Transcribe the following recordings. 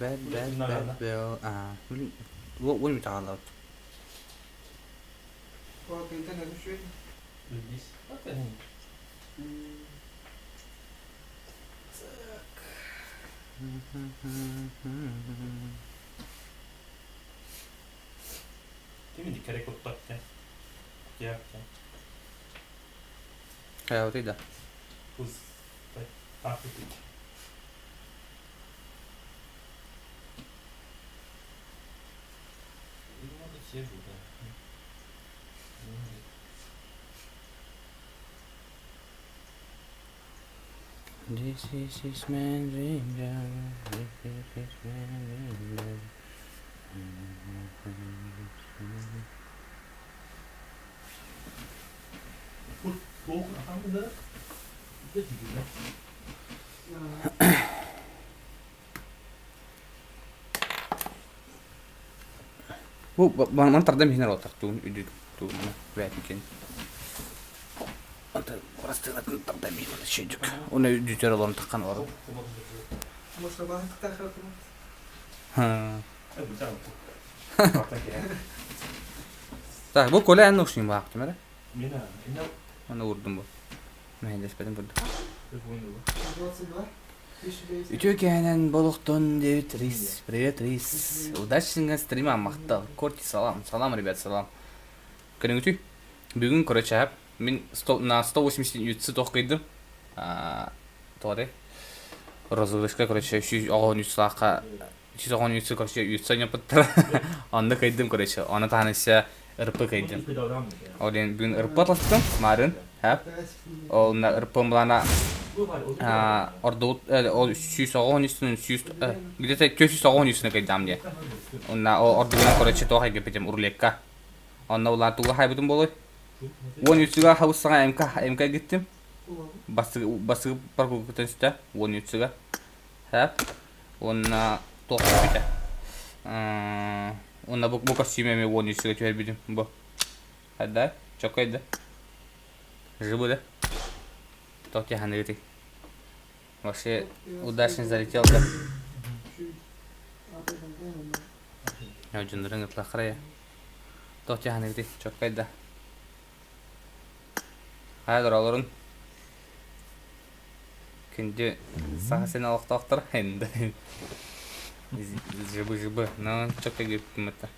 Bad bad bad bill ah what we talking about? Хайабытый да? This is his man This is his man Бу манан тардан иһинэр отахтуун үдү туун бээтикин. Онтон курастыынатын тардан иһинэр шүйдүк. Уна үдүтөр олорун таххан олорун. Так, бу Коля эн ушнин баахтым эрэ. Аны уурдум бу. Мэһэйдэспэтим курдук. Үтүө кэһэнэн болохтон диэбит Рис. Привет, Рис. Удачного стрима, махтал. Корти, салам. Салам, ребят, салам. Көрүҥүтүй. Бүгүн, короче, мин на 180 үтсі тоқ Тоҕо Розыгрышка, короче, 113 саахха 113 короче, үтсі ойноппуттара. Онно кыйдым, короче. Оны таһан РП кыйдым. Ол диэн бүгүн РП атластым, марын, хэп. Ол на РП булана ордубут ол 193 үстүнэн 100 где-то 493 үстүнэ кыйдам диye. Онна ол ордугунан короче туох айгыппытым рулетка. Онно улаан тугу хайбытым болой? 13-га хабыс саҥа МК МК гиттим. Басыгы паркулгутан үстэ 13-га. Хэп. Уонна туох бүтэ. Уонна бу бу костюм эми 13-га түһэрбитим бу. Хайда? Чоккайда. Живы да? Тоқ тиханыгытый. Вообще удачно залетел да. Дьоннорун ытлахара я. Тоқ тиханыгытый. Чоккайда. Хайа доролорун күндү саха сен олохтоохтор энди жыбы жыбы ну чокка киирбитим это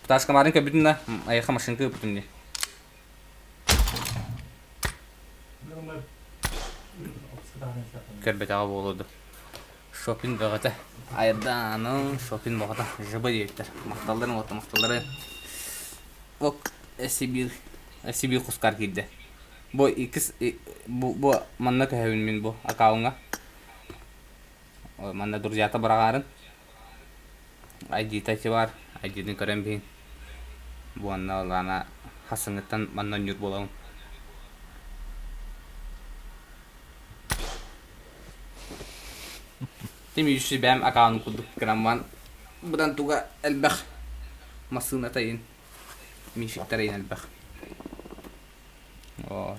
пташка марын көрбүтүн да айыха машинка ыппытым дии көрбөтөҕө буолуо ду шопинг бөҕөтө айдааны шопинг бөҕөтө жыбы диэбиттэр махталларын уотта махталлары ок сибиир сибиир кускар киирдэ бу иккис бу бу манна көһөбүн мин бу аккаунҥа манна друзьята быраҕаарын айдита бар айдитын көрөн биһин бу онно ылаана хасыҥыттан манна онньуур буолабын Тим үс бэйэм аккаунт курдук гынан быдан туга элбэх массыыната иин мификтэр иин элбэх вот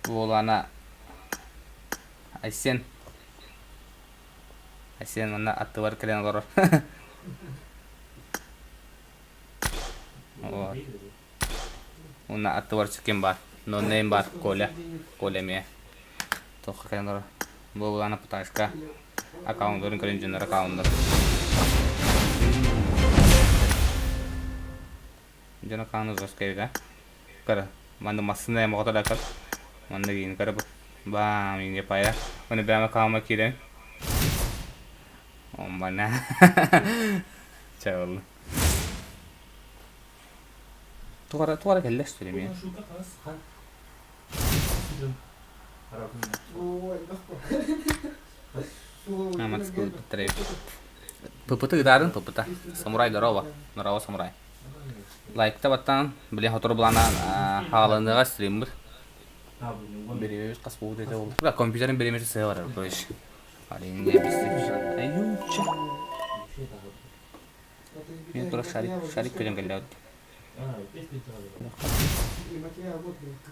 буолана Айсен Айсен манна аттыбар кэлэн олорор вот уонна аттыбар ким баар ноннейм баар Коля Коля эмиэ туохха кэлэн олорор буолана пташка аккаунтарын көрөн дьоннор аккауннар дьон аккаунт жестко эбит а кара манна массыына эмоҕото да көр манна киин кара бу баам иҥе пая оны бэм аккаунма киирэн омбана чабылы тугара тугара кэллэ эмиэ ППТ ыытаарын ППТ. Самурай здорово. Здорово, самурай. Лайкта баттаан, били хотору буланаан хааланыаҕа стриммыр. Беребит хас буут этэ ол. Компьютерин беремети сыа барар короче. Алин Аютча. Мен тура шарик, шарик көтөн кэллэ.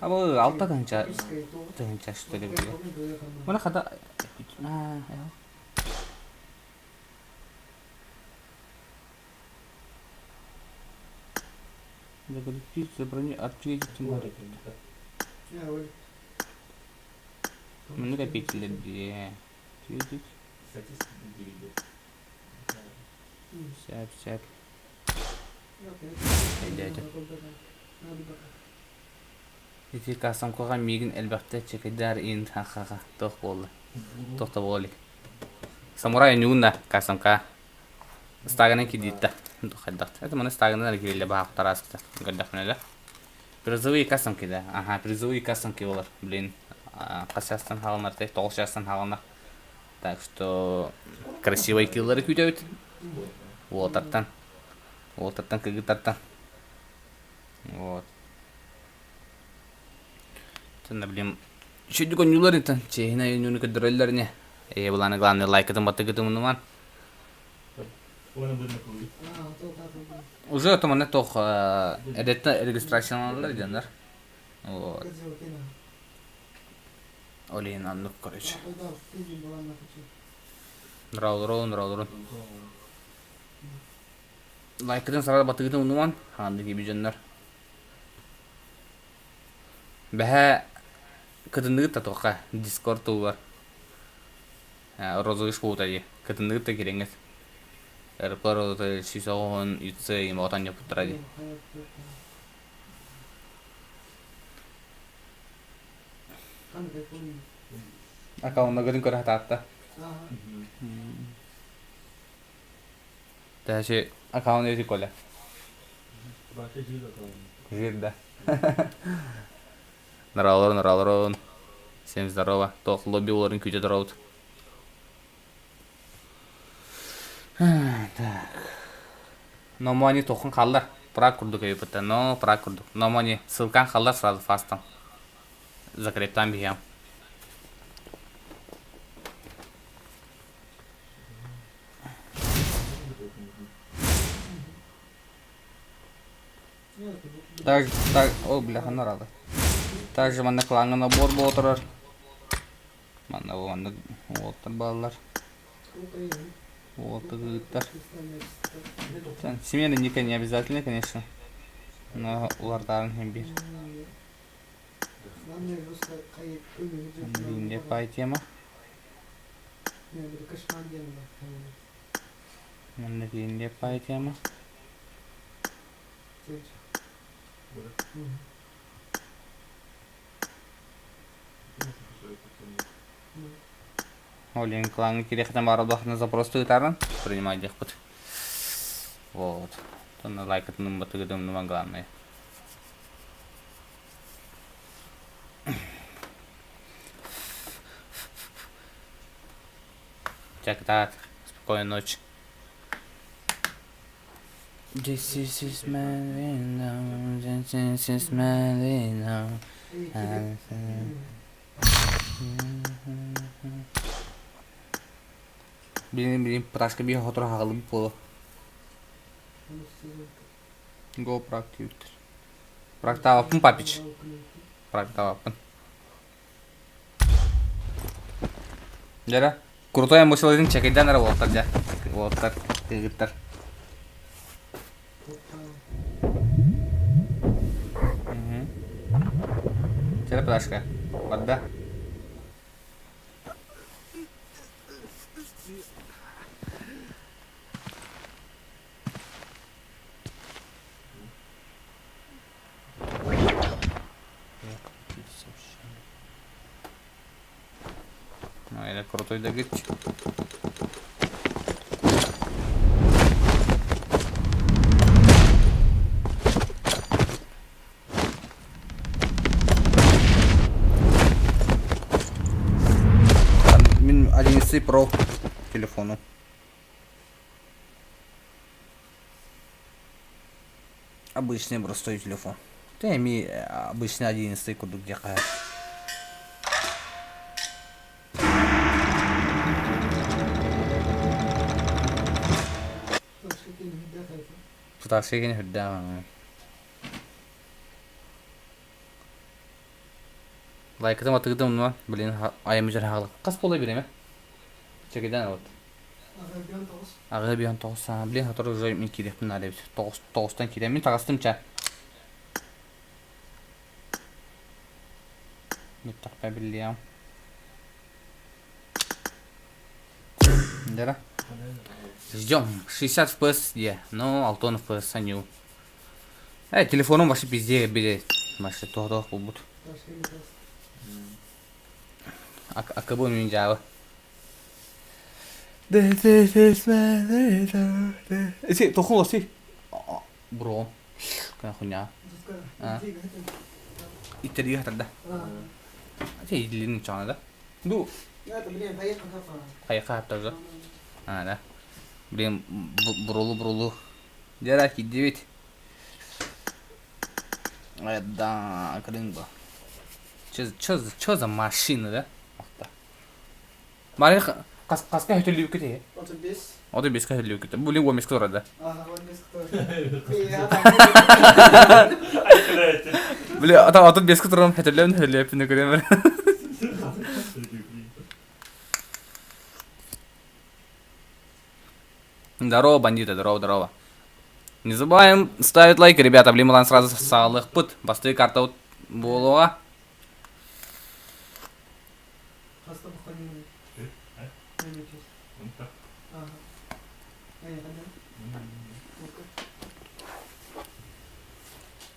Абы алта тыһыынча тыһыынча что ли били. Мына хата Загрузить брони Маны кэпиэтилэр дии. Сөп, сөп. Өйдөөтүм. Ити кассамкаҕа миигин элбэхтэ чекайдаар иин ха-ха-ха туох буолла? Туох да буола илик. Самурай ньугун да кассамка Ыстааганан кирдиитта. Хайдах? Это маны ыстааганан эрэ киириллэ баһаахтар ааспыта. Көрдөхпүнэ да. Призовые кассамки да. Ага, призовые кассамки болар. Блин, хас чаастан хаалынар те? 9 чаастан хаалынар. Так что красивый киллары күүтэбит. Уолаттартан. Уолаттартан, кыргыттартан. Вот. Тэнна блин Үчүгдүк оонньуулар итин чиэһинэй оонньууну көрдөрөллөр ини. Ээ былааны главный лайкытын баттыгытын мунуман. Уже то манна тох эдетте регистрацияланаллар дьоннор. Вот. Олин оннук короче. Нраулрон, нраулрон. Лайкытын сара батыгытын умнуман, хаанды киби дьоннор. Бэһээ кытынныгыт да туохха Дискорд туһугар розыгрыш буолбута дии. Кытынныгыт да киирэҥҥит. РП розыгрыш 190 ЮЦ имоҕотон дьоппуттара дии. Аккауннаргытын көрө сатаатта. Даже аккаунт эти Коля. Жир, да. Ныраларын, ныраларын. Всем здорово. Туох лобби оларын күүтэ туробут. Так. Номони тохун халлар. Прак курдук өйүппүттэр. Но прак курдук. Номони ссылкан халлар сразу фастом. Закрептан биһиэм. Так, так, о, бляха, нарада. Также манна клаҥҥа набор буола турар. Манна манна уолаттар бааллар. Уолаттар ыыттар. Смена ника не обязательно, конечно. Но улардаарын иһин биир. Пай тема. Манна киинниэ пай тема. Олен клаҥҥа кириэхтэн баар буоллаххына запрос ыытааран принимай диэхпит. Вот. Онно лайкатын умбатыгы умнуман главное. Чэ, кытаат. Спокойной ночи. This is Marina, this is Marina. Билин билин пташка биир хотура хаҕылым буолуо. Го практиктер. Практаабаппын папич. Практаабаппын. Дьэ крутой эмоцияларын чэкэйдээн эрэ уолаттар дьэ. Уолаттар, кыргыттар. Чэ Пташка, барда. Ну, это крутой догадчик. Мин 11 Pro телефону. Обычный простой телефон. Ты эми обычный 11 курдук диэххэ. Пытааксыйа кини үрдээх. Лайкытым атыгытым умнума. Блин, айаммыт хаалык. Хас буолай бириэмэ? Чэкэдэн вот. Аҕыһы биһэн тоҕус саҥа. Блин, сотору уже мин киириэхпин наада эбит. Тоҕус, тоҕустан киирэн. Мин таҕыстым ча. Бүттэхпэ биллиэм. Да. Ждем. 60 FPS, де. Ну, Алтон FPS саню. Э, телефоном вообще пизде, блядь. Вообще тоҕдоох буолбут. Акыбы мин дьаабы. Си, тоху си. Бро. Кына хуйня. Иттери хатарда. Ти илин чана да. Бу. Хайха хаттарда. А, да. Блин, бурулу-бурулу. Дьэ, киирдибит. Да, кырыҥба. Чё за машина, да? Мария хаска хөтөллүүккүт иһи? 35. 35-ка хөтөллүүккүт. Бу блин 15 турар да. Ага, 15 турар. Бля, ата 35-ка турарым хөтөллөөн хөтөллөппүн көрөм. Здорово, бандиты, здорово, здорово. Не забываем ставить лайки, ребята, блин, мылан сразу саалыхпыт. Бастыы карта буолуоҕа.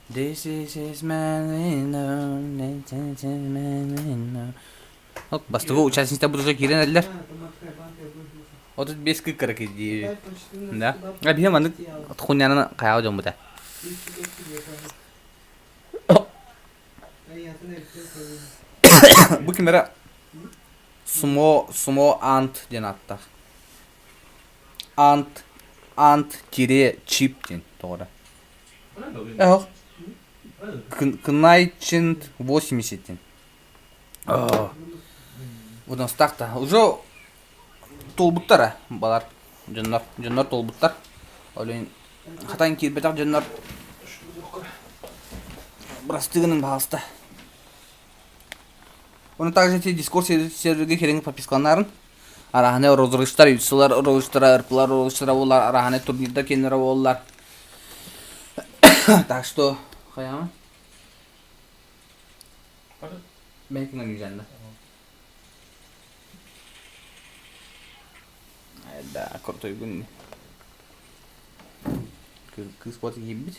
This is his man Оп, бастакы участница уже киирэн эрэллэр. 35 кыккара кирдии. Да. А биһи маннык хуйнянан хайаҕа дьоммута. Бу ким эрэ сумо сумо ант диэн ааттаах. Ант ант тире чип диэн тоҕо эрэ. Кнайчинт 80 диэн. Удастаах да. Уже туолбуттара балар дьоннор дьоннор туолбуттар. Ол иһин хатан киирбэтэх дьоннор бырастыгынан баҕаста. Оны также эти дискурс серверге хереңи подпискаланарын араһаны розыгрыштар, юсылар розыгрыштара, ырпылар розыгрыштара болар, араһаны турнирдар кеннere болар. Так что, хайама? Бэйкин ойуужанна. Да, крутой Кыыс буота киирбит.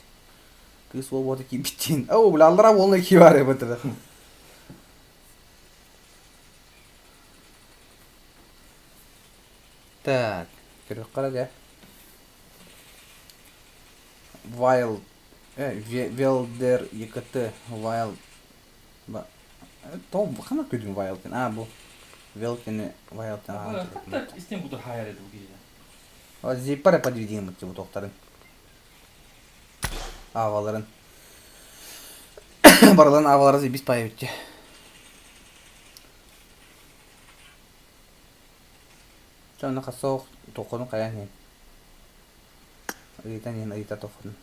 Кыыс уол буота киирбит диэн. Оо, бля, аллара уолна киирбаары бытыра. Так, көрүөххэ дэ. Wild Велдер ЕКТ Wild Тоҕо ханна көрдүҥ Wild А бу Велкини Wild Истин буду хайар эту киһи. Зиппара подведение бу тохтарын. Ааваларын. Барыларын аавалары бис паебитти. Чонно хасоох тоххонун хайан иһин. Ыйытан иһин ыйыта тоххонун.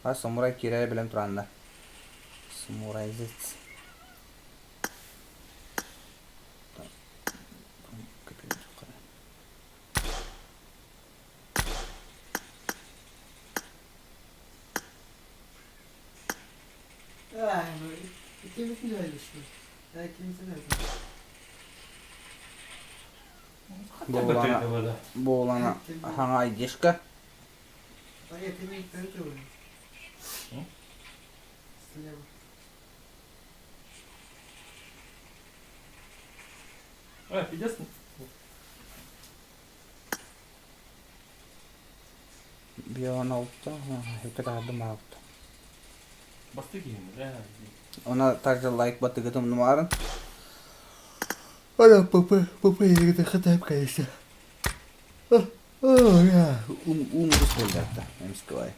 А самурай киирэрэ билэн туранна. Самурайзец. Буолана, буолана хаҥа айдишка. Бион алта, икки алта. Она также лайк батыгытым нумарын. Ана ПП, ПП егіті хатайып, конечно. Ум ум буолларта, эмискэ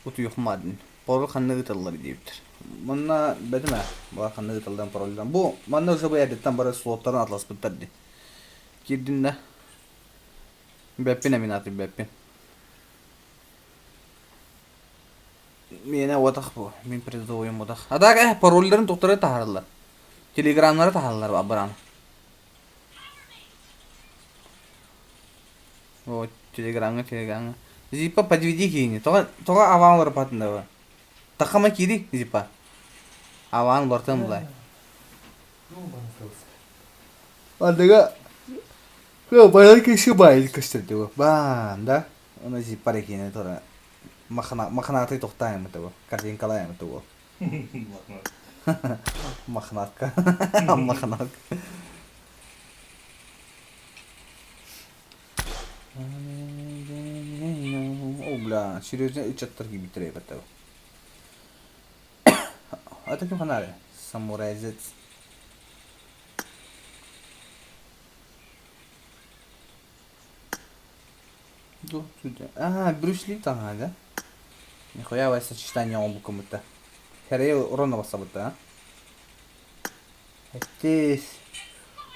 Утуйухмадын. Пароль ханна ыыталлар диэбиттэр. Манна бэтимэ, баар ханна ыыталлан парольдан. Бу манна уже бу эрдэттэн бары слоттарын атласпыттар дии. Киирдин да. Бэппин эмин аты бэппин. Миэнэ уотах бу. Мин призовойум уотах. А так парольдарын тухтары таһараллар. Телеграмнары таһаллар абыран. Вот, телеграмҥа, телеграмҥа. Зипа подведи киини. Тоҕо, тоҕо аваан олорпатын да Тахама киири, Зипа. Аваан олортон булай. Андыга Баян киши байыл көстөрдүгү. Баан, да? Оны Зипа рекине тора. Махнааты тохтаайым того. Картинкалаайым того. Махнатка. Махнатка. О, бля, серьезно ыччаттар киирбиттэр эбит А ким фонарь? Самурайзец. А, Брюс Ли таҥаһа да? Нихуя вай сочетание оҥорбуккун Хэрэй уран бассабыта. Эттис.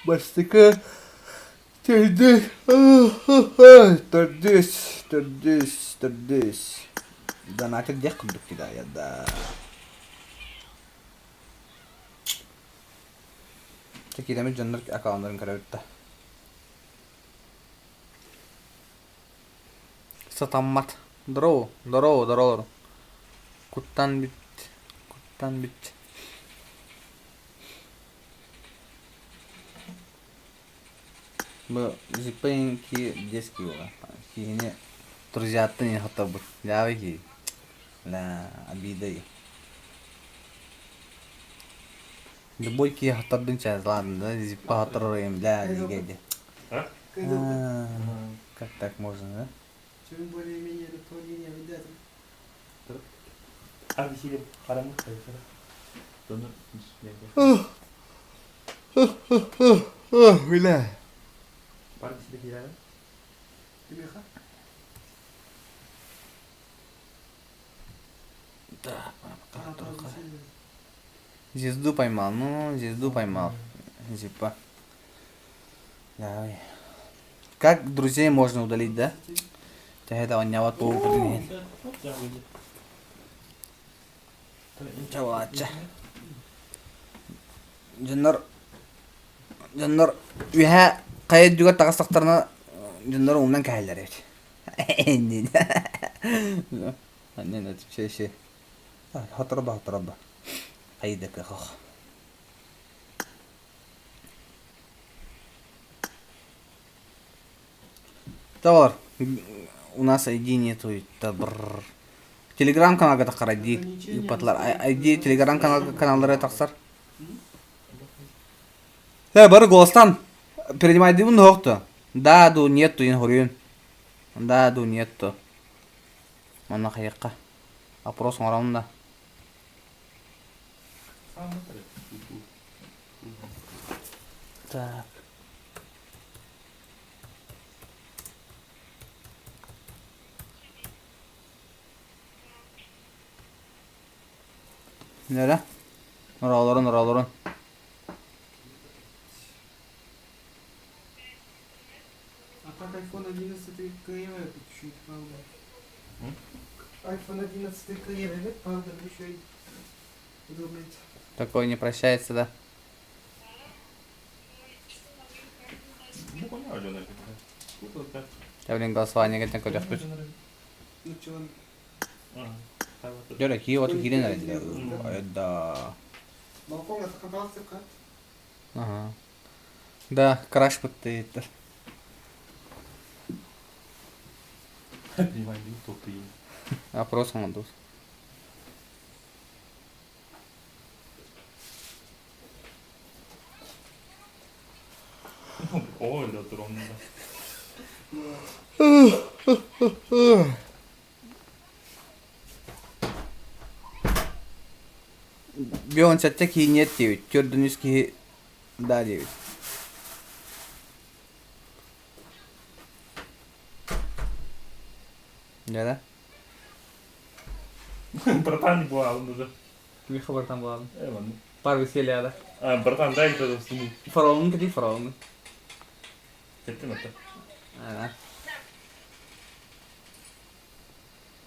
Бастакы төрдүс төрдүс төрдүс төрдүс донатер диэх курдук кидая да. Киирэмит дьоннор аккауннарын көрөбүт да. Сатаммат. Здорово, здорово, здорово. Куттан бүт. Куттан бүт. Бу зиппэнки детский буолар. Киһини друзьяттан иһин хотторбут. Дьаабы киһи. Бля, обида. Любой киһи хоттордун чаас, ладно, да, зиппа хотторор бля, дигэ А? Как так можно, да? Чем более-менее наполнение видать. А веселье харамы Бля. Бар веселье киирэр. Кимиэхэ? Так, Звезду поймал, ну, звезду поймал. Зиппа. Давай. Как друзей можно удалить, да? Это он не вот Чавача. Дьоннор дьоннор үһэ хайа үрдүгэр таҕыстахтарына дьоннор умнан кэһэллэр эбит. Иннин Хоторобо хоторобо. Хайда кыах. Товар, у нас ID нету, это бррр. Телеграм-каналга тахсар ID ыыппатылар. ID телеграм-канал каналлара тахсар. Э, бары голостан принимайдыбын хоохто. Да, ду, нету, ин хоруйун. Да, ду, нету. Манна хайыкка. Опрос оҥоробун да. Так. Нэрэ? Нороолорун, нороолорун. А так iPhone 11 кыайбат чуть правда. iPhone 11 кыайбат, правда, еще и удобно. Такой не прощается, да? Я, блин, голосование кэлтэн көрүөхпүт. Ну чё, Дьэ, кии вот киирэн эрэллэр. Да. балконга сахаталсыка. Ага. Да, краш быттыйыттар. Опрос оҥордубут. Оо, өлө туроммута. Бион сэттэ киһи нет диэбит, төрдүн үс киһи да диэбит. Да? Братан не буолан уже. Миха братан буолан. Э, ладно. Пар веселья да. А, братан, дай это сумму. Фараон кати фараон. Кеттим это. Ага.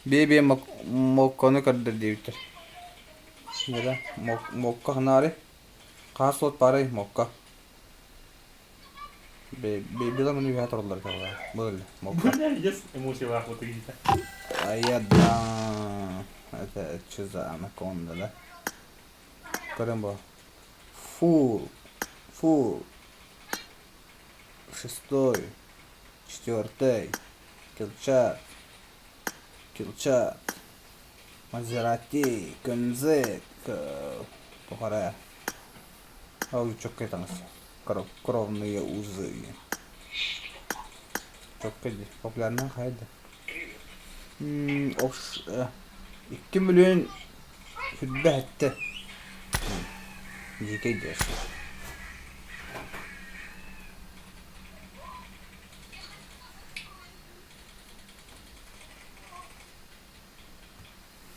Бэйэ-бэйэ моккону көрдөр диэбиттэр. Дьэ, мокко ханаары? Хаас суот баарай мокко. Бэйбила маны үһэ тураллар кэлла. Был мокко. Эмоциялаах вот киһитэ. А я да. Это что за анаконда, да? Көрөн бу. Фу. Фу. Шестой. Четвертый. Килчат. Килчат. Мазерати. Көнзек. Тухара. Ол чөккө таҥас. Кровные узы. Чөккө дии. Популярнай хайда. 2 миллион 27. Дьиикэй диэс.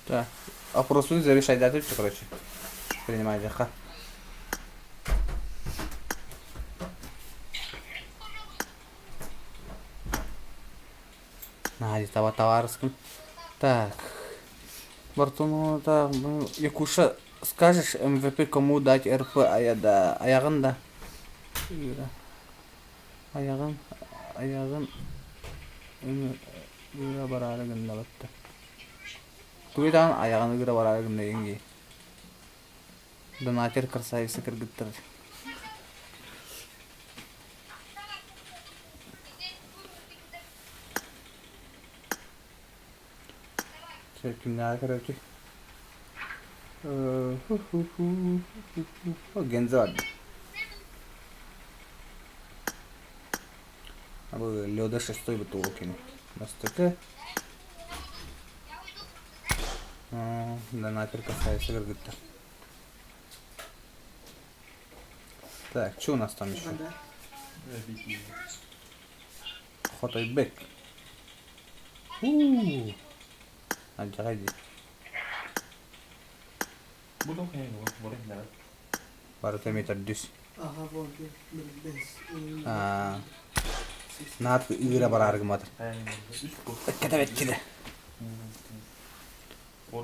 Да. Опросун зарешайдаты короче. Принимай ха. Нади таба товарским. Так. Бартуну так, Якуша, скажешь МВП кому дать РП, а я да, аяғын да. Айаҕын, айаҕын ыыра бараары гынна батта. Тугуй даҕаны айаҕын ыыра бараары гынна дии. Донатер красавица кыргыттар. Кимнээҕи көрөөчү? Генза барда. Лёда шестой бутылок кини. Бастакы. Донатер красавица кыргыттар. Так, что у нас там еще? Хотойбек. Уу. Алдьархай дии. Бу да хайа бар Барыта эмиэ төрдүс. Ага, вот, Аа, наат ыыра бараары гымматыр. Кэтэбэччилэ.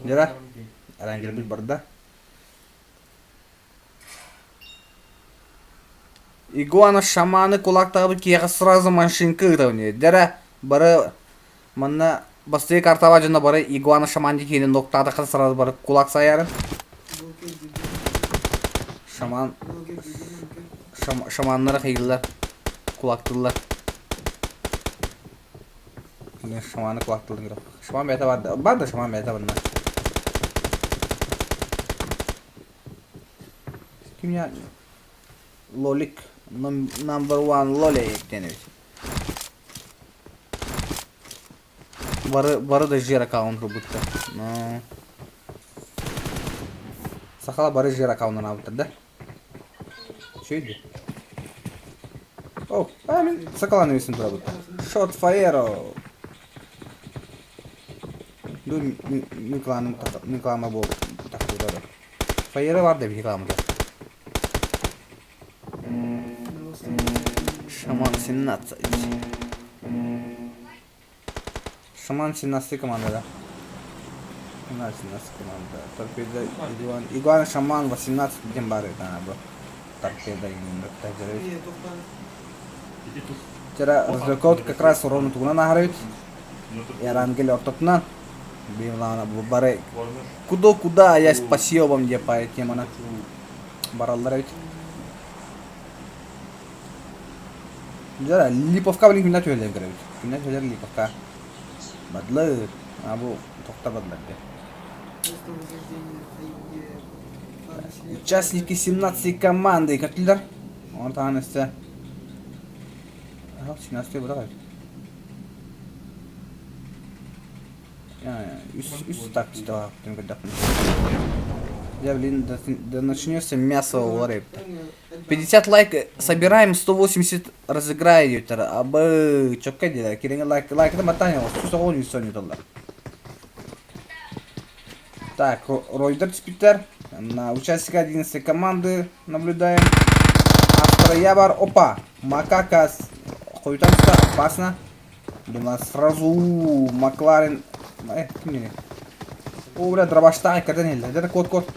Дьара, Арангелбит барда. Игуана шаманы кулактаабыт киһиэхэ сразу машинка ыытабын Дьэрэ, бары манна бастакы картаба дьоно бары игуана шаман киһини ноктаатахха сразу бары кулак сайарын. Шаман шаманнары хайыллар, кулактыллар. Шаманы кулактылдың. Шаман бэйэтэ бар, бар да шаман бэйэтэ барна. Ким я? Лолик. Number one лолик диэн эбит. Бары, бары да жер аккаунт ылбыттар. Но... Сахала бары жер аккаунтун аабыттар да? Үчүгэй О, а мин сакаланы өсүн турабыттар. Шот Фаеро. Ду Микланым Миклама бол тахтылары. Фаера бар да Миклама. Шаман 17. Шаман 17 команда, да? 17 команда. Торпеда Игуан. Игуан Шаман 18 диэн баар этэ бу. Торпеда Вчера Развлекот как раз ровно тугунан аһарыбыт. Эрангель ортотунан. Бары куда куда я спасибо вам деп по темана бараллар эбит. Дьэ, Липовка блин күннэ түһэллэр көрөбүт. Күннэ түһэллэр Липовка. Бадлыр. А бу тохта бадлар де. Участники 17 команды көтүллэр. Оны таһан өссө 17 була Үс тактика Я, блин, да, да начнется мясо уларып. 50 лайк собираем, 180 разыграю. Абы, чокка дела. Киреңе лайк, лайк это матаня, сусоғын үсөнү доллар. Так, Ройдер Спитер. На участника 11 команды наблюдаем. Астроябар, опа, Макака, хуйтамста, опасно. Блин, у нас сразу Макларен... Ким не? О, бля, дробаштаах иккэрдэн иһиллэр. Дьэ, кот, кот.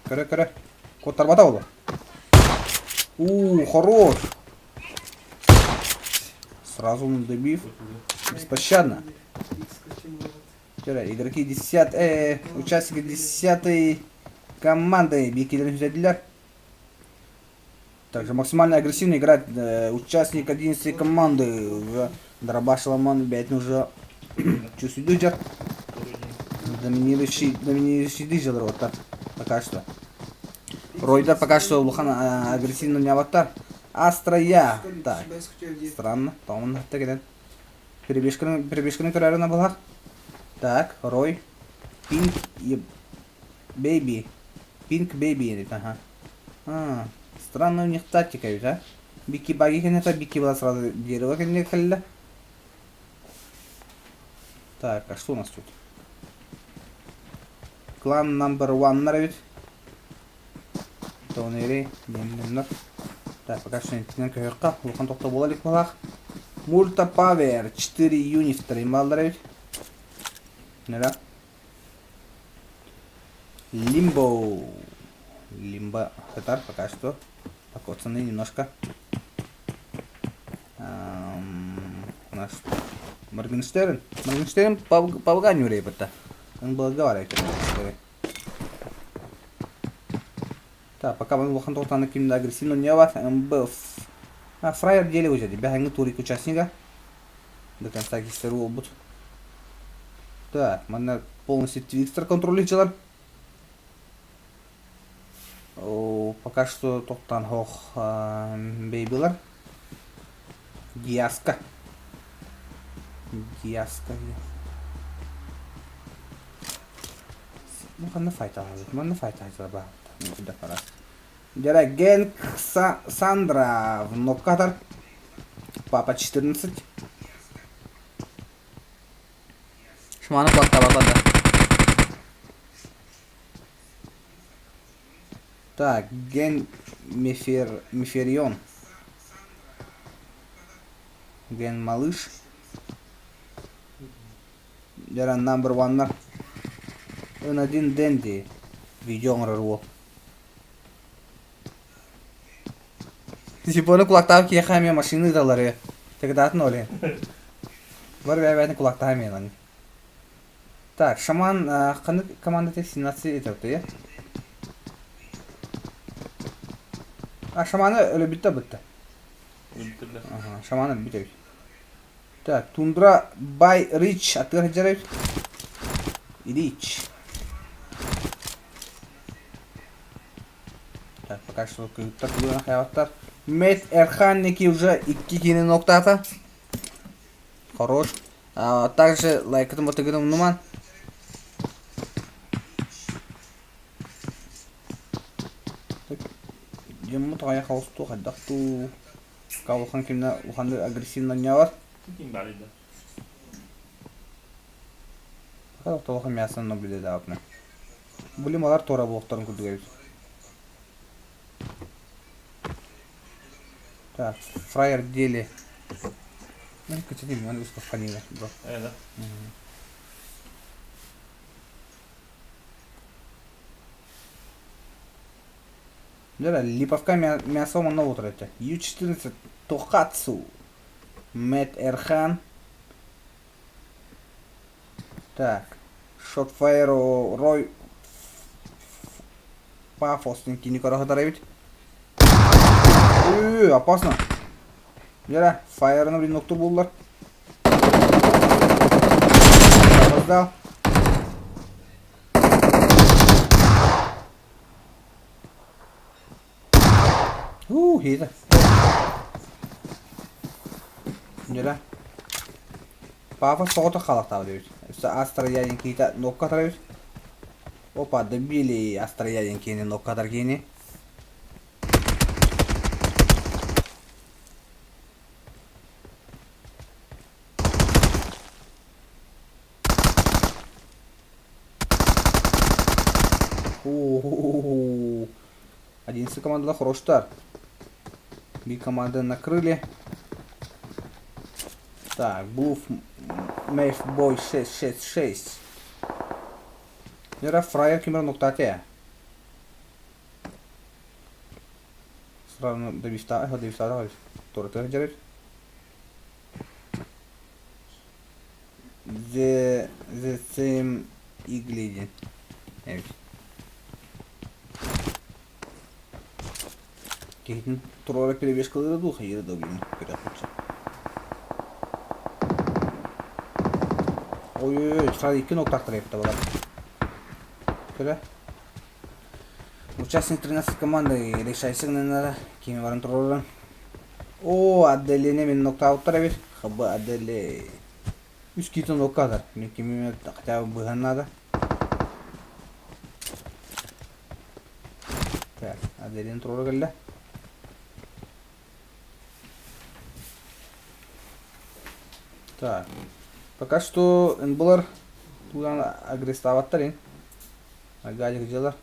Көрө, көрө. Куоттарбата буолуо. У, хорош. Сразу добив. Беспощадно. Вчера игроки 10, участники 10 команды Бикелерин взяли. Также максимально агрессивно играет участник 11 команды. Уже Дробаш Ламан бэйэтин уже чувствует доминирующий, доминирующий дижелер вот так пока что. Ройдар пока что улахан агрессивно не аватар. Астроя. Так, странно. Тоҕо кэлэн. Перебежканы, перебежканы көрөрүн абылах. Так, Рой. Пинк и Бэйби. Пинк Бэйби эбит, ага. А, странная у них тактика ведь, а? Бики Баги кэннэ Бики была сразу дерево кэннэ кэллэ. Так, а что у нас тут? Клан number one ведь. Тонери, диэн Так, пока что итинэн көһүөххэ, улахан тохто буола илик буолаах. Мульта Павер, 4 юнифтер имбаллар эбит. Нера. Лимбо. Лимбо сытар пока что. Покоцанный немножко. У нас Моргенштерн. Моргенштерн Павгани үрейбитта. Он был говорит. Так, пока улахан тоқтаны кимде агрессивно не бар. МБ. А, фраер деле уже. Бәһәңге турик участника. До конца кистеру болбут. Так, манна полностью Твикстер контролличлар. О, пока что тоқтан хох бейбилар. Диаска. Диаска. Ну, ханна файта Манна файта ба. Дьэ Генк Сандра в Ноккатар. Папа 14. Шманы кулактабата да. Так, Ген Мефер... Меферион. Ген Малыш. Дьэ number one Ын Дэнди. Видео оҥорор уол. Типа кулактаах киһиэхэ эмиэ машина ыыталлар ээ. Тыгыдаатын ол иһин. Бары бэйэ-бэйэтин кулактаах эмиэ ылан. Так, шаман ханнык командата 17 этапты А шаманы өлө бүттэ бытта. Ага, шаманы өлбүт эбит. Так, Тундра by Rich атыыр сылдьар эбит. Рич. Так, пока что кыргыттар кылыына хайаҕаттар. Мет Эрханники уже икки киини ноктаата. Хорош. А, также лайкытын ботыгын умнуман. Дьоммут аҕайах холостуу хайдах дуу улахан кимнэ улаханнык агрессивно ньаабат. Ким баар да? Пока улахан мясо наблюдает Булималар туора буолуохтарын курдук эбит. Так, фраер дели. Ну, Катя, он узко фанила, бро. Да? Да, липовка мясо манна утро Ю-14 Тохатсу. Мет Эрхан. Так. Шотфайр Рой Пафос кини көрө эбит. Опасно. Дьэ, фаерны блин ноктур буллар. Опоздал. Уу, хиитэ. Дьэ, Пафос соҕотох хаалахтаабыт эбит. Өссө Астра киитэ нокка атар эбит. Опа, добили Астра киини нокка атар киини. О-о-о-о. 11 командада хороштар. Би команда накрыли. Так, Блуф Мэйф Бой 666. Нера фраер кимер нуктате. Сразу добиста, добиста, Торты дерет. The, the same Eagle эбит. Киһитин туруора перебежкалыыра дуу, хайыыра да билин көрөхпүт. Ой-ой-ой, сразу икки ноктаахтар эбит балар. Көрө. Участник 13 команды решайся гынанара кими баран туруоран. О, отделение мин ноктаабыттар эбит. ХБ отделение. Үс киитин нокка Мин кими хотя бы быһан надо. Так, отделение туруора кэллэ. Так. Пока что НБлар туган агрестаабаттар ин. Гадик дьылар.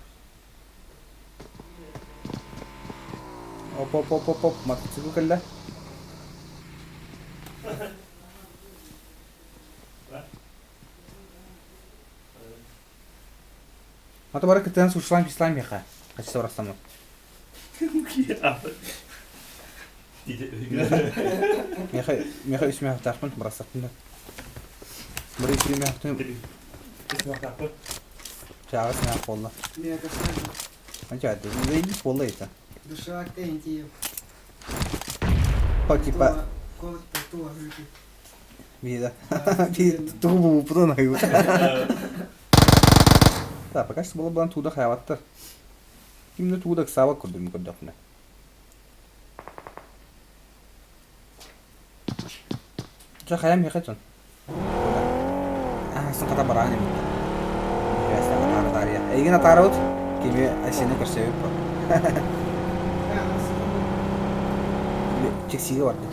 Оп-оп-оп-оп-оп, мотоцикл кэллэ. А то бары кыттыһан сушлаан пислаан миэхэ. Хачса барахсаммыт. Миэхэ миэхэ үс миэхтаахпын барахсахпын да. Бары үс миэхтэн чааҕыс миэх буолла. Анча буолла это. По типа Биир тугу булбуппутун айбыт. Так, пока что было тууда хайабаттар. Кимде тууда ыксаабат курдук көрдөхпүнэ. Чэ, хайам миэхэ дьон. Аһасын хата бараан эбит. Атаара таарыйа. Эйигин атаарабыт, кими Асины көрсөбүт бу. Чиксигэ барды.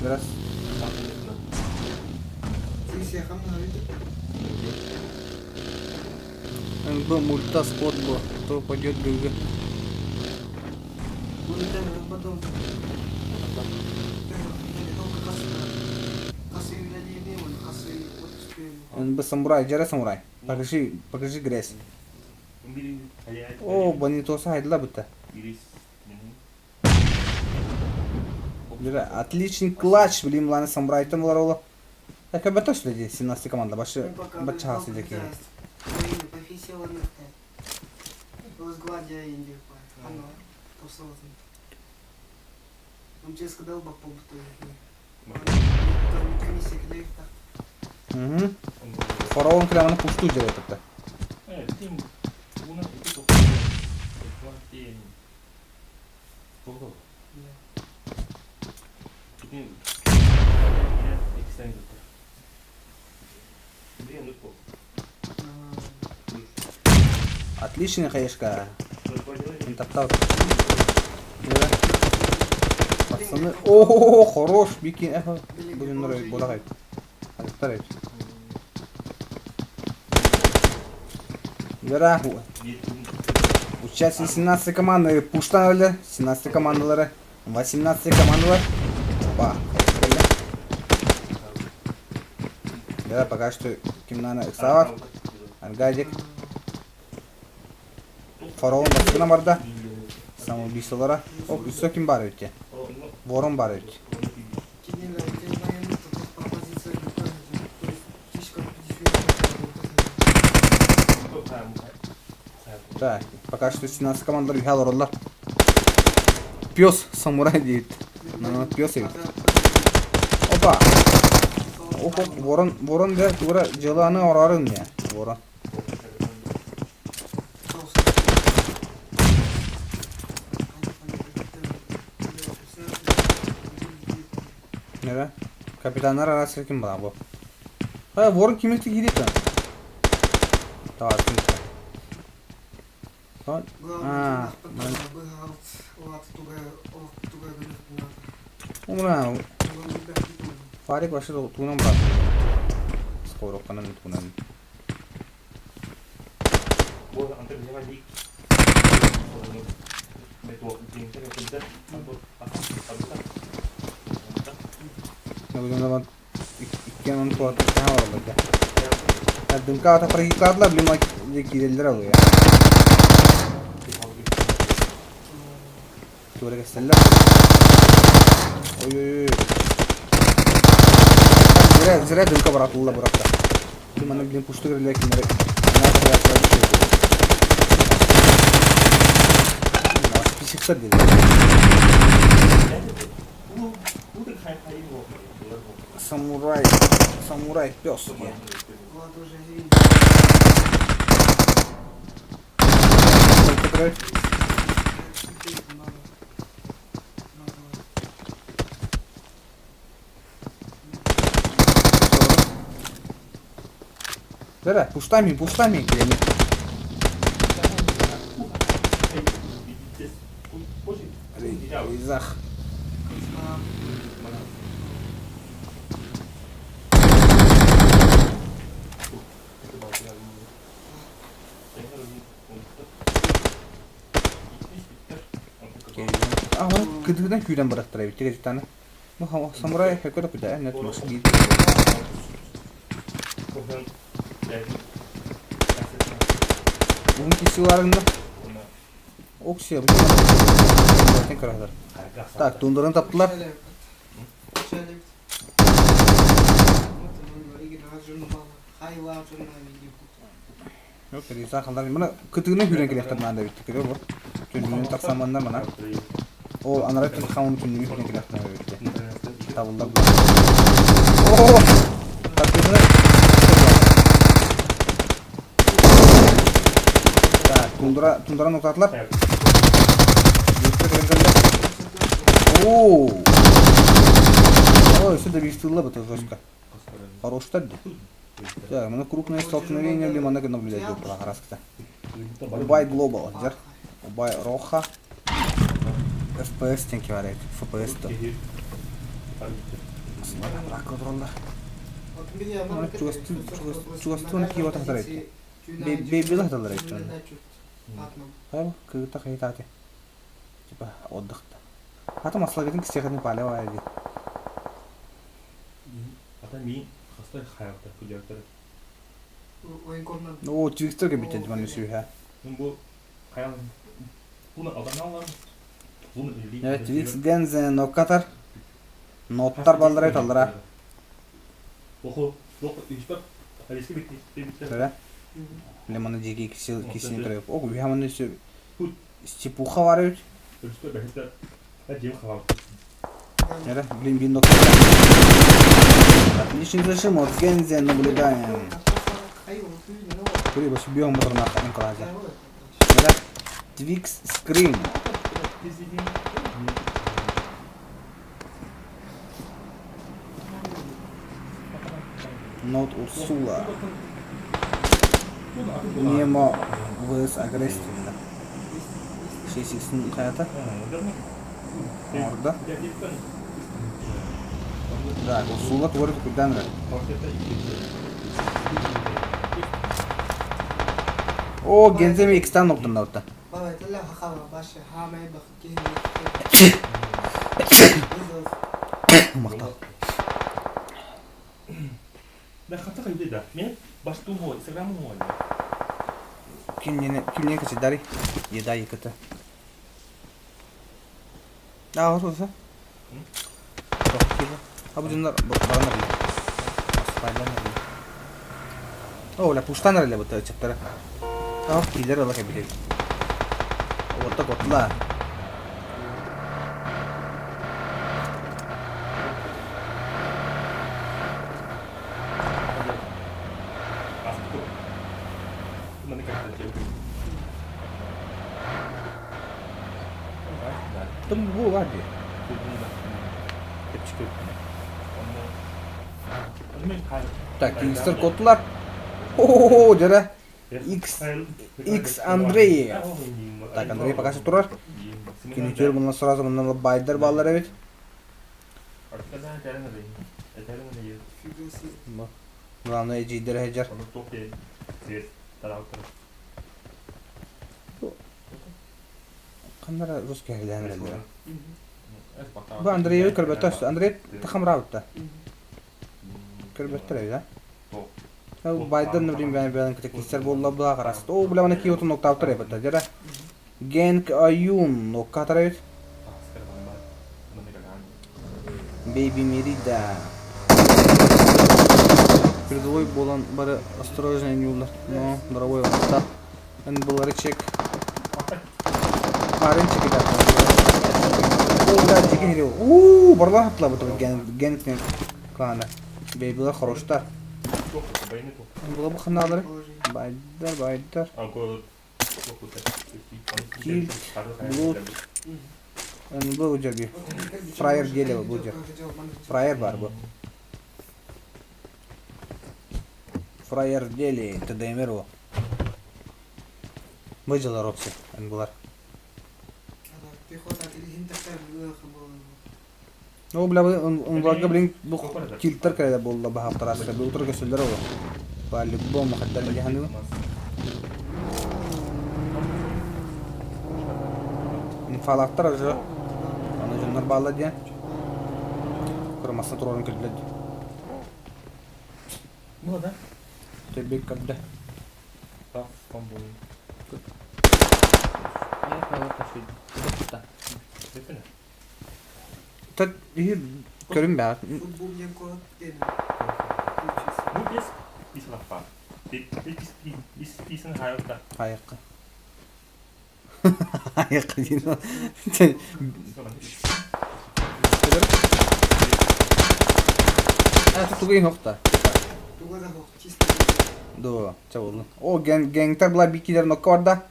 Раз. НБ мульта скот бо, кто пойдет ГГ. НБ самурай, дьэрэ самурай. Покажи, покажи грязь. О, Бонитоса хайдла бутта. Отличный клатч, блин, ланы самурайтан булар оло. Так бата что ли 17 команда башы баччаха сидя киһи. Фараон прямо пустую делает это. Отличный хаешка. Таптал. Пацаны. О, хорош, бикин. Эхо. Будем нравить, булагай. Аттарай. Вера. Участие 17 команды пуштан 17 командалары. 18 командалар. Опа. Да, пока что кимнаны ыксаабат. Аргадик. Фараон бастыгына барда. Самоубийстволара. Оп, өссө ким бар эбит Ворон бар эбит. Так, пока что 17 командалар үһэ олороллор. Пес самурай диэбит. Пес эбит. Опа! Оп, оп, ворон, ворон да, тура дьыланы орорун не. Ворон. Nere? Капитаннар арасы ким була бу? Ha, ворон кимisi киирит Давай, А, Умра. Фарик вообще туунан брат. Сковородканан туунан. Иккиэн он туһаттан олороллор дьэ. Дымка ата проиграла, блин, киирэллэр алыа. Туора кэстэллэр. Ой-ой-ой. Зря, зря дымка баратылла бырахта. Манна блин пушту кирэллэр кинилэр. Психтар диэн. Самурай, самурай пес диэн. Бэрэ, пуштами, пуштами кирэни. Ризах. Аҕа кытыытынан күүрэн бырахтара эбит тигэтитаны. Бу самурай хөкөрө күдэ нет мас биир. Уһун кисиларында Оксия бу Так, тундарын таптылар. Мына кытыына күүрэн кэлиэхтэр наада эбит көрө бу. Түннүгүн тахсаманна мана. Ол анара түн хамын түннүгүн күүрэн кэлиэхтэр эбит. Табыллар бу. О! Тартыына. Так, тундра тундра нуктатлар. О! Ой, сюда бистылла бу жестко. Хороштар дии. Так, маны крупное столкновение лимона наблюдать буолла хараскыта. Убай Global, дьэр. Убай Роха. FPS диэн киһи FPS то. Брак тураллар. Чугастуун киһи отахтар эбит. Бэйбил хаталлар эбит. Хайа кыыта хайытааты. Типа отдыхта. Хата маслагытын кисиэхэтин палева дии. Ата миин хаста хайалта күлүөктөр. Оо, твиктер кэбитэн манна сүүһэ. Бу хайал буну алданалар. Твикс Гензе ноккатар. Ноттар баллара таллара. Көрө. Лемона дьиги кисини көрө. О, үһэ манна степуха бар эбит. Эрэ, блин, блин, доктор. Отличный зажим от Гензе наблюдаем. Кури, бьем мотор на классе. Твикс Скрин. Нот Урсула. Немо vs Агрессивно. 6 хаята. Орда. Да, Урсула творит кудан. О, Генземи X-тан ноктан орта. Мактал. Кимне качидари? Еда еката. А, вот вот. А будем баранар. О, ла пуштанар ле вот чаптара. А, киллер ала кабиле. Вот так вот, ла. Тым бу бар ди. Так, Кингстер котлар. О, дера. X X Андрей. Так, Андрей пока что турар. Кинитер bundan сразу bundan байдар баллар эбит. Главное жидер хеджер. Ханнара русский эрэлээн эрэллэрэ. Бу Андреевы көрбөттөр. Андрей тахамраабытта. Көрбөттөр эбит, а? Байден блин бэйэн бэйэн кытта киссер буолла була карас. О, бля, мана киотун ноктаабыттар эбит. Дьара Генк Аюн ноккаатар эбит. Baby Мерида. Передовой буолан бары осторожно ньуулар. Но, дорогой вахта. Эн булары чек. Барын чекидар. О, да, чеки хири. Уу, барлар хатлабыт ген ген клана. Бейбилар хороштар. Була бу ханалары. Байдар, байдар. Килт, блуд. Бу дьаби. Фраер деле бу дьэ. Фраер бар бу. Фраер деле ТДМР о. Бу дьылар опси булар. О, бля, онларга, блин, бу килтер кэлэ буолла баһаптараска. Бу утары көсөллөр ол. По-любому хаддар билиһаныгын. Инфалактар уже. Аны дьоннор баалла диэн. Кырмасына туруорун көрдүлэр дии. Ну да. Төбүк көрдө. Тот иһи көрүн баа. Футбол диэн куорат диэн. Ну, без ислаппа. Исин хайылта. Хайыкка. Хайыкка диин. Тугу хохта. Туга да хох, чисто. До, ча болду. О, генгтер була бикилер нокка барда.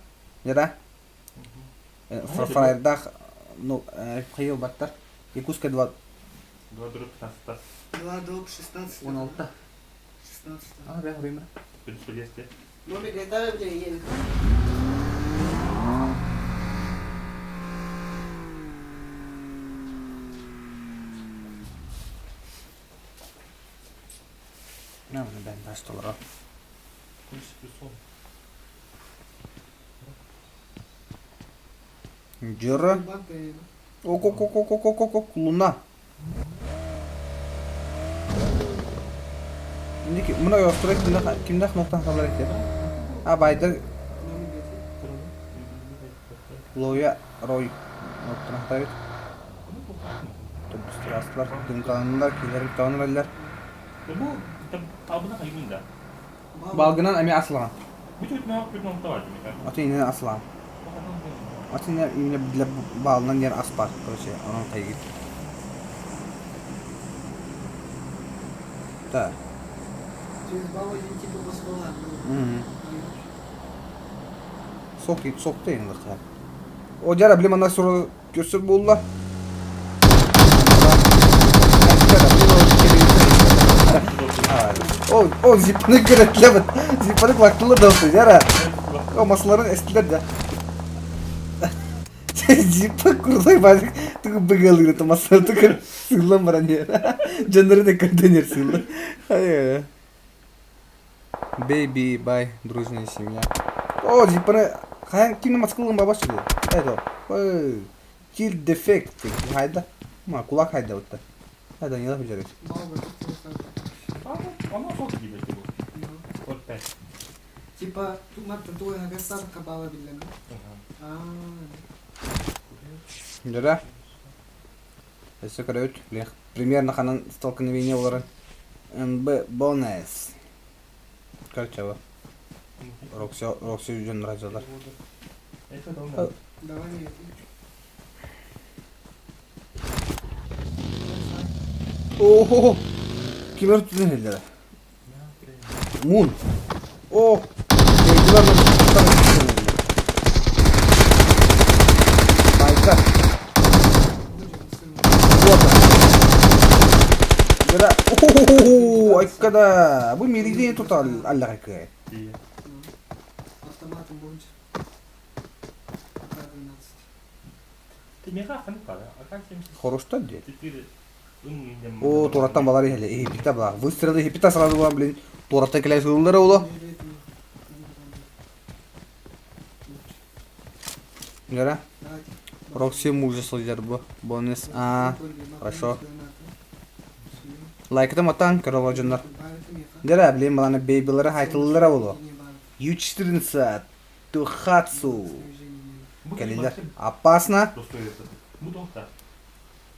Жада. Фраердах, ну, хайыл баттар. Якутская 2. 2 дробь 15. 2 дробь 16. 16. 16. А, бля, время. Номер это, бля, едет. Ну, ben taş dolara. Жора. Ок, ок, ок, ок, ок, ок, ок, луна. Иники, мына ёстура кимдах кимдах ноктан хабар этер. А байдар Лоя Рой ноктан хатабит. Тубустурастылар, дымкаланылар, килерин тааныраллар. Бу табына хайгында. Балгынан эми асылган. Аты инен асылган. Аты именно для балынан ер ас бар, короче, onun тайгит. Да. Через балл один типа басвала. Сок сокта енді қар. О жара билем ана сура көсөр болла. О, о, зипаны көрөтлөбүт. Зипаны кулактылар да болсо, жара. О, масаларын эстилер да. Зипа курдай базик тугу быгалыр это масалар тугу сыллан баран ер. Жаннары да контейнер сылла. Ай. Baby, bye, дружная семья. О, зипаны хайан кимни маскылын бабашы ди. Это. Ой. Kill defect. Хайда. Ма кулак хайда утта. Хайда не лапы Оно сок gibi bu. От 5. Типа, тумат туга хагастар кабала билем. А. Да. Өссө көрөбүт. Примерно ханан столкновение оларын. НБ Бонес. Короче, вот. Рокси, Рокси жөн радиолар. Давай мне. Ого! Кимер түзен элдер. Мун. О! Байка. Вот. Бера. О, айкада. Бу мириден тотал аллах кэ. Автоматом больше. Ты мега ханкара, а как Хорошо де. 74. О, тураттан балар эхле. Э, пита бла. Выстрелы пита сразу вам, блин. Туратта келе сылдыр оло. Гара. Рокси мужа сылдьар бу. Бонус. А, хорошо. Лайкытым оттан көрө олор дьоннор. Дьэ, блин, баланы бейбилары хайтыллара боло. Ю-14, Тухатсу. Кэлилэр. Опасно.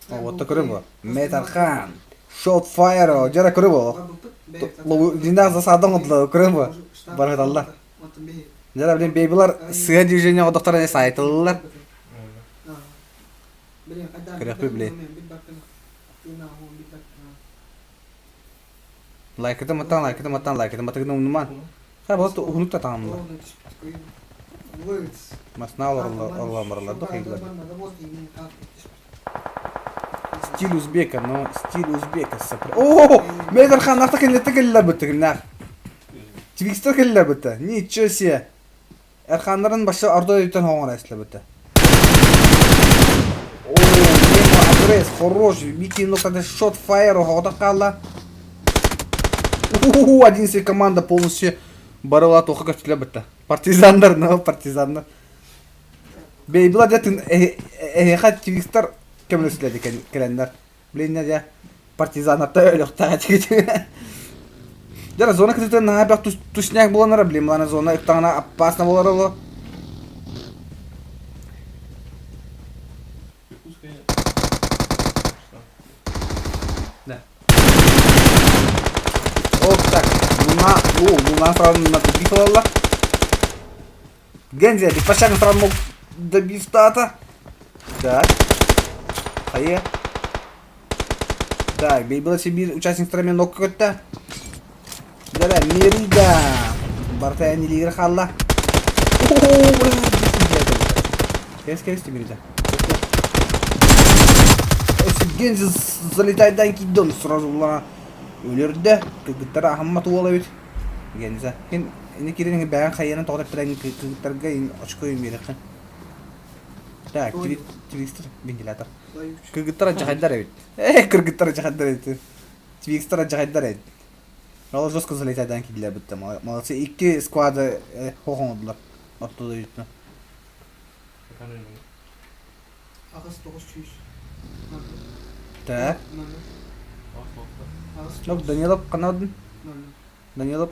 Вот көрө бу. Метархан. Shot fire. Дьэ, көрө бу. Динах засадан одло көрө бу. Барыталлар. Дьэ, блин, бейбилар сыа движение одохтор сайтыллар. Көрөхпү блин. Лайкытым аттан, лайкытым аттан, лайкытым аттан умнуман. Ха, вот уһунук та таҥамла. Масна олорлар баралар да хайдылар. Стиль узбека, но стиль узбека сапыр. О, Мейдархан нахта кэллэтте кэллилэр бытты кимнээх. Твикстер кэллилэр бытты. Ничего себе. Эрханнарын башы ордо өйтөн хоҥор эслэ бытты. О, Немо Агресс, хороший. Микки нокада шот фаер оһоҕото хаалла. У-у-у, 11 команда полностью барыла тоха көстүлэ бытта. Партизандар, но партизандар. Бейбила дэтин эһиэхэ твикстар көмөлөстүлэр кэлэннэр. Блин, дьэ партизаннарта өлөхтөөх этигит. Дьэ, зона кытыытын наһаа бөх тушняк буоланара, блин, мылана зона ыттаҕына опасно буолар оло. Да. Вот так. Луна, о, луна сразу на добив ылаллар. Гензи, беспощадно сразу мог добив тата. Так. Хайа. Так, Бейбила Сибирь участниктара нокка көттө. Дара, Мерида. Барта энилигер хаалла. Кэс, кэс, Мерида. Гензи залетает да кидон сразу була өлөрдө. Кыргыттара аһаммат уол эбит. Генза. Ин ини кирин бэйэн хайыанан тоҕо тэптэрэн кыргыттарга очко биэрэххин. Так, твикстер вентилятор. Кыргыттар адьахайдар эбит. Э, кыргыттар адьахайдар эбит. Твикстер адьахайдар эбит. Ол жестко залетайдан киирдилэр бытта. Молодцы. Икки сквады хоһоҥодулар. Оттуда үтүнэ. 8 900. Так. Ну, Данилов канадын. Данилов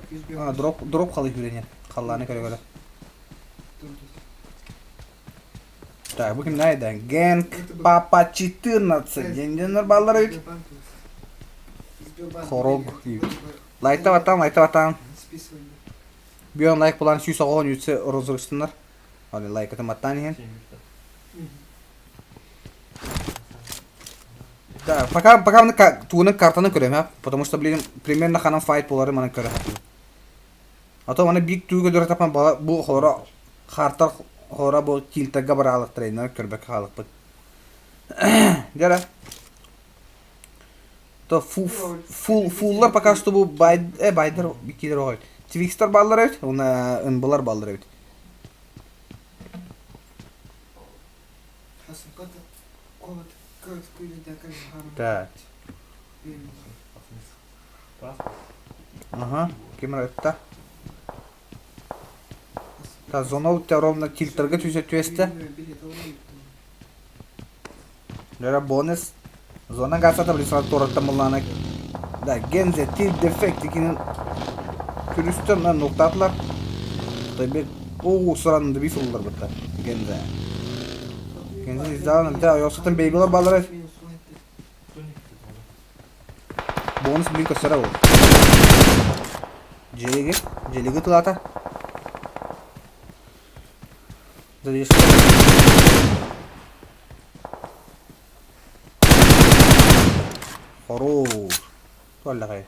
дроп дроп халы хүренер. Халлааны көрө-көрө. Так, бу кимнәй да? Гэнг Папа 14. Денденер баллар бит. Хорог. Лайта батан, лайта батан. Бион лайк булан 190 үтсе розыгрыштыннар. Али лайкатын баттан иһин. Да, пока пока тугуну картаны көрөм, потому что, блин, примерно ханан файт болары маны көрө хатым. А то маны бик тугу көрө тапан бу хоро хартар хоро бу тилтага баралык тренер көрбөк хаалыкпыт. Дера. То фу фул фуллар пока что бу бай байдер бикилер оҕой. Твикстер баллар эбит, уна ынбылар баллар эбит. Так. Ага, ким ытта? Та зона у ровно тильтерге түсе түесте. Лера бонус. Зона гасата bir saat torаттан булланы. Да, Гензе тил дефект икинин күрүстөн на ноктатлар. Tabi o sıranın bir fullar бытта. Гензе. Гензе издаван да, йосытын бейбила балары. Бонус блин көсөрө ол. Желиги, желиги тылата. Хорош. Туаллаҕай.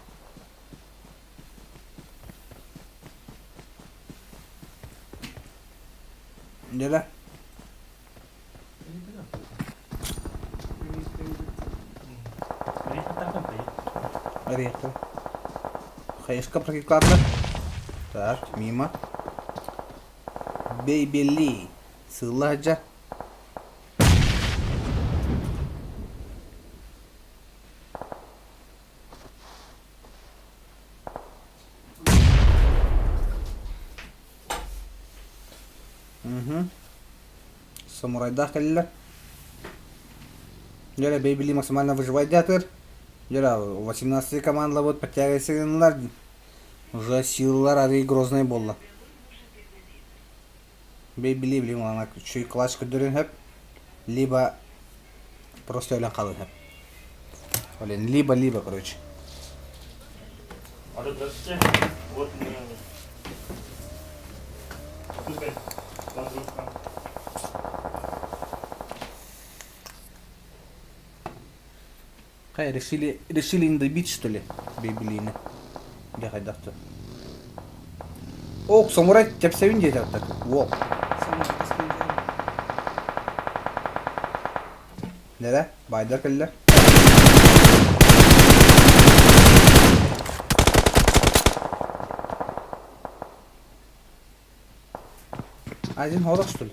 Дьэ Орешка. Хаешка прокикладна. Так, мимо. Бейби Ли. Сылладжа. Угу. Самурайдаах кэллилэр. Дьэ, бэйбили максимально выживать диатыр. Дьэ, 18 командалабыт подтягивайся Уже силалар арый грозный буолла. Бэйбили билим ана үчүгэй класс көрдөрүн сөп, либо просто өлөн хаалыан сөп. Блин, либо-либо, короче. Алло, здравствуйте. Вот мы... Хай, решили, решили не добить, что ли, Бейбилини? Или хайдах-то? Ок, самурай тэпсэбин диэтэ так. Уол. Нere? Байдар кэллэ. Один хорох, что ли?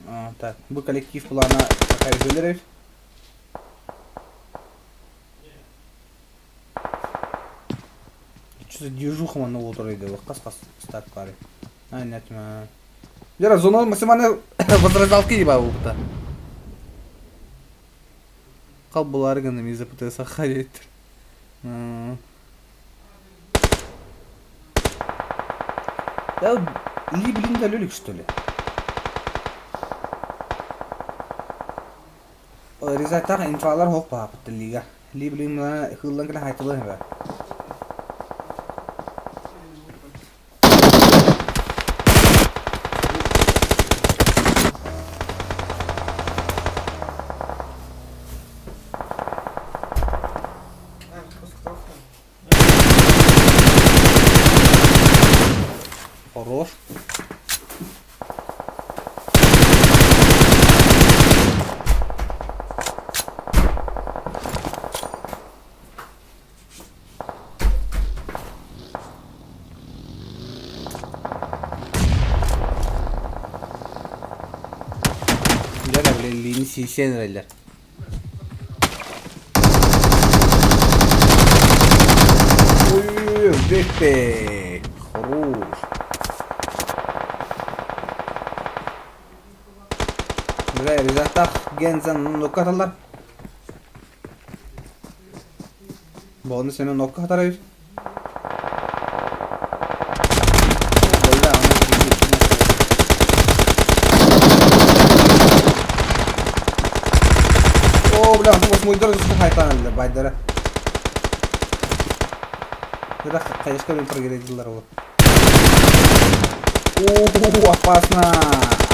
А, так, бу коллектив плана такая жөлерев. Что за движуха манна буолар хас хас стак баары. Айнатма. Дьэ, зона максимально возрождалки еба опыта. Хал булары гына из ПТС харит. Да, ли, блин, да люлик, что ли? Результаттах инфалар хоқ баапыт лига. Ли, блин, хыллан кэлэн хайтылы хэбэ. Хорош. Дьэ эрэ, били илиини сиэн эрэллэр. Ой, Беппе! Хорош! Бля, результат Гензен нокка аталлар. Бону сені нокка атар Бля, О, бля, восьмойдар хайтан байдара. Бля, конечно, мен прогрейдилар вот. О, опасно!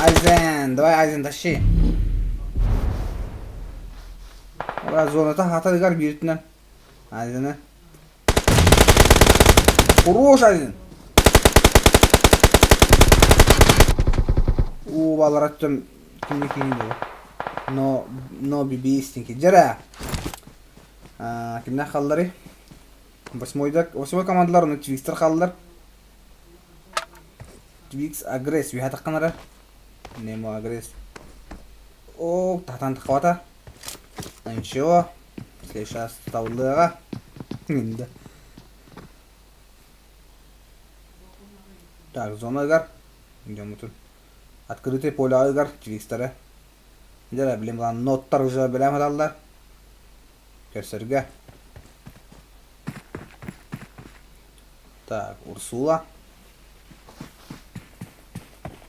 Айзен, давай, Айзен, тащи. Бля, зоната хатадыгар бииртинен. Айзене. Хорош, Айзен! Уу, балар өттүм кимни киин Но, но бибистинки. Дьэрэ! Кимнээх хаалларый? Восьмойда, восьмой командалар, оны Твикстер хааллар. Твикс Агресс үһэ тахханара. Немо Агресс. О, татан таххабата. Ничего. Следующий табыллыаҕа. Да. Так, зона ыгар. Дьоммутун. Открытый поле ыгар Твикстері. Дьэ, блин, ноттар уже билэм хаталлар. Көрсөргө. Так, Урсула.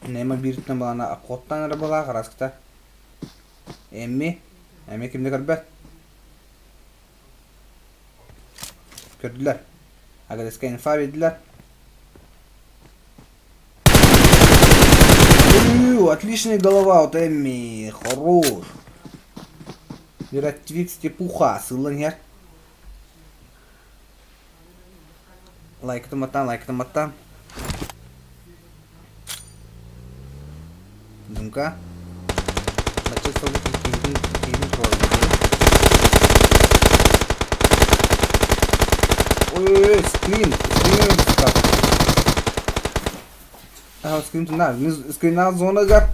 Нема бииртэн балана обходтан эрэ былаах араскыта. Эмми. Эми кимди көрбөт? Көрдүлэр. Агреска инфа биэрдилэр. Отличная голова от Эмми. Хорош. Твикс Степуха. Сыллан иһэр. Лайктаматтан, лайктаматтан. Думка. Бачча сылгы киһитин киһитин туруорбут. Ой-ой-ой, скрин, скрин выпускал. А, скрин туда, скрин на зонагар.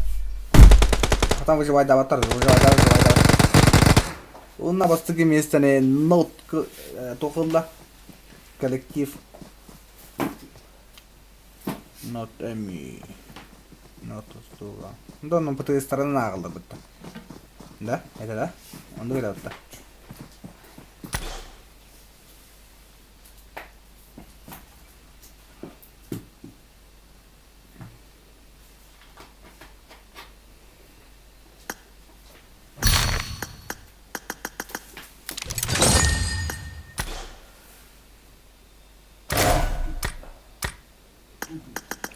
Потом выживай, давай, выживай, давай, выживай, давай. Уонна бастакы миэстэни Нот туох Коллектив Нот Эми. Нот устууга. Да, ну по той стороны ааҕыллар бытта. Да, это да? Оннук эле атта.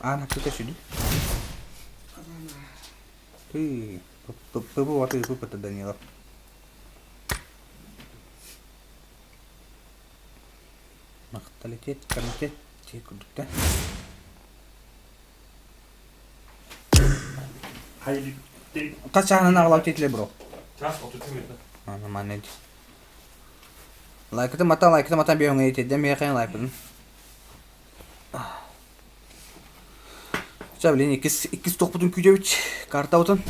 Аан хапсыта сүдү. Ты ПП ты Данилов. Махталитет комитет дии курдук да. Хас чааһынан аҕалаабыт этилэр бро? Час 33 минута. Нормально. Лайкытын матан, лайкытын матан биэһүҥ этидэ миэхэ лайкытын. Ча, блин, иккис, иккис тохпутун күүтэбит. Картабытын.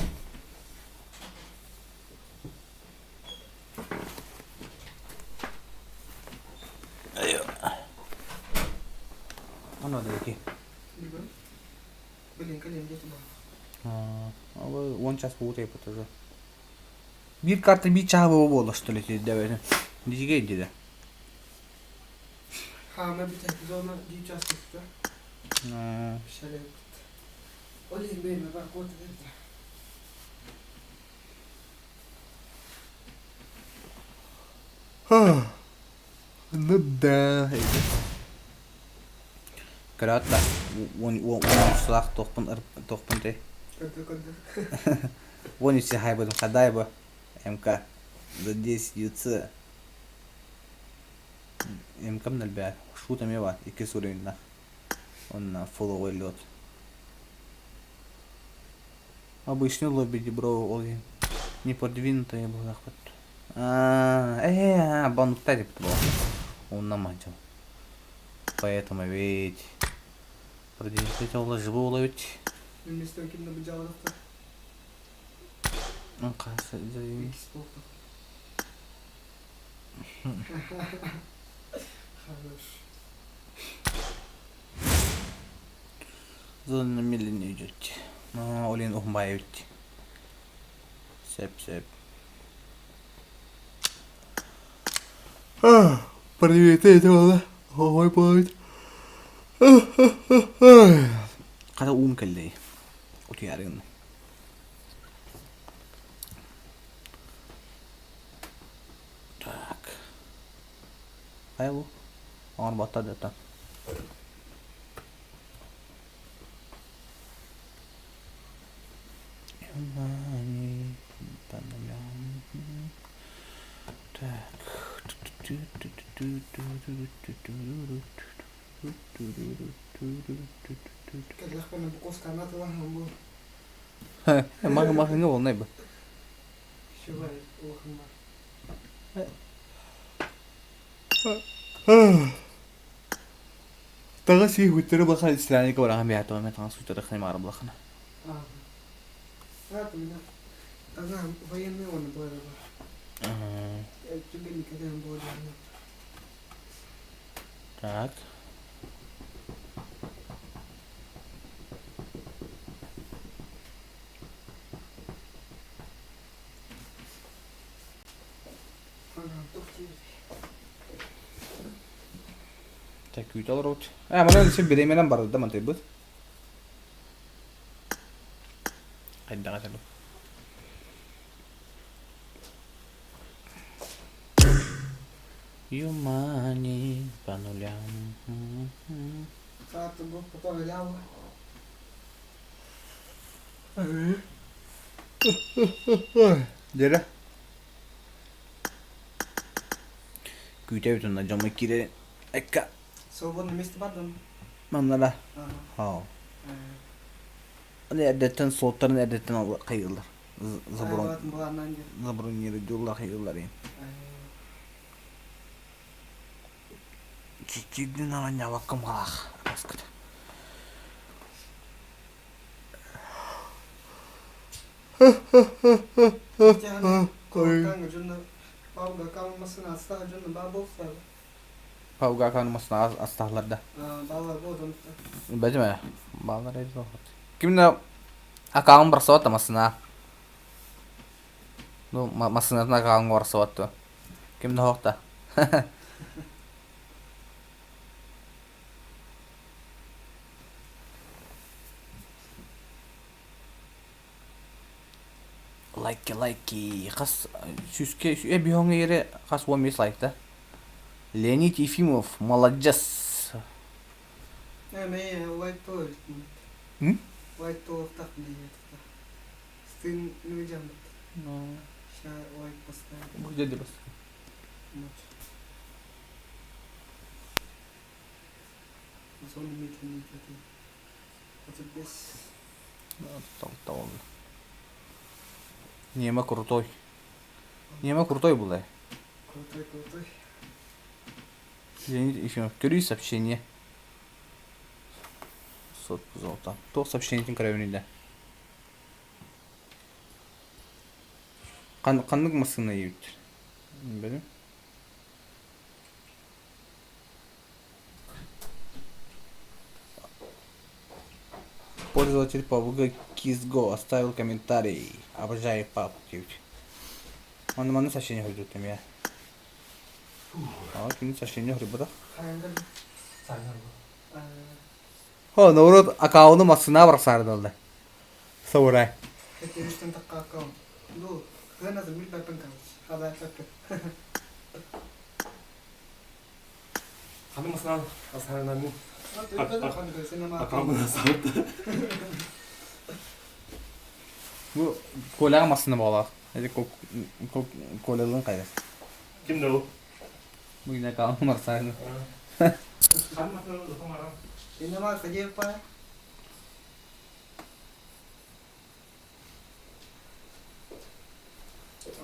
Оно деки. Блин, кэлин где был? Уон час буут эпит уже. Биир карта биир чаһы буола что ли диэбэтин. Дизиге диде. Хаама бүтэ зона биир час түстэ. Ол иһин бэйэм бар куота да. Ну да. Көрөөт да уон үс туохпун туохпун ты Көрдө көрдө. 13 хайбытым хадай бы МК за 10 ЮЦ МК 05 шут эмиэ бар иккис уровеньна онно фуловый лед обычный лобби бро ол иһин не продвинутая буолахпыт аа э баннукта деп онна мачыл поэтому ведь продвинутый ол живой ол ведь Вместо кимна быдьаалахта. Иккис буолта. Хорош. Зона медленно идет. Олин ухмаевич. Сеп, сеп. Привет, это было. Ой, будет. Хата уум кэллэй. Утуйарын. Так. Хайа бу? Оҥор батта да Так. Кэллэхпинэ бу куосканы атылаһан бу. Маһыҥа буолнай бу. Үчүгэй улахан бар. Таҕа сии хуттары баха исраника барахан бэйэтэ мен таҥас хуттары хаймаара булахана. А, это меня. Ага, военный он был. Тебе никогда не было. Так. Ага, тухти. Так, күүтэ олоробут. Ээ, манан син бириэмэнэн барда да мантайбыт. Хайдаҕа этэ Юмани по нулям. Сааты бу потом лява. Дere. Күүтэбит онно дьоммут киирэрин. Экка. Свободное место бардым. Маннара. Ага. Хаа. Оны эрдэттэн суоттарын эрдэттэн хайыыллар. Заброн забронировать хайыыллар. Чичидин аранньабаккым хаах. Аскыт. Пауга канмасына астахлар да. Бәдеме? Баллар Кимне акаун барсот тамасына. Ну, массыынатын акаҕыҥ барсыбат дуо? Ким да суох да. Лайки, лайки. Хас сүүскэ эбиһоҥ иэри хас 15 лайкта. Леонид Ефимов, молодец. Э, лайк М? Лайк Сын людям. Ну, Сейчас лайк поставим. Где ты поставил? Вот. Зону медленно идет. Вот здесь. Нема крутой. Нема крутой был, Крутой, крутой. Леонид Ефимов. Көрүү сообщение. Сотку золота. Туох сообщениетин көрөбүн илэ. Ханнык массыына иэбиттэр? Билим. Пользователь PUBG KissGo оставил комментарий. Обожаю папу диэбит. Манна манна сообщение хоруйдуттум я. Аа кини сообщение хоруйбатах. О, наоборот, аккаунту массыына барсаардалла. Саурай. Хэтэриттэн такка Ну, ханас билбэппин короче. Хабаатакка. Ханы масынан асарынан акамына сабыт. Бу Коляҕа массыына буолаах. Эти Колялыын хайда? Ким да ол? Бу гина аккаунту барсаарын. Ханы масынан улахан Инама кадепа.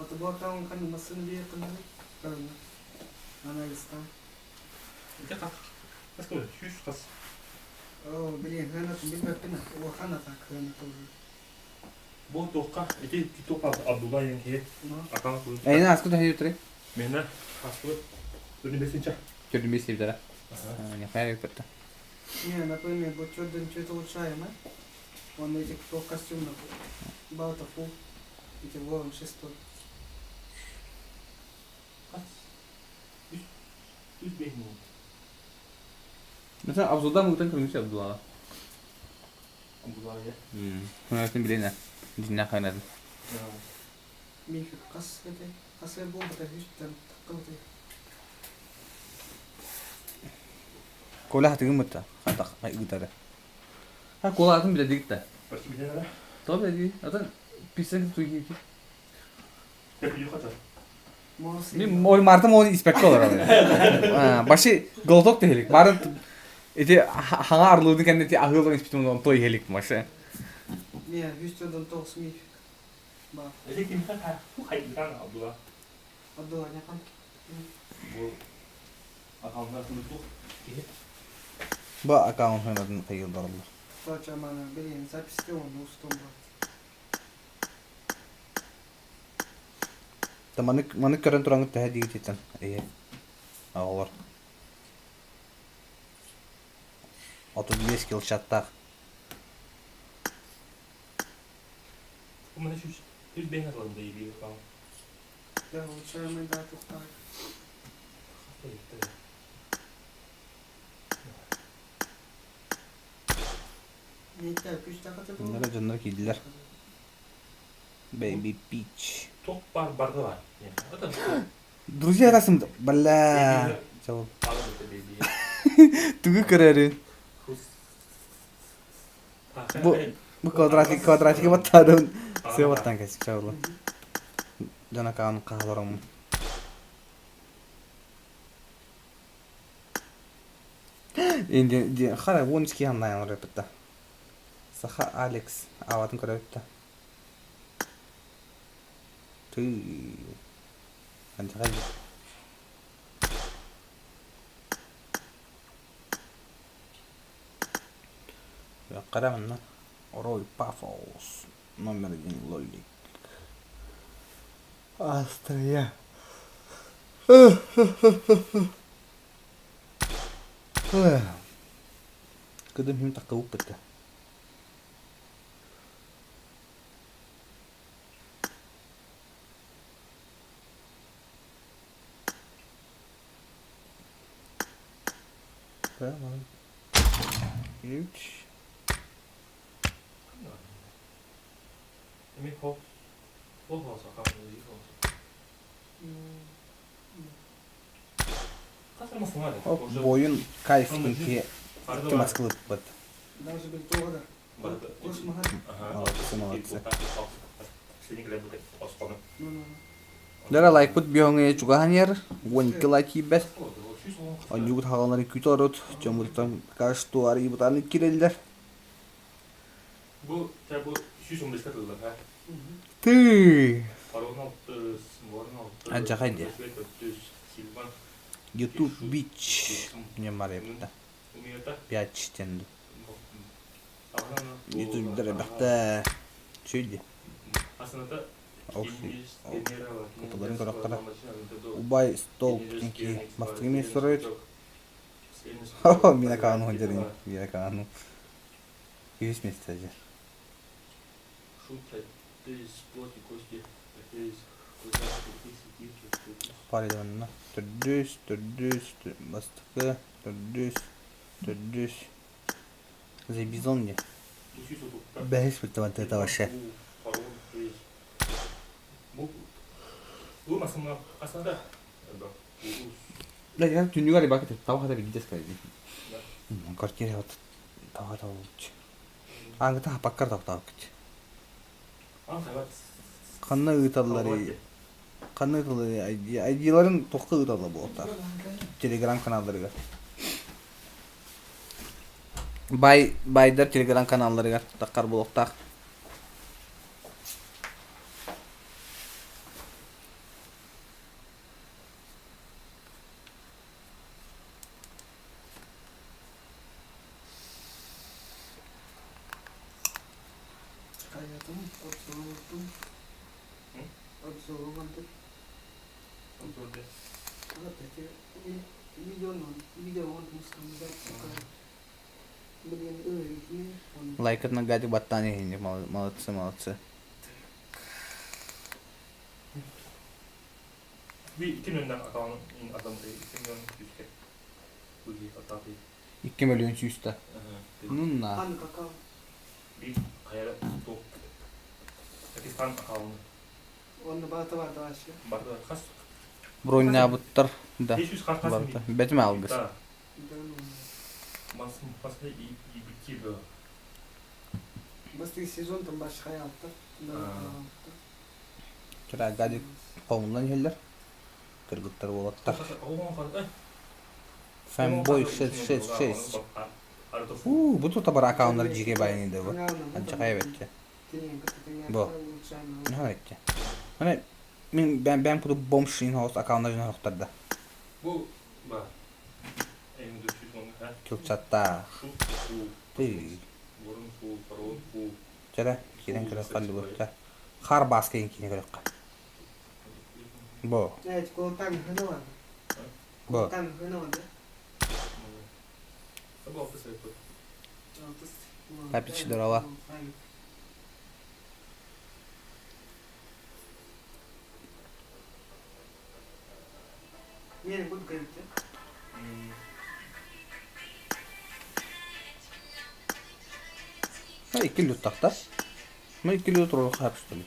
Отобокаун хан масын бие кынны. Анализтан. Хас сүүс хас. О, блин, хана билбэппин. Улахан атак хана тоже. Бу туохха ити туохха Абдулла диэн киһи акаан кулун. Эйне аскы төһө ютри? Мена аскы түрүн бесинче. Түрүн бес дейбдара. Не хайа көттө. Не, например, вот что что-то улучшаем, а? Он эти кто костюм Балта фу. Эти ворон шестой. Хас үс бес мың. Mesela Абдулла мugtan көрүнүш Абдулла. Абдулла я. Хунатын билена. Динна хайнатын. Мифик қас это қасы болбата хүстен таққылды. Коля хатыгын мытта. Хатак ыгытары. Ха кола атын биле дигитта. Баш билена. То биле Атын писен туги. Тепи хата. Мен ол мартым ол инспектор олар. Башы голоток дехелик. Барын эти хаңа арлуудун кэннити аһыылын испитим он той хелик машы. Не, хүстен тоғыз мифик. Ба. Эти ким ха ху хайдан Абдулла. Абдулла не қан. Бу акаунтар тух киһи. Бу аккаунт ханатын кыйылдарылар. Точно, блин, запись он устом бар. Та манык манык көрөн тураңыт тэһэ диги титен. Эйе. Оҕолор. 35 килл чаттаах. Бу мана үс үс бес алын дейби акаун. Да, улучшаемый да тухтар. Не так, күч тақаты бұл. Bunlara дьоннор киирдилэр. Baby Peach. Туох бар барды бар. Атын. Друзья расым бля. Чабыл. Бейби. Тугу көрөрү. Хус. Бу бу квадратик квадратик баттадым. Сыа баттан кесик чабыл. Дьон акаун хааларым. Инди хара вон ски онлайн рэпетта. Саха Алекс аватын көрөбүттэ. Ты Андрей. Кара Рой Пафос. Номер один лолик. Австрия. Кыдым хим такы бітті. Үч. Оп, буойун кайф икки икки маскылыппыт. Молодцы, молодцы. Дара лайкпыт биоҥэ чугаһан иһэр, 12 лайк киирбэт. Онньугут хаҕалары күүтэ олорут, дьоммутуттан пока что арыйбытаны кирэллэр. Бу бу 115 тыллар ha. Ты. Парон 6, Ворон 6, Адьахай диэ. Сильван. YouTube Beach не марепта. Пять тенду. Ютубдар эбэхтэ. Чүйди. Кутуларын көрөххө Убай стол птинки бастыгы мен строит. Мина каану дерин. Мина каану. Үһүс месте дьэр. Паридонна. Төрдүс, төрдүс, бастакы, төрдүс, төрдүс. The Bison диэн. Бэһис бүттэ вообще. Да, түннүгэр рыбака таба хата билдес кэлди. Квартира вот таба табылчы. Ангыта хапаккар таптаабыккыт. Ханна ыыталларый? Ханна ыыталларый? Айдиаларын туохха ыыталлар буолуохтаах? Телеграм каналларыгар. Бай, байдар телеграм каналларыгар таххар буолуохтаах. Хайатын обзорун обзорун Лайкытынан гадик баттаан иһинник молодцы, молодцы. 2 100 000 да. Ну на. Броннябыттар да. Барыта. Бэтим алгыс. Чара гадик хоҥунан иһэллэр. Кыргыттар уолаттар. Фэмбой 666. Уу, бу тута бар аккауннар дьиикэй баайын да бу. Анчахай эбэтчэ. Бу. Наһаа этчэ. Аны мин бэм бэм курдук бомж ин хоус аккауннар дьон хохтарда. Кылчаттаах. Ты. Чэрэ, киирэн көрөххө аллыбытта. Хар бааска киирэн көрөххө. Бу. Бу. Папич здорово. Икки люттахта. Мы икки лют ролл хапштали.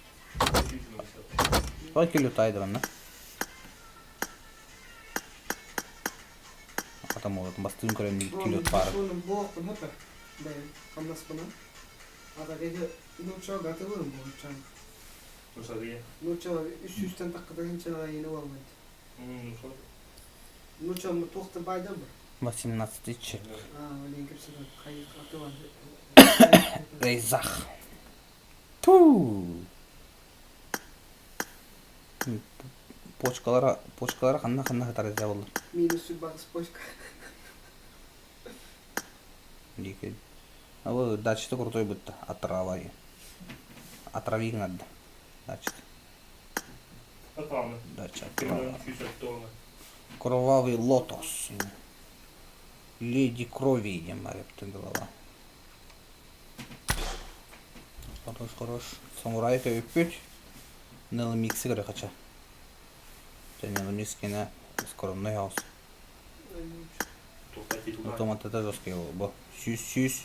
Икки лют айдыранна. Атам олатын бастыын көрөн икки лют баар. 18 тысяч. Рейзах. Ту. Почкалара, почкалара ханна ханна хатар боллар. Минус бакс почка. Дикий. А вот дача крутой будто. Отрава. Отрави надо. Дача. Дача отрава. Кровавый лотос. Леди крови, репта голова. Хорош, хорош. Самурай көйүппүт. Нелл микси көрө хача. Нелл микс кene скромный хаус. Автоматтата жесткий бу. Сүүс сүүс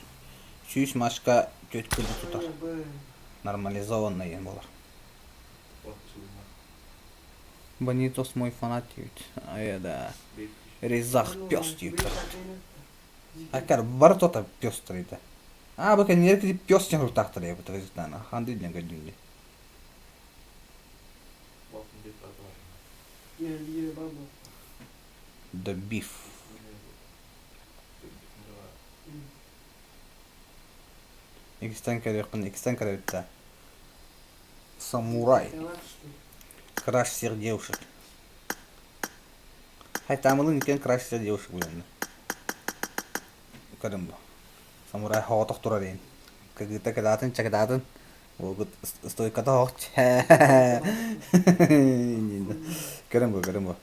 сүүс машка түөрт кыды тутар. Нормализованный буолар. Бонитос мой фанат диэбит. Айа да. Резах пес диэбит. Акар бары тота пес тарыйда. А бу кэннилэр кити пес диэн уртаахтар эбит Резитана. Ханды диэн көрдүм дии. The Beef. Икистэн көрүөххүн, икистэн көрөбүт да. Самурай. Краш всех девушек. Хайтаамылын иккен краш всех девушек буоланна. Көрүм бу. Самурай хоҕотох турар иин. Кыгыта кыдаатын чакыдаатын. Уолгут стойката хоох. Көрүм бу, көрүм бу.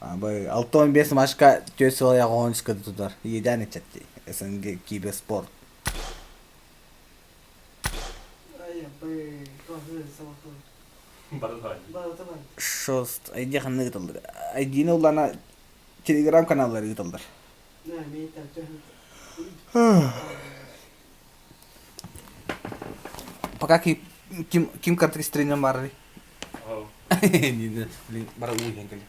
65 машка түөрт сыл айаҕын тутар. Иэдээн ыччат СНГ киберспорт. Шост айди ханна ыытыллар? Айдины улана телеграм каналлар ыытыллар. Пока ким ким ким картик стримнен барар? Блин, бара уу иһэн кэллим.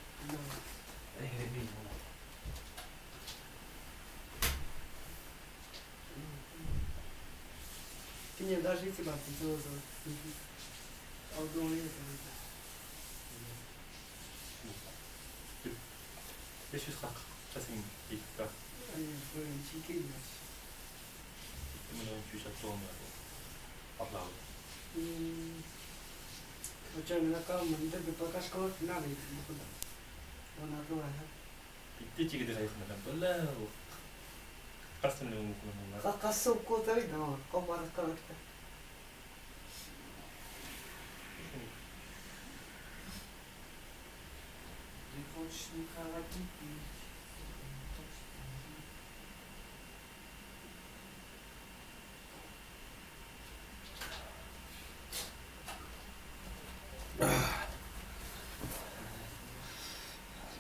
Кини даже эти бабки делала.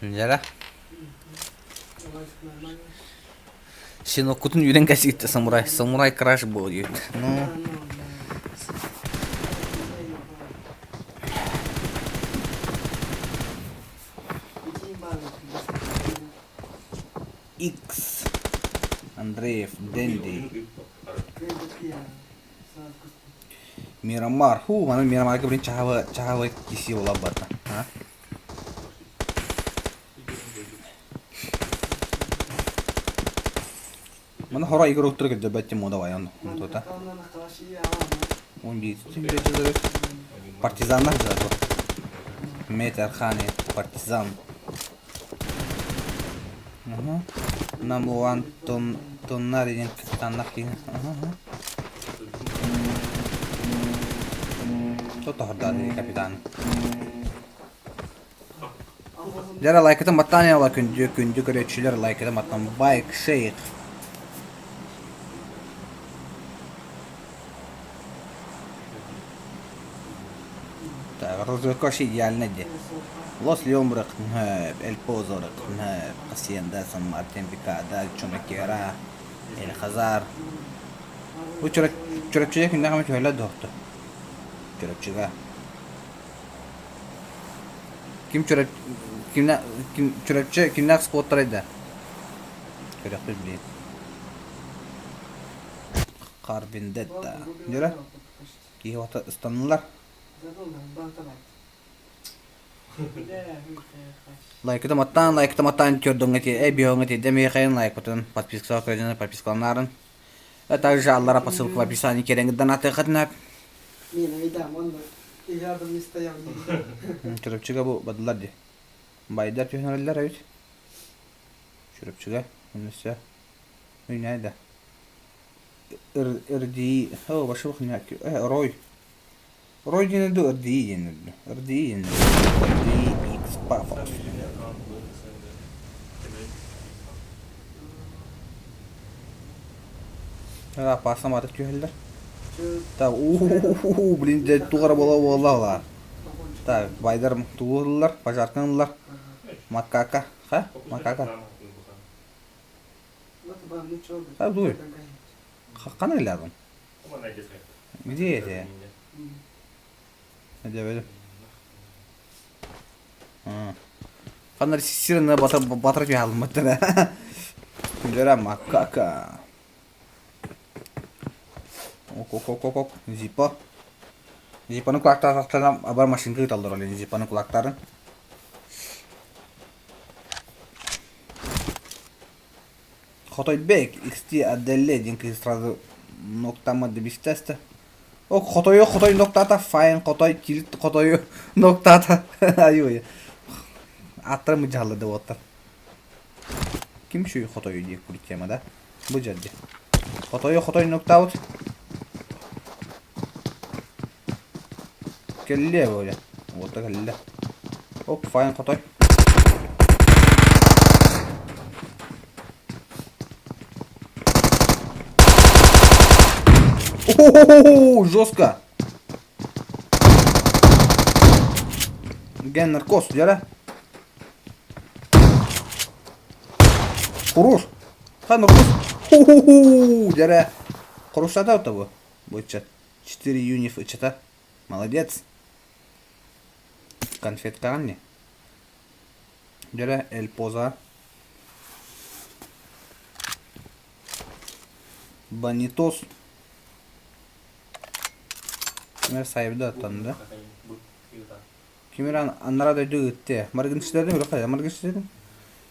Дьара. Синоккутун үүрэн кэсиитте самурай. Самурай краш буол диэбит. Ну, X. Андреев, Дэнди. Мирамар. Ху, маны Мирамарга блин чаһабы чаһабы киси була барда. А? Маны хоро игроктар көрдөбөт мода баян тута. Он bir Партизанlar зато. Мет Архани, партизан. Ага. Намуан тон тоннар диэн таннах киһи. Ага. Тотоһордаан капитан. Дьэ лайкытын баттаан ыла күндү күндү көрөөччүлэр лайкытын баттан байк шейх. Так, разведка вообще идеально де. Лос Леон Эль Позо, Хасиенда, Сан Мартин, Пикада, Чумакера, Эль Хазар. Бу Чурапчыга күннээх эмэ түһэллэр дуохту. Чурапчыга. Ким Чурап кимнэ ким Чурапчы кимнээх спорттарай да? Көрөхпүт билигин. Карвиндетта. Дьөрө киһи ота ыстаннылар. Лайкытым аттаан, лайкытым аттаан көрдөҥҥө ти эбиоҥҥа тиэрдэ миэхэйин лайкытын подпискаҕа көрдөнө подпискаланарын. А также аллара по ссылке в описании кереҥ донатыаххытына Чурапчыга бу бадылар дии. Байдар түһүнэрэллэр эбит. Чурапчыга үнүсэ үнэ да. Ырдии о башыбых Рой. Рой диэн ду ырдии диэн ырдии диэн ырдии X Пафос. Опасно матык түһэллэр. Так, уу, блин, дьэ тугара буола буолла Так, байдар тугу ыллар, пожарканы ыллар. Макака, ха? Макака. А дуй. Ханна кэллэҕин? Где это? Дьэбэдим. Ханна сирine батыр батыр түһалыммыттара. Дөрэ макака. Ок ок ок ок ок Зиппо. Зиппоны кулактаатахтарына абар машинка ыыталлар ол Зиппоны кулактарын. Хотойбек XT Аделле диэн киһи сразу ноктаммат дебистээстэ. О хотойу хотой ноктаата файн хотой килит хотойу ноктаата айыы аттара мыдьаалла да уоттар. Ким шүй хотойу диye курит тема да? Бу дьэрди. Хотойу хотой ноктаабыт. Кэллиэ буоле. Уота кэллэ. Оп, файн хотой. О, жестко! Ген наркоз, дьэрэ. Хорош! Ха, наркоз. Ху-ху-ху, дьэрэ. Хорошата того. Бычат. 4 юниф ычата. Молодец. Конфеткаҕын не? Дьэрэ, Эль Поза. Бонитос. Кимэр сайбыда оттон да? Кимэр аннара дойду ыытты. Маргинштердин үрэх хайа Маргинштердин.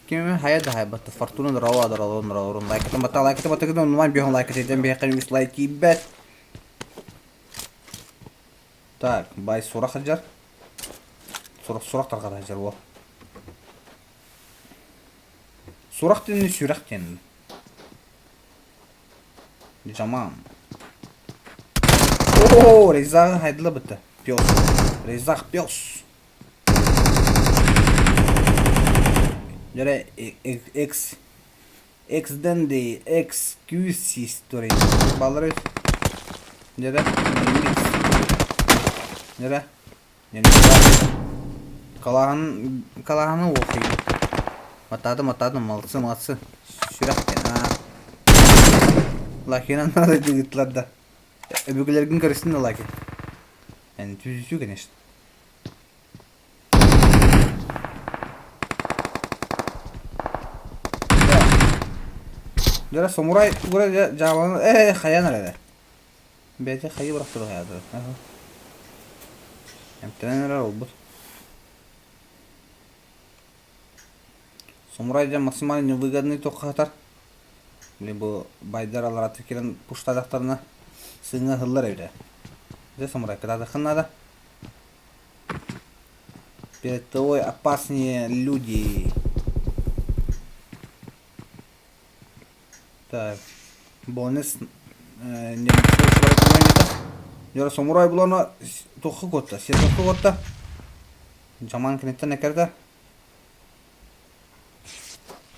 Кимэр хайа да хайбатта. Фортуна дорова дорова дорова лайкатын батта лайкатын батта гын онлайн биһон лайкат етен биһэккэ үс лайк киирбэт. Так, бай сурах сылдьар. Сурах сурах тарҕата сылдьар уол. Сурах диэн сүрэх диэн. Жаман. О, Резагы хайдыла бытта. Пес. Резах пес. Дьэрэ X X-ден ди XQ history. Баллар Дьэрэ Дьэрэ Калаһан калаһаны уохуй. Матааты матааты молодцы молодцы. Сүрэх Лакинан надо дьыгытлар да. Өбүгэлэргин көрүстүн да Лаки. Эн түзүсүү конечно. Дьэ самурай тугура дьэ дьаабаны ээ хайан эрэ Бэйэтэ хайыы бырахтыра хайаатар. Эмтэнэн эрэр олбут. Самурай дьэ максимально невыгодный туоххатар. Били бу байдар аларатык кирэн пуштадахтарына сыҥа ыһыллар эбитэ. Дьэ самурай кытаатаххын наада. Перед тобой опаснее люди. Так, бонус Дьоро самурай булана туохха куотта? Сетовка куотта. Жаман киниттэн экерде.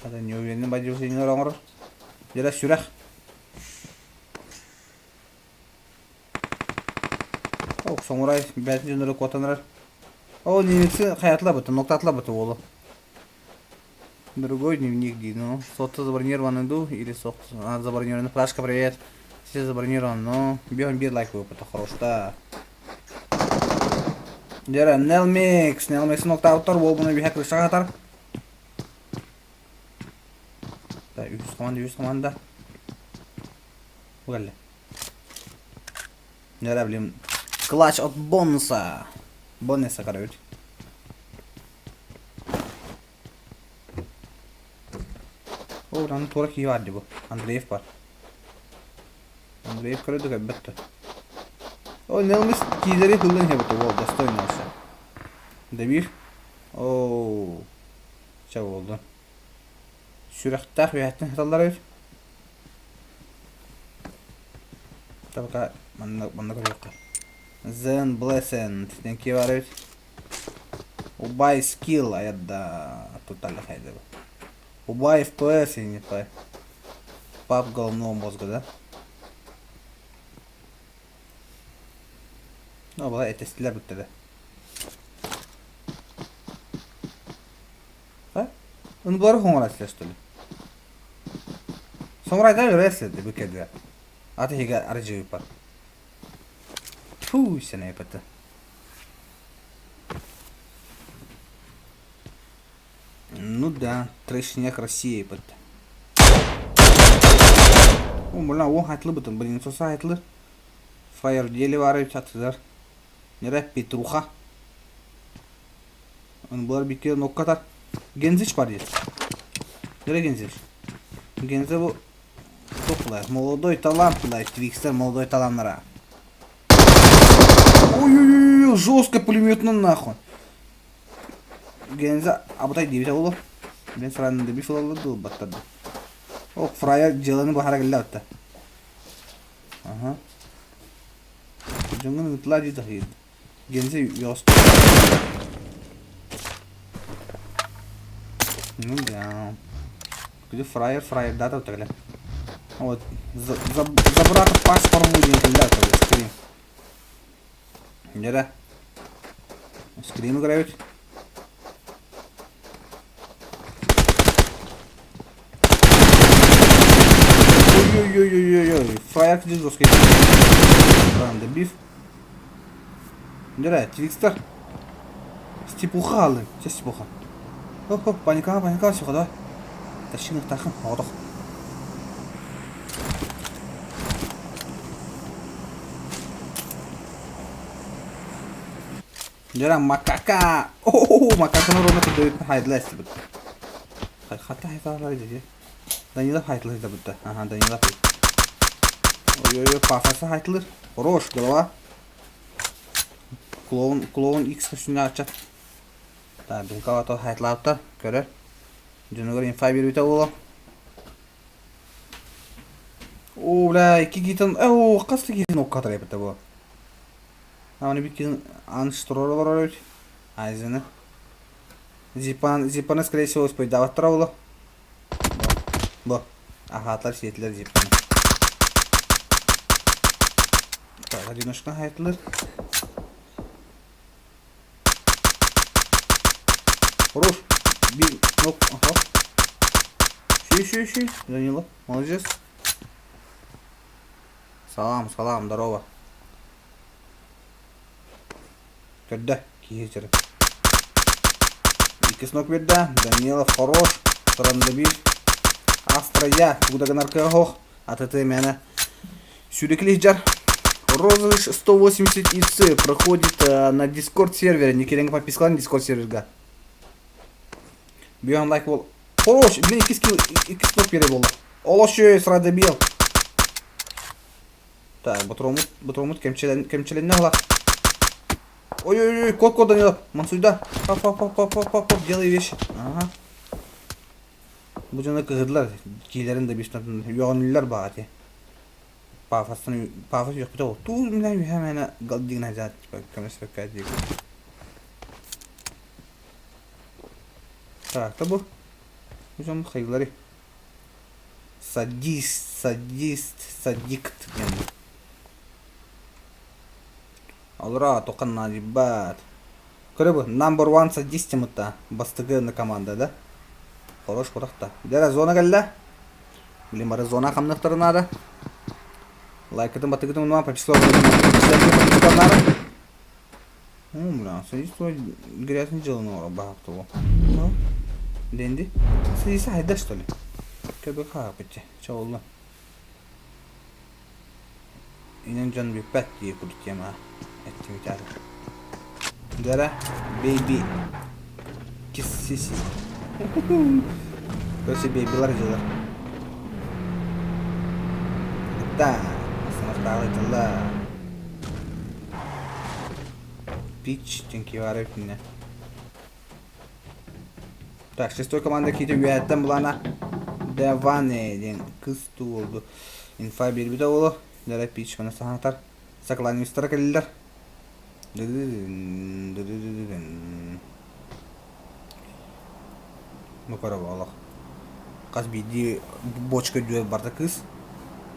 Хата не уверен бадьыусинер оҥорор. Дьэ сүрэх. Ох, самурай бэйэтин дьоннору куотан эрэр. О, немцы хаятла быты, ноктатла быты уолу. Другой дневник дии, ну, сотто забронированный ду или сот а, забронированный. Флашка, привет. Все забронирован, но бьем бир лайк выпута, хорош, да. Дьэрэ, Нелмикс, Нелмикс ноктаутар, уолбуну биһэ крышаҕа хатар. Да, үһүс команда, үһүс команда. Бу кэллэ. Дьэрэ, блин, клатч от бонуса. Бонуса, короче. О, аны туора киһи баар дии бу. Андреев бар. Андреев көрө да көрбөт да. О, Нелмис киилэри хыллын иһэ бу уол достойно вообще. Добив. Оо. Чэ буолду. Сүрэхтээх үөһэттэн сыталлар эбит. Табака манна манна көрүөххэ. Zen Blessend диэн киһи баар эбит. Убай скилл аядда туталли хайда бу. Убай FPS не пай. Пап головного мозга, да? Ну, была этестилер бүттэ А? Unu бұлар хоңор что ли? Самурайдар өрөсөдө бу кэдэ. Аты иһигэ арыдьыыппат. Тьфу, сэнэйбэт. Ну да, трэшняк Россия епет. О, бля, о, хайтлы бытын, блин, соса хайтлы. Фаер деле бар чатызар. Нере Петруха. Бұлар бикке ноккатар. Гензич бар дейді. Нере Гензич? Гензе bu çok Молодой талант булай, Твикстер молодой талантлара. Ой-ой-ой, жестко пулеметно нахуй. Гензе абытай дебите болу. Мен сыранын деби фылалды баттады. Ок, фрая деланы бахара келді атта. Ага. Жоңгын ытла дейді. Гензе yost. Ну да. Где фраер, фраер, да, тогда. Вот, за, за, за брата паспорт будет, да, тогда, скрин. Где Скрин играют. Ой-ой-ой-ой-ой, фраер где жесткий. Ранда биф. Где Твикстер? Степуха алын. Сейчас степуха. Хоп-хоп, паника, паника, все, давай. Тащи их тахын, оғдық. Дера макака. О, макаканы ровно дают хайдлас бит. Хата хайдлар диye. Данила хайдлар да битте. Ага, Данила. Ой-ой-ой, пафоса хайдлар. Хорош, голова. Клоун, клоун X üstüne açar. Так, билка то хайдларта көрөр. Дьонугар инфа берүүтэ буолуо. О, бля, икки киитин, о, хас да киитин оккатар эбитэ бу. Аны bir киитин аныш турар эбит. Айзены. Зипан, зипаны, скорее всего, успойдаваттара буолуо. Бу. Ахатлар сиэтилер зипаны. Так, одиночка хайтлар. Хорош. Bir нок. Ага. Еще, еще, еще. Данила. Молодец. Салам, салам, здорово. Көрдө. Киһи Икки снок берді. Данилов хорош. Трандабив. Астрая. Куда хох. АТТ мені. Сюрекли жар. Розыгрыш 180 ИЦ проходит на Discord сервере. Никеренге подписка на Discord серверге. Бьем лайк бол. Хорош. Блин, икки скилл, икки снок бере болды. Олошы, сразу добил. Так, батромут, батромут кемчеленне ала. Ой-ой-ой, кот, кот, Данила. Мансуйда. Пап, пап, пап, пап, пап, пап, пап, делай вещи. Ага. Бу жана кыгыдлар, кийлерин да бишнатын, йогонлар багати. Пафостан, пафос yok бит. Ту менен хәмәнә галдигна зат, типа, көмөс бөккә Так, табу. Бу хайглары. Садист, садист, садикт. Алра, тоқан наджибат. Көрө бу, number one садистимытта. Бастыгы на команда, да? Хорош куракта. Дера зона келді. Блин, бары зона хамнықтары надо. Лайкатын батыгытын унума, подписка надо. О, бля, садист грязный дело на бахту. Ну, Денди. Садист хайда, что ли? Көбек хапыты. Чоулу. Инен жан бүппәт дии курдук тема. Эттим итәр. Дара, baby kiss sisi. Короче, бейбилар дьылар. Да, самосталы Пич, бар өтіне. Так, шестой команда кейті үйәттен бұлана Деване ден кыз туылды. Инфа бербіді олы. Дара пич мана сахатар. Сакланмистар келдер. Ну, олох. Қаз биди бочка дүйе барда кыз.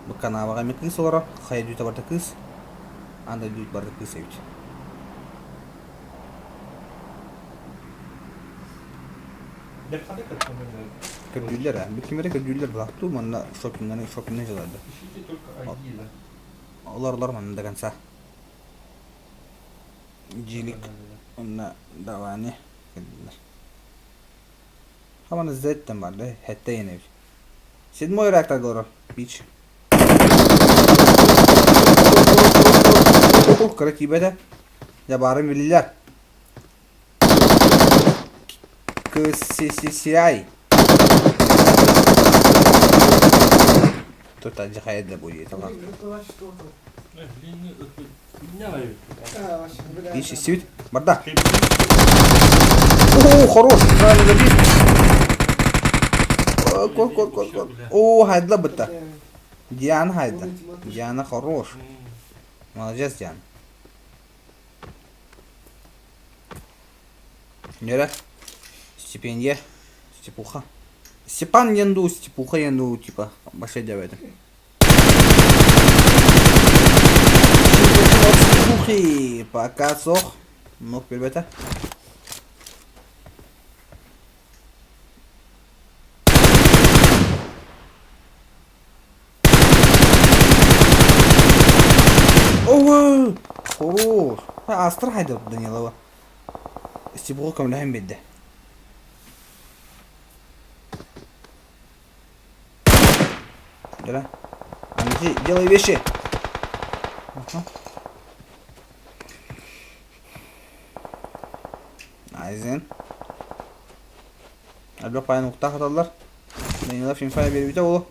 Бу канавага ми кыз олара. Хай дүйте барда кыз. Анда дүйт барда кыз эбит. Деп қандай кіріп Көрдүүллэр ээ. Бу ким эрэ көрдүүллэр былаахтуу манна шопиннан шопиннан дьыларды. Ищите только ID, да? Олор олор манна до конца. Джилик онно давани кэллилэр. Хамана Z-тен бар да, хэтте енебит. Седьмой реактор говорю, бич. Кыра тиибэтэ. Дьэ баарын билилэр. КСССИ. Тут адьахайа да будет. Ищи сють. Бардак. О, хорош, правильно забил. Кор, кор, кор, кор. О, хайдла бытта. Диана хайда. Диана хорош. Молодец, Диана. Нера. Стипендия. Степуха. Степан Янду, Степуха Янду, типа, вообще диабет. Степухи, пока сох. Ног билбэтэ. Ой, хорош. Астра хайда Данилова. Степуха көмөлөһөн биэрдэ. Дьэ, Андрей, делай вещи. Ага. Айзен. Элбэх паайын уктаах аталлар. Данилов инфа биэрбитэ ол.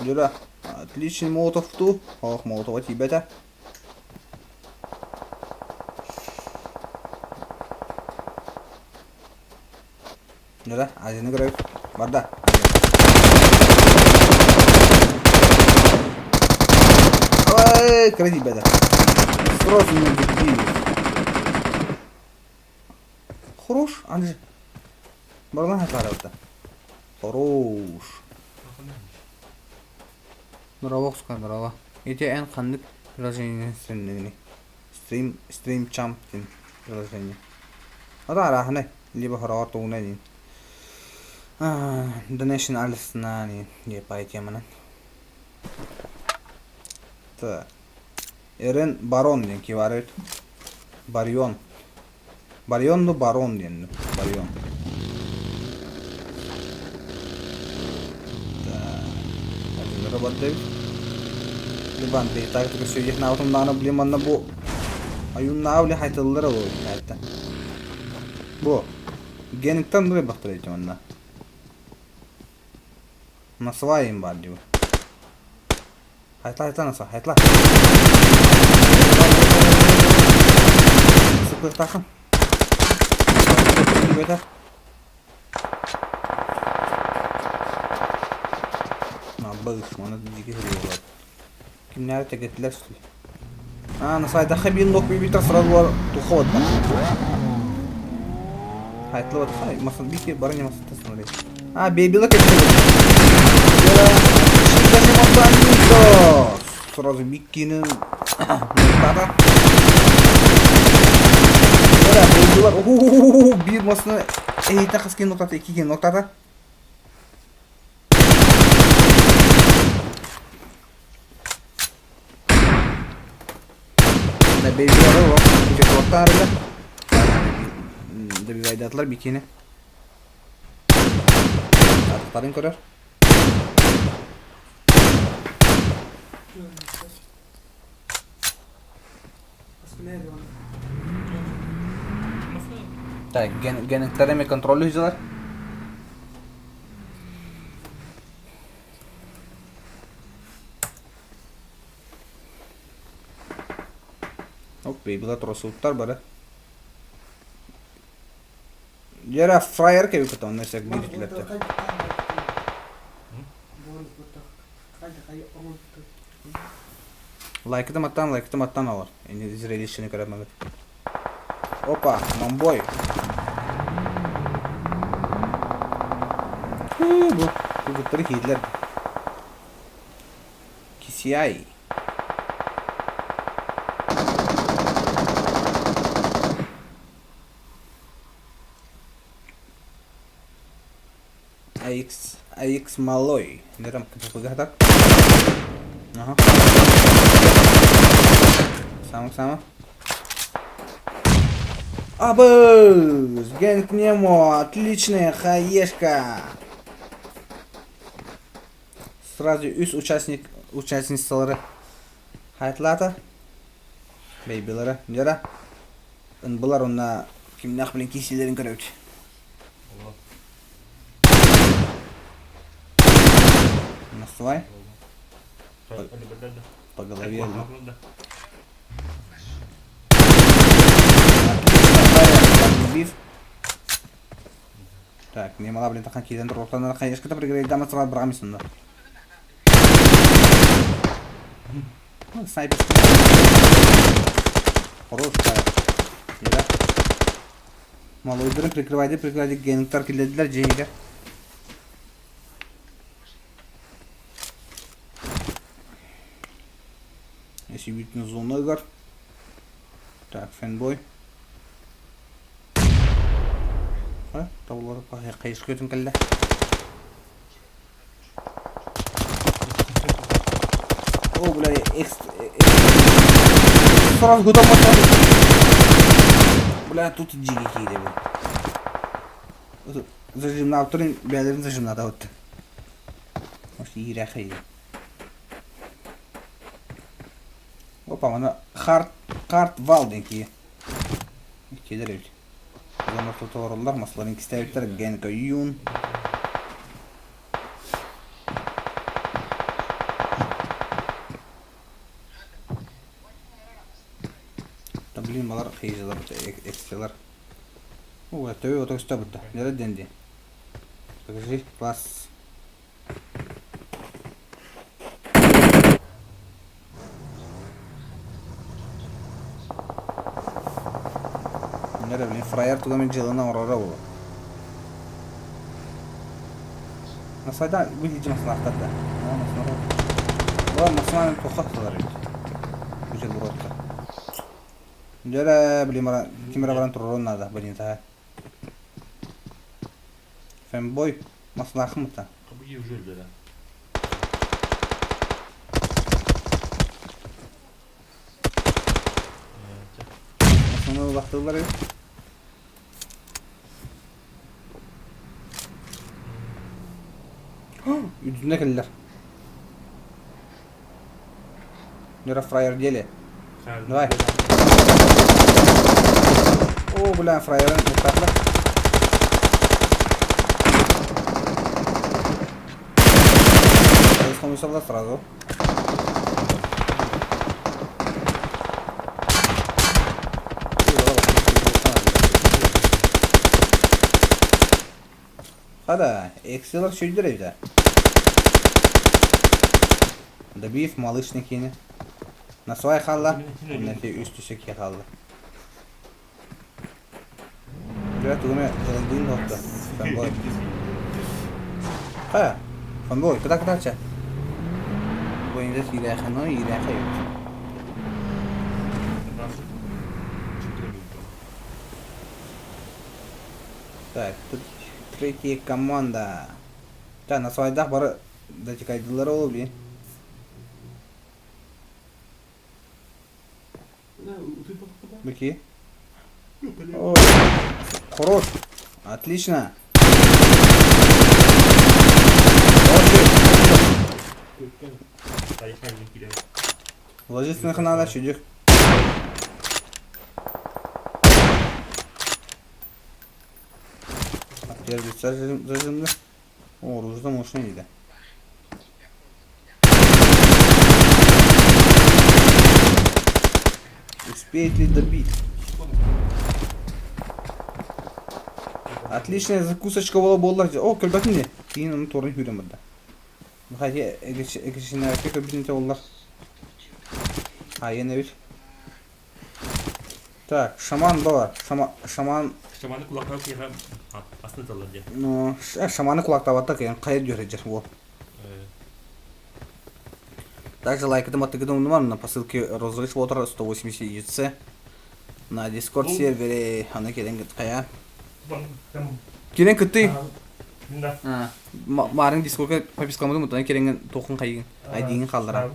Дьэ, отличный молотовту. Ох, молотова тиийбэтэ. Да, Азияны көрөбүт. Барда. Ой, кыра тиийбэтэ. Сразу не убили. Хорош, Анжи. Барылан хатаарабыта. Хорош. Здорово, Окска, здорово. Ити эн ханнык приложениены стримнигини? Стрим, Стрим Champ диэн приложение. Ата арааһынай, либо хороҕор тугунай диин. Donation алысына диэн пай теманан. Так. Эрен Барон диэн киһи баар эбит. Барион. Барион ну Барон диэн. Барион. Так. Один барда эбит. Либан так сөйдехнаабытым блин манна бу айуннаа били хайтыллар ол хайта. Бу гениктан дуй бахтар эти манна. Насвайым бар диbu. Хайтла хайтла наса хайтла. Сыпыртахын. Бета. Набыш, маны дьиги хөрү Кимнээри тэгэтилэр сүтүй. А, насайдахха биир нок биир сразу туха отта. Хайтлы вот масан бики бары не масата смотри. А, бейбила кепти. Сразу биккинин Тата. Ora, бейбилар. Биир масны эйта хаскин ноктата, икки ноктата. Бейбилары олох туохтаарыга добивайдаатылар бикини. Атахтарын көрөр. Так, генектере ми контролю взяла. Оп, бейбила тросуттар бары. Дьэ фраер кэби потом на всяк биир түлэптэ. Лайкытым аттан, лайкытым аттан алар. Эни зрелищени көрөмөбүт. Опа, мамбой. Бу кыргыттары киирдилэр. Кисиай. AX, AX Малой. Не там так? Ага. Сама-сама. Абыз! Гэнг Немо! Отличная хаешка! Сразу үс участник участницалары хайтлата. Бэйбилары. Дьара. Ынбылар онна кимнээх билин киисилэрин көрөбүт. Насвай. По голове. Отлично, Так, не мала, блин, тахан киирэн туруктанар хайышката пригрейдама сразу бырҕамысында. Ну, снайпер. Хорош, да. Малойдарын прикрывайды, прикрывайды, генгтар киллердилер дьиэгэ. Эсибитин зона ыгар. Так, фэнбой. Тобулар хайышкы өтүн кэллэ. О, бля, экс... Сразу куда Бля, тут джиги киирэ бу. Зажимна турин бээлэрин зажимната отты. Может, иирээхэй. Опа, мана харт карт вал диэн кии. Киэлэр эбит. Дьон ортото олороллор, масларын кистээбиттэр Генка Юн. Да блин, балар хейзелар, экстелар. О, төбө ото көстө бутта. Нere денди? Покажи, класс. Нere блин, фраер туга мен дьыаланы оҥороро буолуо. Насайда бу илдьи маслаахтар да. Оо, маслаан туохха тылар эбит. Бутербродка. Дьэ блин, ким эрэ баран туруруон наада, блин, таһа. Фэмбой, маслаахым ыта. Кабыйы уже өлдөрө. Масланы улахтылар эбит. Үдүнэ кэллэр. Нера фраер деле. Давай. О, бля, фраерын муктатлар. Хомусалар сразу. Хада, эксилар сүйдер эбитэ. Добив малышный кини. Насвай хаалла, оннети үс түсүкки хаалла. Дьэ, тугу эмэ ылындыын буолта. Фанбой. Хайа, фанбой, кыта кытаачча. Бу инде иирээхэно иирээхэ эбит. Так, тут третья команда. Так, насвайдаах бары датикайдылар ол блин. Быки. О, хорош. Отлично. Ложиться надо, чудик. Зажимды. О, оружие мощное дейді. Успеет ли добить? Отличная закусочка буола буоллар. О, көрбөтүн не? Кийин onu торун хүрен бұрда. Хати эгечинээкке көрбүтүн оллар. Айын эбит. Так, шаман бар. Шама, шаман Шаманы кулактан киһи астын диye. Ну, шаманы кулактабатта кыйын кайыр жөрөжөр во. Также лайкатым аттыгыдым умнуман на по ссылке розыгрыш Water 180 EC на Discord сервере аны келен кая. Келен кытты. Маарыҥ дискорка пропискаламмытым утан кирэҥҥин туоххун хайыгын айдиҥин хааллара.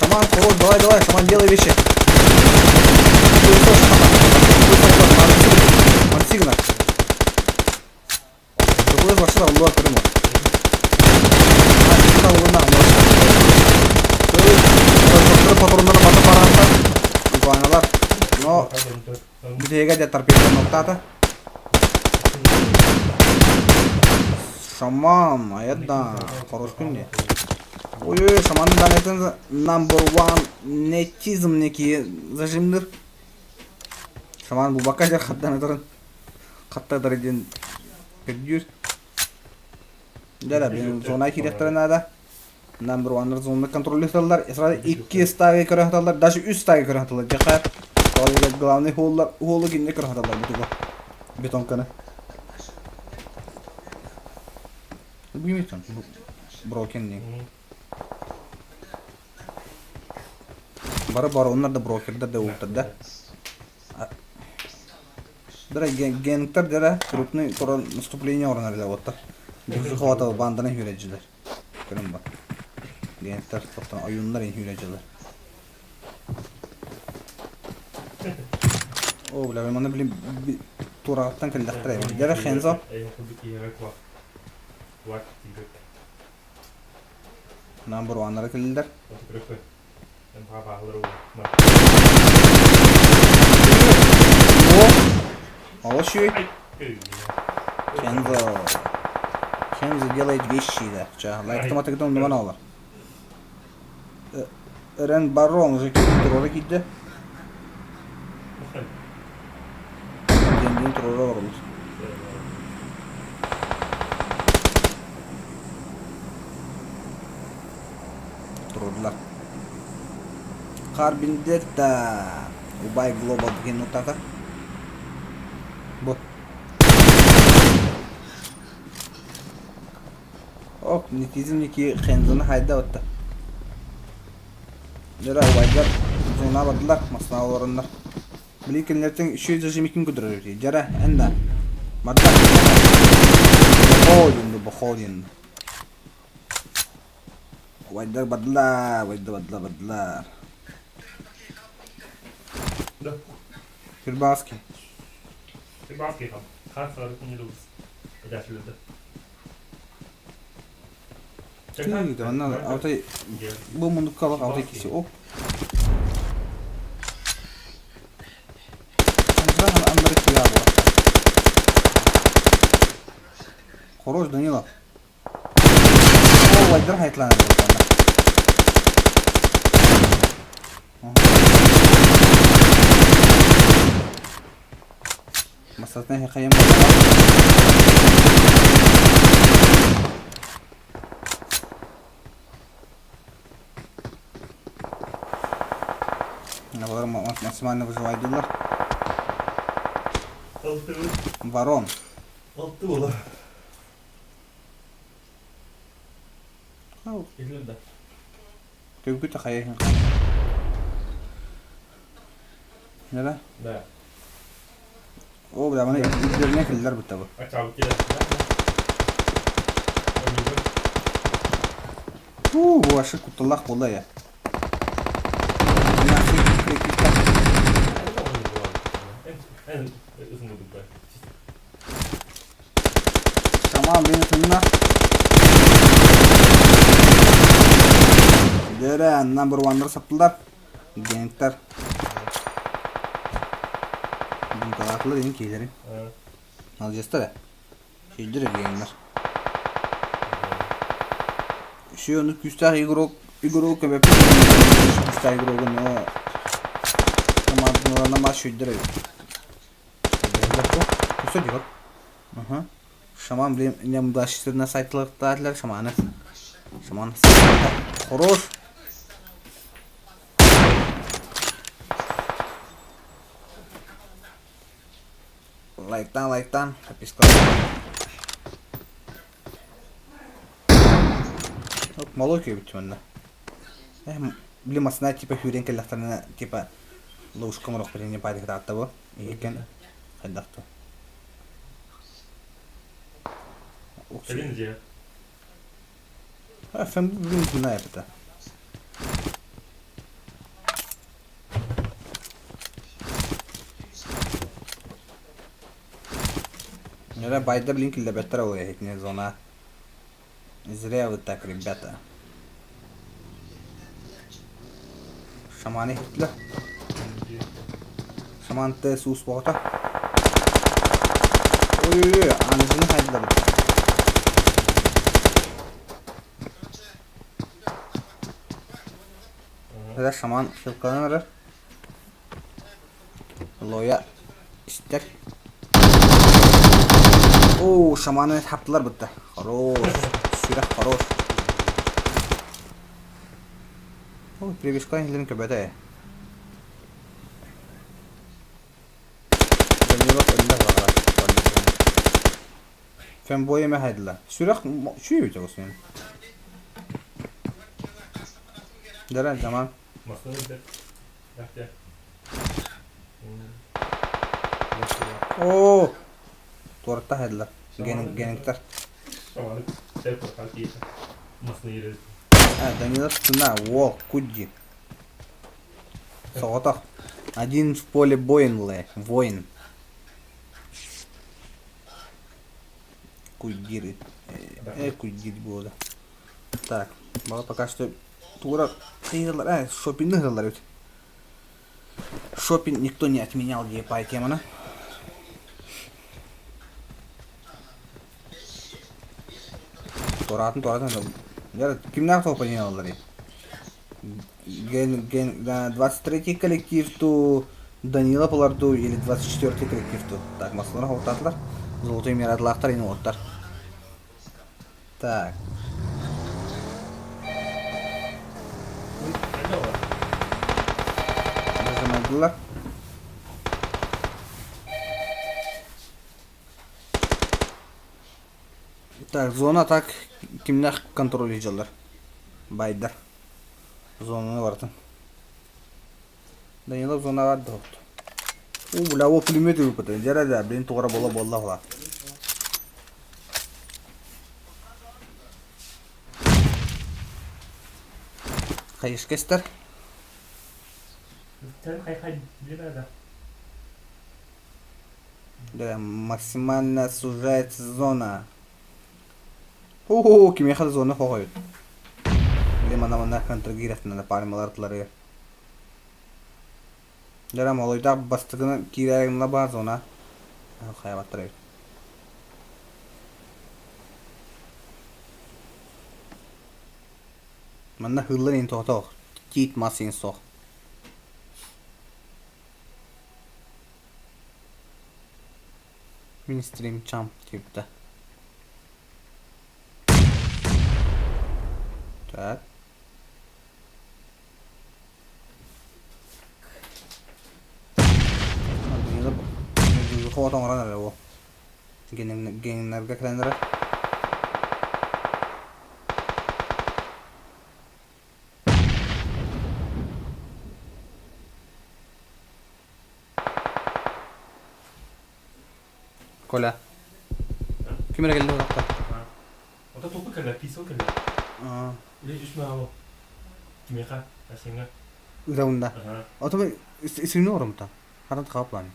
Шаман, хорош, давай, давай, шаман, делай вещи. Мансигна. Токуйас башта уллуа көрүм. Патроннары бата бараанта. Iguаналар. Но бүтэйгэ дэ торпеда ноктаата. Шаман, аядда, хорош күн Ой, ой, шаман данетин number one нетизм неки зажимдыр. Шаман бу бака жер хаттан ытырын. Хаттадар диэн көрдүүр. Дьэ, бин зона киириэхтэрэ наада. Number one зонаны контроллуһаллар. Сразу икки стаги көрө саталлар, даже үс стаги көрө саталлар. Дьэхэ, главный холлар, холлу кинини көрө саталлар бутуга. Бетонканы. Билмейсің, брокен не. Бары бароннар да брокердар да уутар да. Дара генгтар дара крупный туран наступление оронар да оттар. Биһи ховата банданы хүрәджилер. Көрөн бар. Генгтар тоқтан ойуннар ин хүрәджилер. О, бля, маны блин турағаттан кэллэхтэрэ. Дара хензо. Number one-нара кэллилэр. О! Алашүй. Кензо. Кензо делает вещи, да. Ча, лайк автоматикадан умнуман алар. Рен Барон уже турора киирдэ. Диэн турора олоробут. Турдулар. Карбиндетта Убай Глобал деген нотата. Бу. Ок, нитизмники хензоны хайда отта. Дьэ, убайдар зона бардылар, массына олороннор. Били кинилэртэн үчүгэй зажимикин көтөрөр Дьэрэ, эн да. Барда. Бохоо диэн бохоо диэн. Убайдар бардылар, убайдар бардылар, бардылар. Да. Кирбаски. Кирбаски там. Хас не любит. Онно алтай бу мундукка олох алтай киси о. Аннары куя була. Хорош, Данилов. О, вайдер хайтланар буолла. Масатна хайым. Олар максимально выживайдылар. Барон. Алты була. Көбүкү тахайын. Да? Да. О, бля, маны илдерine кэллэр бутта бу. Уу, бу вообще кутталлах буолла я. Шаман бeni тынна. Дөрө, number one-дар саптылар. Генгтер. Бунталаатылар эҥин киһилэри. Молодецтар ээ. Сүйдэр эргиэннэр. Үсүө ону күүстээх игрок игрок көбөппүт күүстээх игрогу но командаларына мас сүйдэр эбит. Күсө дьор. Аха. Шаман блин нямдашистырна сайтылыктаатылар шаманы. Шаман Хорош. Лайктан, лайктан, подписка. Малой күйбүт манна. Э, блин, масына типа хүрен кэллэхтэринэ типа ловушка оҥоруох билин не бу. Иһиккен хайдах ту? Кэлин дьиэ. ФМ бүгүн знает это. Нера байда блин киллэбэттэр ол иһитинэ зона. Зря вы так, ребята. Шаманы иһиттилэр. Шаман Т суус боҕото. Ой-ой-ой, аныгыны хайдылар. Это шаман щелканан эрэр. Лоя истэр. Оо, шаманы хаптылар бытта. Хорош. Сүрэх хорош. О, прибежка иһилин көбөтө. Данилов өллө баҕара. Фэнбой эмэ хайдыла. Сүрэх чүй үтэ Дара жаман. Оо, туорта хайдылар. Гениктер. А, Данилов цена, во, кудди. Соҕотох. Один в поле воин лэ, воин. Куйдир, куйдир буола. Так, бала пока что тура кыйырлар, шопинг ыһыллар эбит. Шопинг никто не отменял дии пай теманы. Туораатын туораатын кимнээх тоҕо поменялларый? Ген, ген, 23-й коллектив ту Данила Поларду или 24-й коллектив ту. Так, маслары хоҕутаатылар. Золотой мирадылаахтар инуоттар. Так. Нажимайдылар. Так, зона так кимнээх контроль дьаллар. Байдар. Зонаны барытын. Данилов зонаҕа дохт. У, бля, о пулемет ыыппыта. Дьэрэ да, блин, тугара буола буолла була. Хайышка истэр. Да, максимально сужается зона. О, кимиэхэ да зона хоҕойут. Блин, мана манна контрагировать пальмалар тыларыгар. Дьэ, молойдаах бастакыны киирээри баар зона. Хайабаттар эбит. Манна хыыллар иһин тоҕотох, тиит мас иһин суох. Мин стрим чамп диэбитэ. Так. Оҥорон эрэр уол. Геннарга кэлэн эрэр. Коля. Ким эрэ кэллэ утахта. Ото тупа кэллэ, писал кэллэ. Или үс маало. Кимиэхэ? Асиҥҥа. Ыраунда. Ото сүүнү оромта. Ханан хаап планы.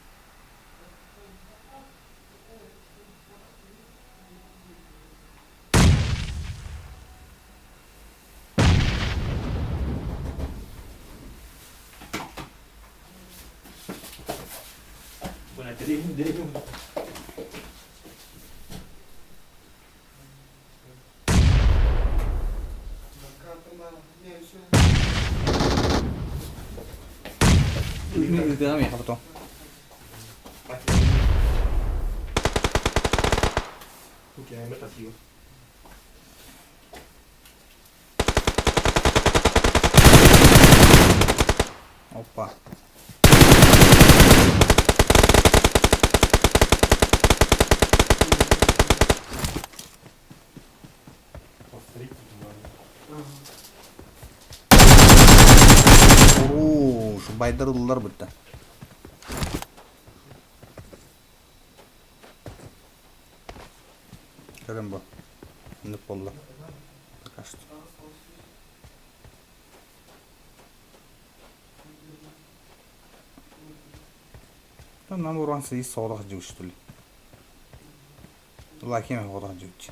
Ыытыам миэхэ потом. Опа. Хорош, байдар ыллар бытта. Кэлэн бу. Оннук буолла. Пока что. Нам уран сыйыс соҕотох дьыбыштыли. Лаким соҕотох дьыбыч.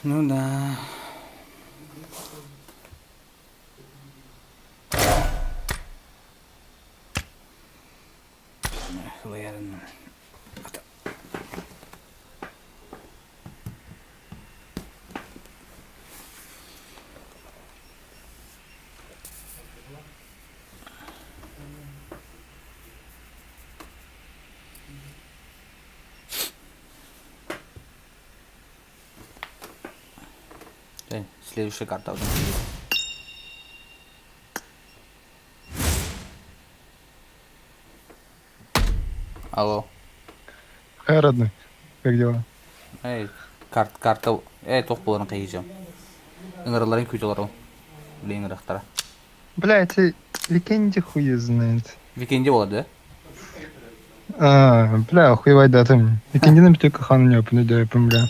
Ну да. Сылайарын. Следующая карта уже. Алло. Хай, родной, как дела? Эй, карт, карта, эй, туох буоларын хайыжам. Ыҥыраларын күүтэлэр Блин, ыҥырахтара. Бля, эти Викенди хуй знает. Викенди буолар да? А, бля, охуевай дата мне. Викендинам только хан не опын, бля.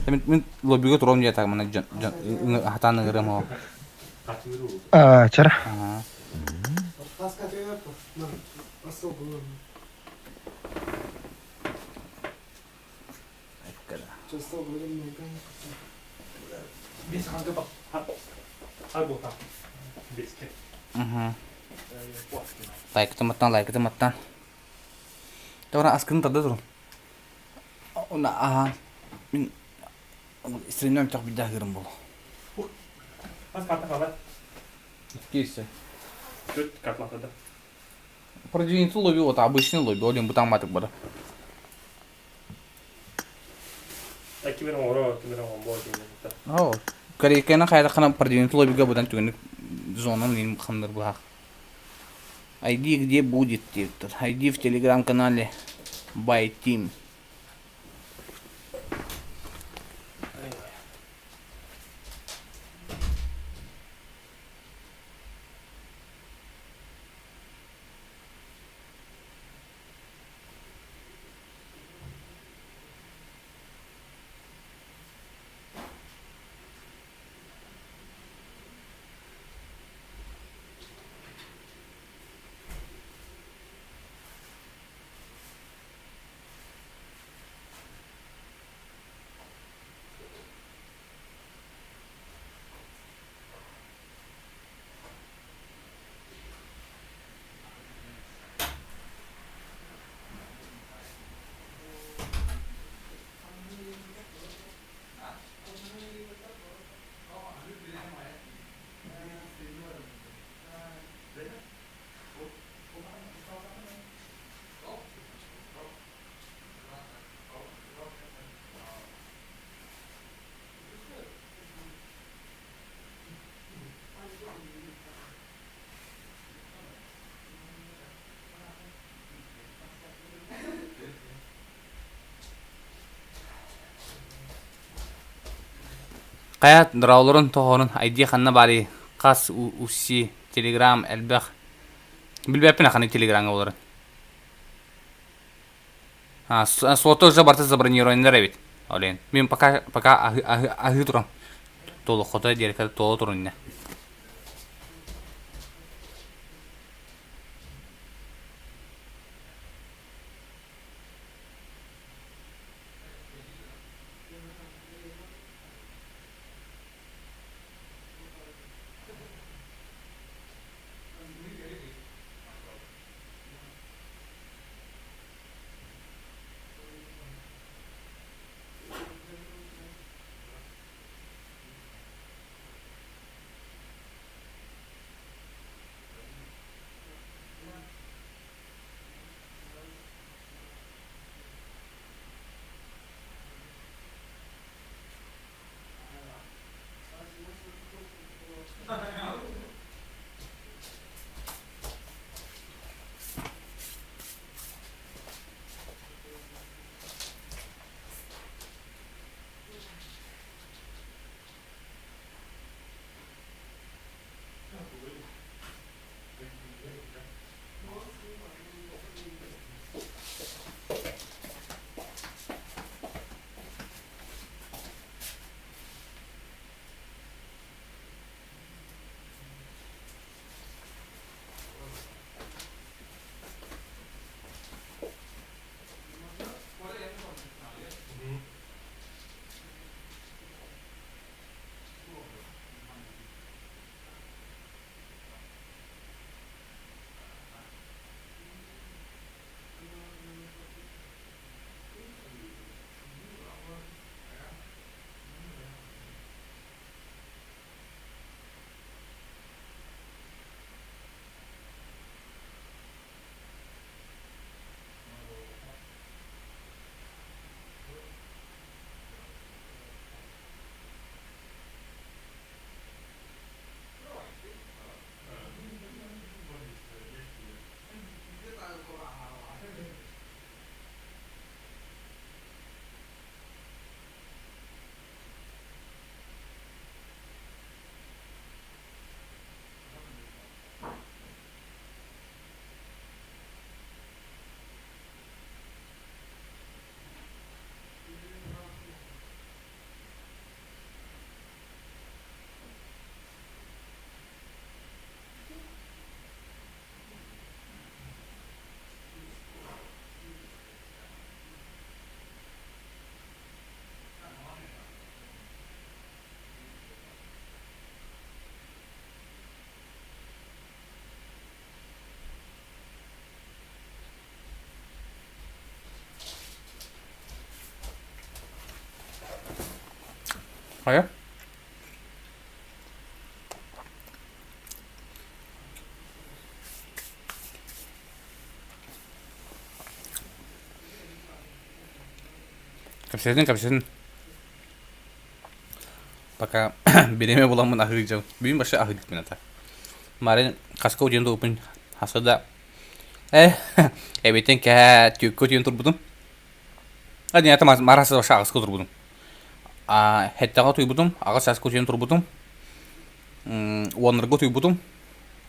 Мин мин лоббига туром дии так мана дьон хатаан ыҥырым о. А, чара. Лайкытыматтан, лайкытыматтан. Тора аскын тарда турун. Уна ахан. Мин стримнем тох бидда хырым бол. Хас карта қалай? Кейсе. Төрт карта да. Продвинутый лобби, вот обычный лобби, олим бутан матык бара. Кимер оҥоро, кимер оҥорбо диэн. Оо, Корейканы хайдаххына продвинутый лоббига быдан түгэнник зонан иин хамныр быһах. ID где будет диэбиттэр. ID в телеграм-канале by Team. Хайа дороолорун тоһоорун ID ханна баарый хас УСИ Телеграм элбэх билбэппин ханнык Телеграмҥа буоларын. А, слоты уже барыта забронированнар эбит. Олен. Мин пока пока аһыы аһыы аһыы туран. Туолуоххута диэри туола турун иннэ. Хайа? Кэпсэтин, кэпсэтин. Пока бириэмэ буламмын аһыы дьыл. Бүгүн вообще аһыы иликпин ата. Марин хаска утуйан турбуппун хаса да э эбитин кээ түөккэ утуйан турбутум. А не это мараса вообще аҕыска турбутум. А хэттэҕэ утуйбутум, аҕыс чааска утуйан турбутум. Уоннарга утуйбутум.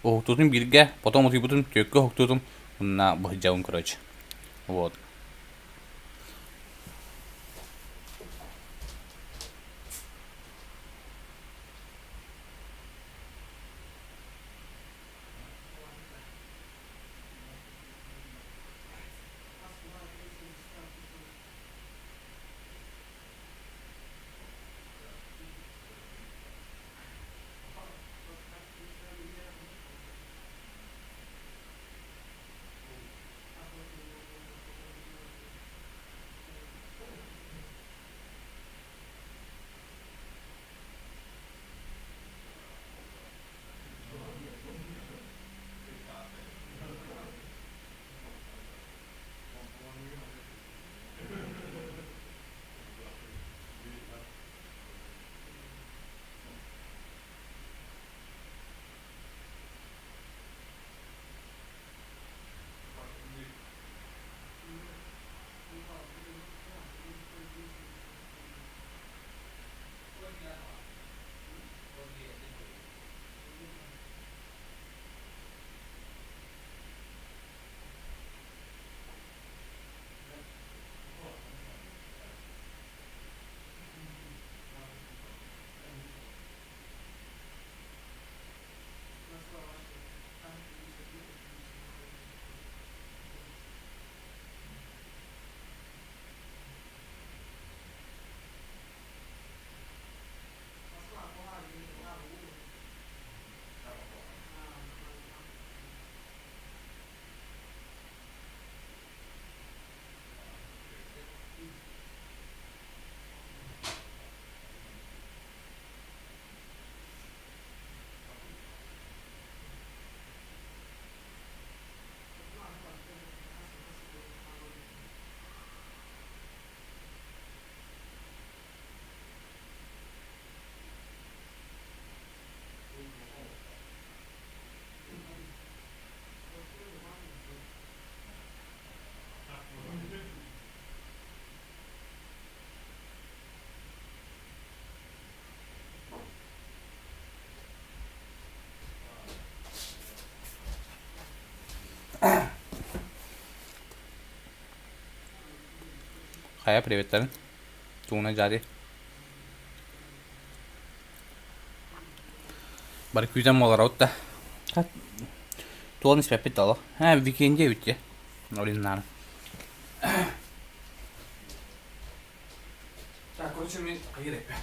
Уһуктуутум бииргэ, потом утуйбутум, түөккэ уһуктуутум. Уонна быһыдьабын короче. Вот. Хайа, приветтэрин. Тууна дьари. Бары күүтэн буолар да. Туон испэппит да олох. Ээ, викенде эбит дии. Ориннааны. Так, короче, мен хайыр эппе.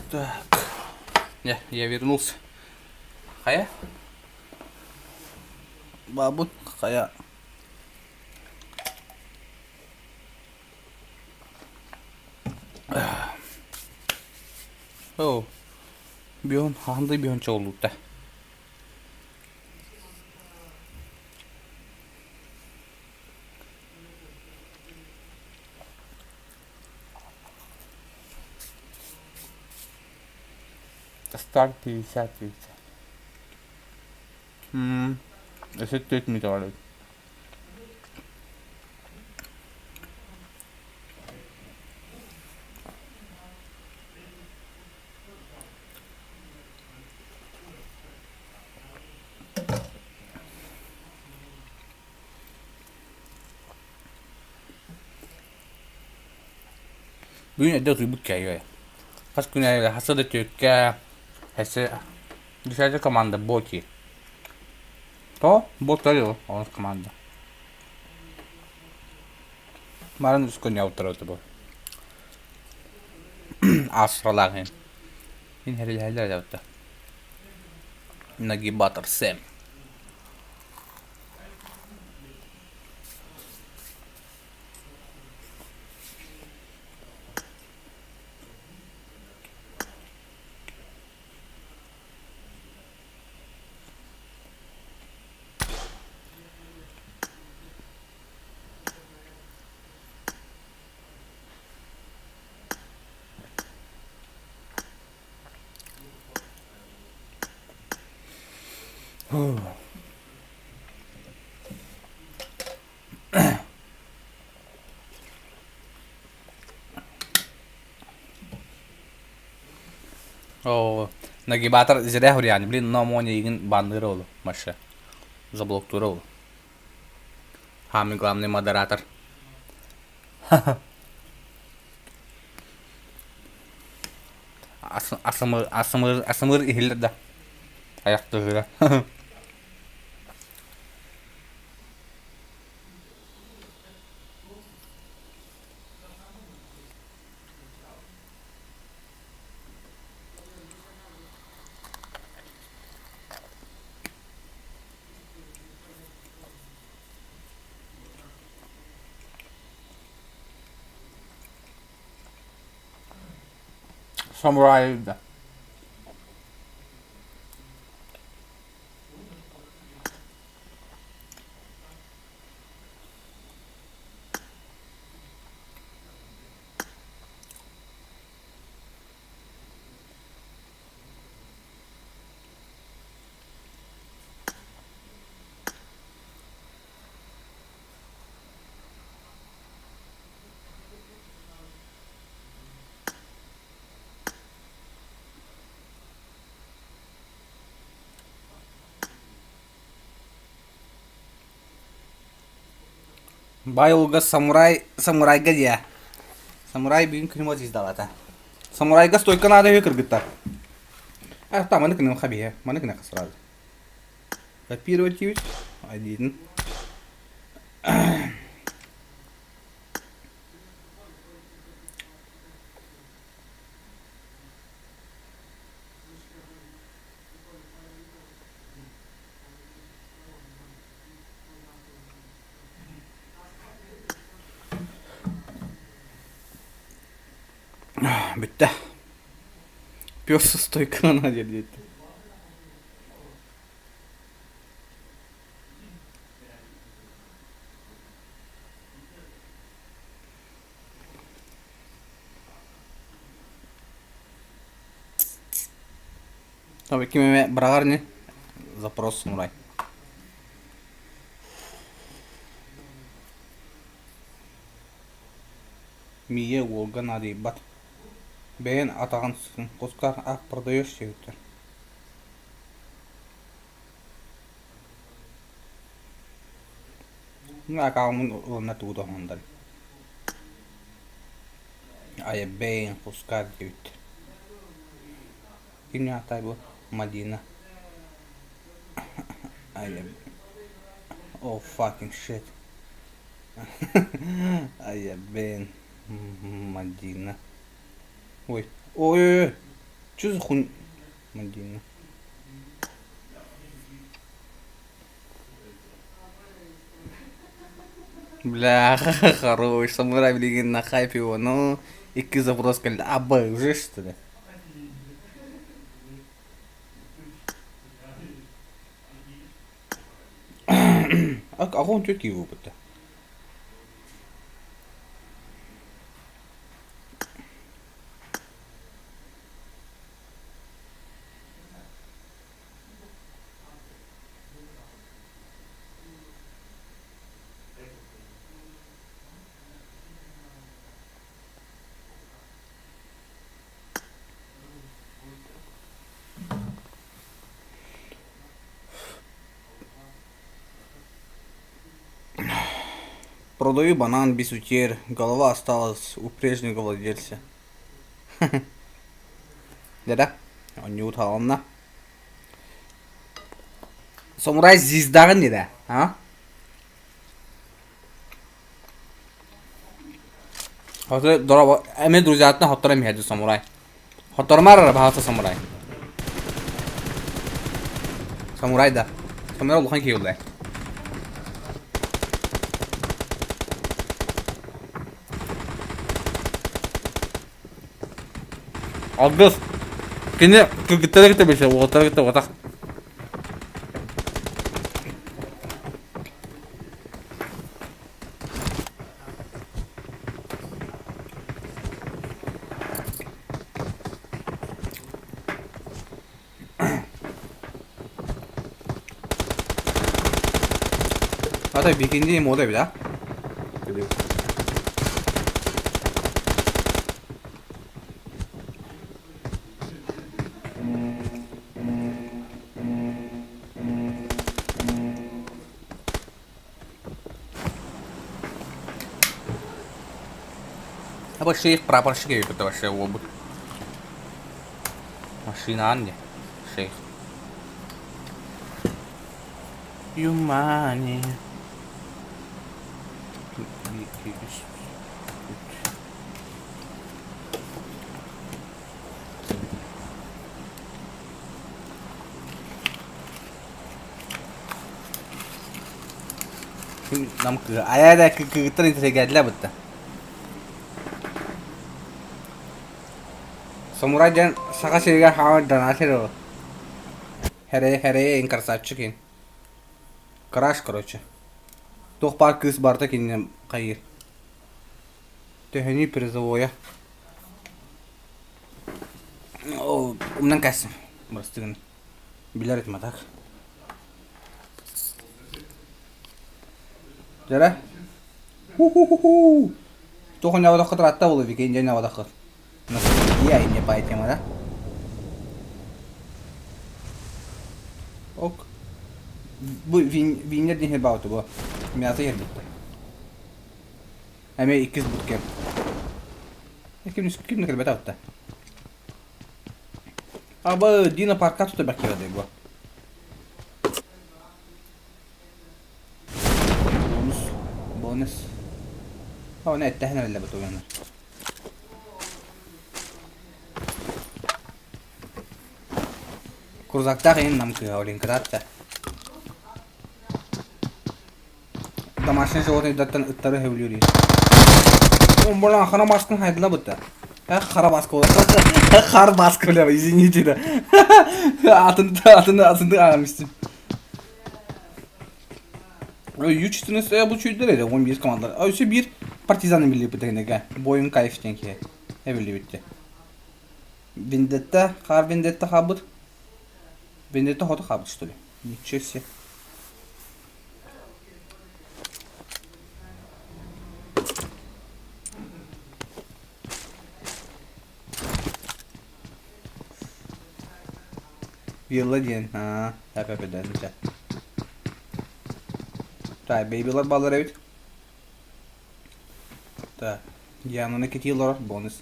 Так. Я, я вернулся. Хайа? Бабут хайа. О. Бион хаһан да бион чоҕуллубута. Старт 50 50. Өссө 4 мүнүүтэ барбыт. Бүгүн эрдэ утуйбут кэйиэ. Хас күн аайы хаса да түөккэ, эссе десятая команда боти. То бот ол команда. Марын үс күн явтараты бу. Асралаах Ин хэрилэһэллэр эдэ Нагибатор Сэм. Оо, нагибатор зря хуриани, блин, но моня игин банныыр ол, Маша. Заблоктуур ол. Самый главный модератор. Асымыр, асымыр, асымыр иһиллэр да. Аяқтыһыра. Самурай да. Бай самурай самурайга диэ. Самурай бүгүн күнүм звездалата. Самурайга стойка надо үһү кыргыттар. А, там маны кынын хабиһэ, маны кына сразу. Копировать юить. Один. Бүттэ. Пес со стойкана диэбит. Ким эмэ быраҕар ини запрос самурай. Мия уолга наадыйбат. Бэйэн атаҕын сытын кускар ах продаешь диэбиттэр. Акааммын ылына тугу да Айа бэйэн кускар диэбиттэр. Ким атай бу Мадина. Айа Oh fucking shit. Айа бэйэн Мадина. Ой, ой, что за хуйня? Мадина. Бля, хорош, самурай билигин на хайпе его, ну, икки запрос кэллэ, абы, уже что ли? 84 киһи буолбута. Продаю банан без утерь, голова осталась у прежнего владельца. Да-да, оонньуу таҕылынна. Самурай звездаҕын дии а? Хоту дороба эми друзьяттан хотторо миһэди самурай. Хотормар ара баһаалыста самурай. Самурай да. Самурай улахан киһи буолла. Алгыс. Кини кыргыттары кытта билсэр, уолаттары кытта уотах. Ата бикинди мода эбит а? А шейх прапорщик эбит вообще уолбут. Машина не шейх. Юмани. Нам айа да кыгыттар интригэдлэ бытта. Самурай диэн Саха сиригэр хаамар донатер ол. Хэрэй хэрэй эн красавчик ин. Краш короче. Туох баар кыыс барыта кинини хайыыр. Төһөнүй призовойа. Умнан кэстим. Бырастыгын. Билэр этим а так. Дьэрэ. Ху-ху-ху-ху. Туох оҥоодоххут ыраатта буолуо Викин дьэ оҥоодоххут. Я не по этим, да? Ок. Бу виннер диэн баҕа бу. Мясо иһэрбиттэр. Эмиэ иккис буткемп. Ким ким да кэлбэтэ атта. Аба Дина парка тута бэккэбэтэй бу. Бонус. Бонус. Оны эттэһэн эрэллэ бу туган. Крузактаах иһин нам кыыһа Олинкратта. Домашний животныйдартан ыттары сөбүлүүр Бля, хара маскын хайдыла бытта. Хара маска Хар маска, бля, извините, да. Атын, атын, атын ағам истим. Ю-14 бу чүйдер edi, 11 команда. Өсө bir партизаны билли битегенеге. Бойун кайф тенке. Эбили битте. Вендетта, хар вендетта хабыт. Вендетта хота хабыт, что ли? Ничего себе. Вилла диэн, аа, эпэпэдэн Так, бэйбилар бааллар эбит. Так, Диананы кэтии олорор, бонус.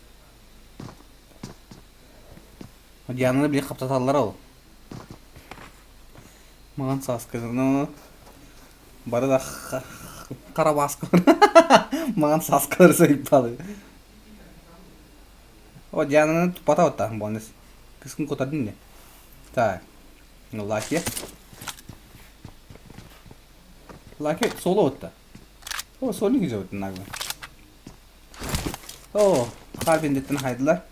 Диананы били хаптаталлар ол. Маҕан саасканы бары да хара бааскалар маҕан сааскалары сайыппалы. О, Диананы туппата оттаахын бонус. Кыскын кутардын не? Так, ну Лаки. Лаки соло отта. О, соло güzel оттun наглы. О, Харбиндеттен хайдылар.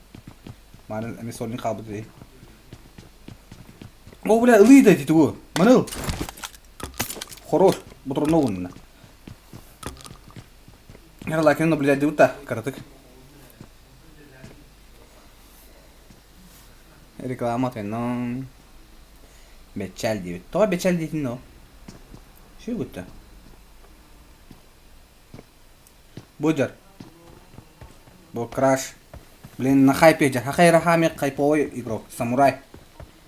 Маны эми солин хаалбыт дии. О, бля, ылыы да ити тугу? Маны ыл. Хорош. Ботуруна угунна. Лакин наблюдать да, кыратык. Реклама тойнон. Бэчээл диэбит. Тоҕо бэчээл диэтин ол? Сүгүттэ. Бу дьар. Бу краш. Блин, на хайпе дьар. Хахай рахами хайповой игрок. Самурай.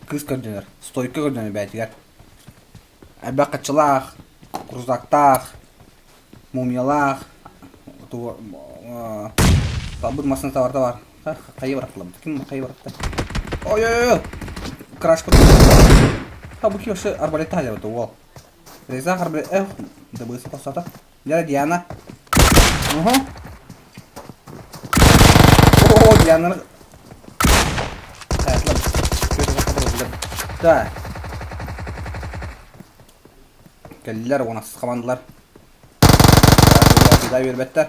Кыыс көрдөнөр. Стойка көрдөнөр бээтигэр. Элбэх хаччылаах, крузактаах, мумиялаах, талбыт массыына табарда бар. Хайы бараттылар? Ким хайы баратта? Ой-ой-ой! Краш А бу ким вообще арбалет таһа уол. Резах арбалет... Эх, дабысы хосата. Дьэ, Диана. Уһу. О, Диана. Да. Кэллилэр уонна хамандылар. Да үөрбэттэр.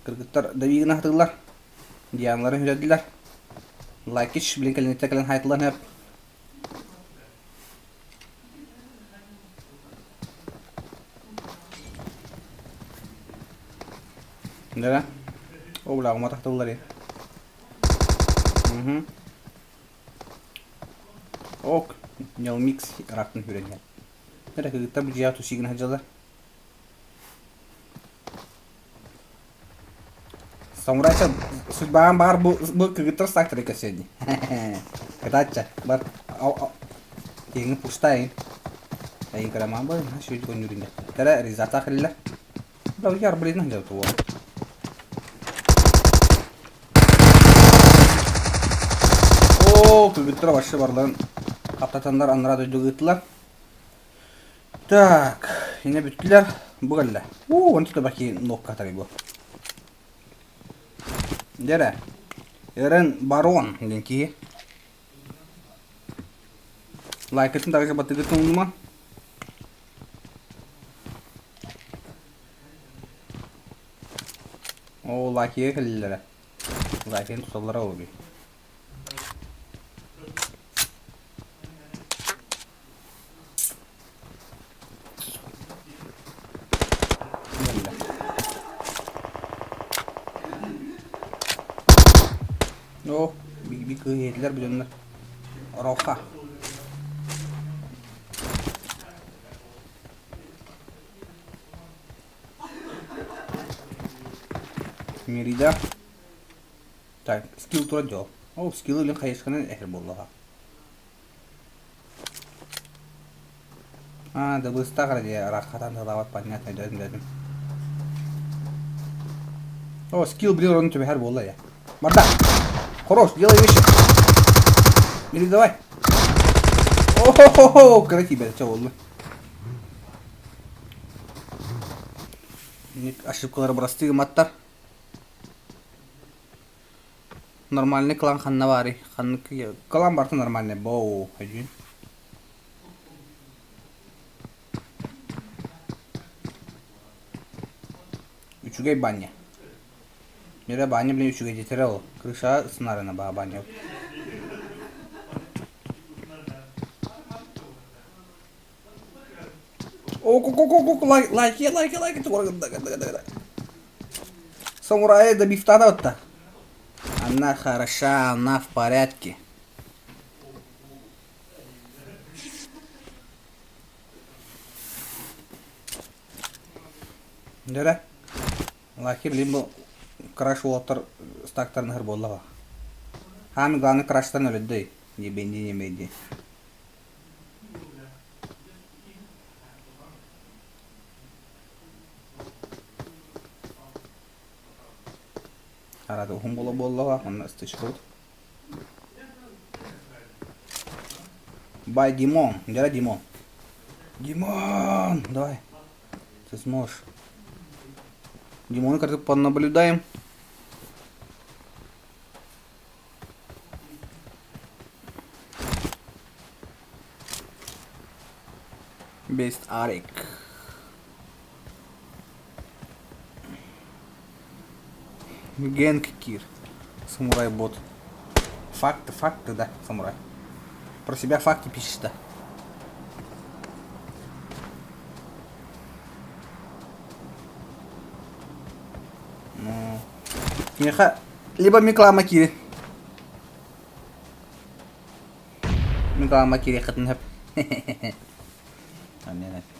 Кыргыттар давигына хатыллар. Дианаларын хүлэрдилэр. Лайкич, блин, кэлин кэлин хайтылан хөп. Да? О, бля, уматахтыллар Угу. Ок, Нелмикс рактын хүрен Эрэ кыгытта бу дьиэҕэ тусигин сылдьаллар. Самурайша судьбаҕын баар бу бу кыгыттар саактары көрсүөн Кытаачча бар киэҥи пустаайын Айын кырамаан бой сүүрдүк өннүрүн Тара резата хиллер Да яр блин сылдьар туо Оо кыгыттар вообще барларын хаптатаннар аннара дойдуга ыыттылар Так, инэ бүттүлэр. Бу кэллэ. Уу, онто да баки нокка бу. Дэрэ. Эрен Барон диэн киһи. Лайкытын также батыгытын умнума. О, лайкига кэллилэрэ. Лайкин туталлара ол Оо, би кыыһыйтылар бүтүннэр. Ороха. Мерида. Так, скилл турар дьол. Ол скиллы илин хайысханан эһэр буоллаҕа. А, да быстах эрэ дии, ырааххатан тылаабат понятно өйдөөтүм өйдөөтүм. О, скилл блин орун түбэһэр буолла я. Барда! Хорош, делай вещи. Или давай. О-хо-хо-хо, красиво, все буолла. Ошибкалары бырастыы гымматтар. Нормальный клан ханна баарый? Ханнык клан барыта нормальный боу өйдүүн. Үчүгэй баня. Мира баня блин үчүгэй диэтэрэ ол. Крыша сынарына баа баня. О, лайк, лайки, лайки, лайки, Самурай до бифтада Она хороша, она в порядке. Дөрө. Лаки блин бу краш уолаттар стактарын ыһыр буолла Хаами главный краштан өлөддөй. Не бенди, не бенди. Арада уһун буола буоллаҕа, онно ыстыычкабыт. Бай, Димон, дядя Димон. Димон, давай. Ты сможешь. Димона как-то понаблюдаем. Best Арик. Генк Кир. Самурай бот. Факты, факты, да, самурай. Про себя факты пишешь, да. Миэхэ либо реклама киирин. Реклама киириэххитин сөп.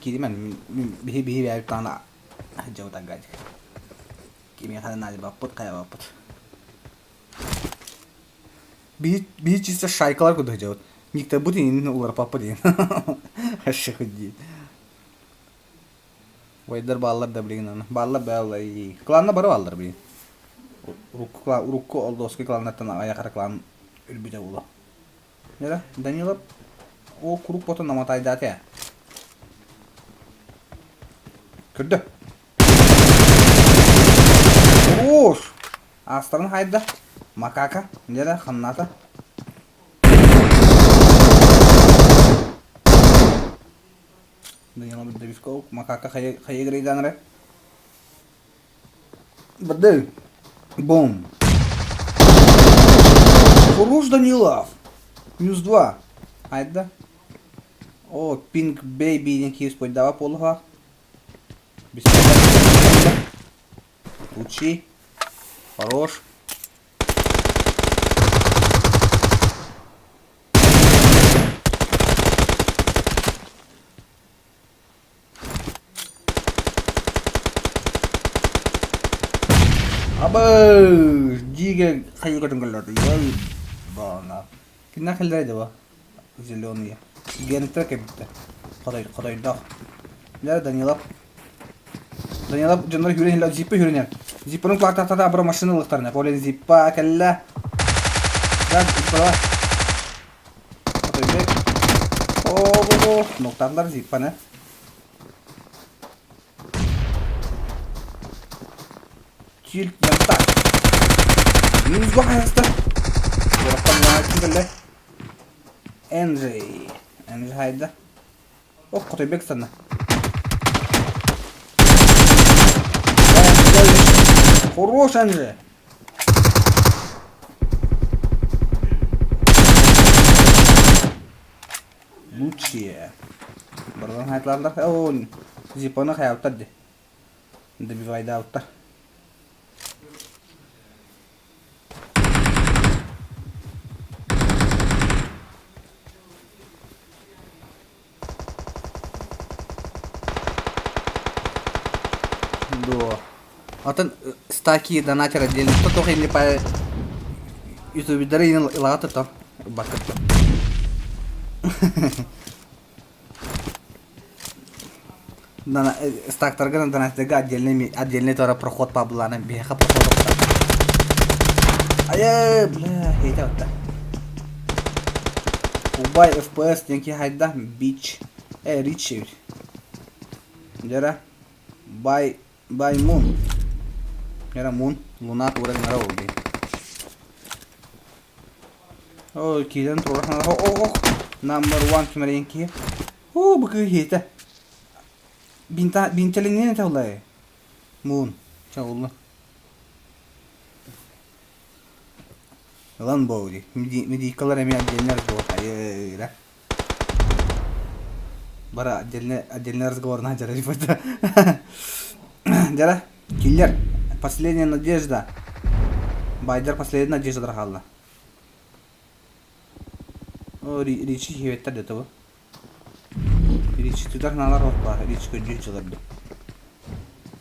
Кииримэн биһи биһи бэйэбит даҕаны сылдьабыт аргаадьык. Кимиэхэ да наадыйбаппыт, хайабаппыт. Биһи биһи чисто шайкалар курдук сылдьабыт. Никтарбыт иҥин уларыппаппыт иҥин. Дии. Убайдар бааллар да билигин аны. Бааллар бааллар ии. Кланна бары бааллар билигин. Урукку клан, урукку Олдоский кланнартан аҕыйах эрэ клан өлбүтэ буолуо. Дьэ, Данилов ол куруук ботун наматайдаата ээ. Көрдө. Хорош! Аастарын хайда. Макака. Дьэ, ханнаата. Данила Бырдыбисков, макака хайа хайа грейдаан эрэ? Бырды! Бум! Хорош, Данилов! Минус два. Айда. О, Pink Baby диэн киһи спойдаба буолуха. Лучи. Хорош. Абы диге хайы көтөн кэллэр баана. Киннэ кэллэр дьаба зеленые. Гентер кэбиттэ. Хотой хотойдоох. Дьэ Данилов. Данилов дьоннор хүрэн иһэллэр зиппа хүрэн Зиппаны кулаактаахтата абыра машина ылыахтарына. Полен зиппа кэллэ. Да, зиппа. Хотойбек. О, ноктарлар зиппаны. Тилт янта. Минус два хаста. Кэллэ. Энджи. Энджи хайда. Ох, Хотойбек санна. Хорош, Энджи. Лучшие. Бардан хайтларлар. О, Зипоны хайалттар ди. Добивайдаабыттар. Дуо. Атын стаки донатер отдельно. Кто только не по ютубердары илаҕа то баккытта. Стактарга донаттерга отдельный отдельный тора проход паблана биһиэхэ проход Айы, бля, хейте отта. Убай FPS диэн киһи хайда бич. Э, Рич эбит. Дьара. Бай, бай Мун. Дьара Мун. Луна тура гынара ол дии. О, киирэн тура О, о, number one кимэрийэн киһи. О, бу кыыс иһитэ. Бинта, бинтэлиҥнэн этэ улай. Мун. Чаҕылла. Ылан буол дии. Медийкалар эмиэ отдельный разговор. Айыра. Бара отдельный, отдельный разговор на дьара Дьара, киллер. Последняя надежда. Байдер последняя надежда хаалла. О, Ричи хиэттэр дэтэ бу. Ричи тутар наалар оппа, Ричи көрдүү дьылар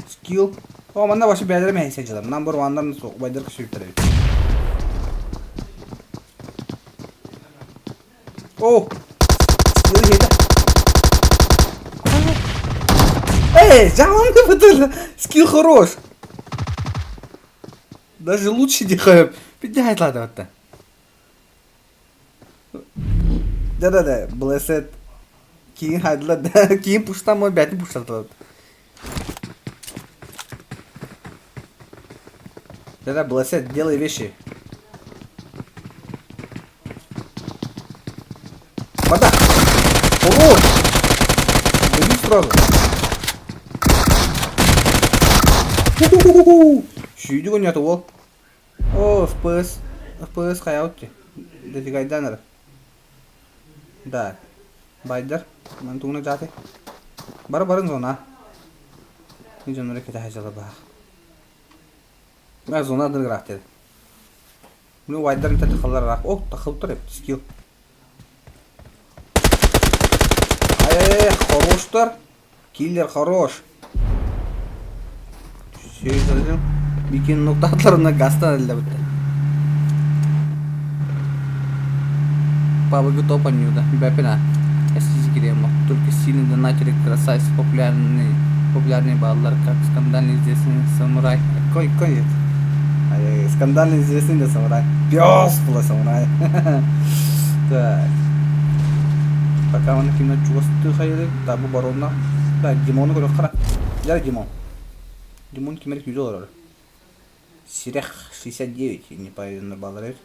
Скилл. О, манна вообще бэйэлэрэ мэһэй дьылар. Number one-дан суох, байдер көсүбүттэр эбит. О! Скилл хиэтэ. Эй, жаман бытыр. Скилл хорош. Даже лучше дихаем. Пидяет ладно вот Да-да-да, Blessed Киин хайдылар да, киин пуштан мой бәтин пуштатылар. Да-да, Blessed, делай вещи. Вода! О! Бери сразу. Ху-ху-ху-ху! Сүйдүк ойнатып ол. О, FPS, FPS хайаут дии. Дофигайдаан эрэ. Да. Байдар. Ман тугуна дьааты. Бары барын зона. Дьоннору кэтэһэ дьала баах. Мына зона адыргыраах диэн. Муну убайдар интэ тахаллар ыраах. О, тахылтар эбит, скилл. Ай-яй-яй, хороштар. Киллер хорош. Сөйдөрүм. Бикин ноктатларына гастан эллэ битте. Пабыгы топ анньуда. Бэпина. Эсизгиремо. Только сильный донатеры красавцы популярные популярные баллар, как скандально известный самурай. Кой, кой это? Скандально известный да самурай. Пес была самурай. Так. Пока он кимна чугастыы хайыры, да бу баронна. Да, Димону көрө хара. Дьэ Димон. Димон кимер күүзө олорор. Сирэх 69 не по баллар эбит.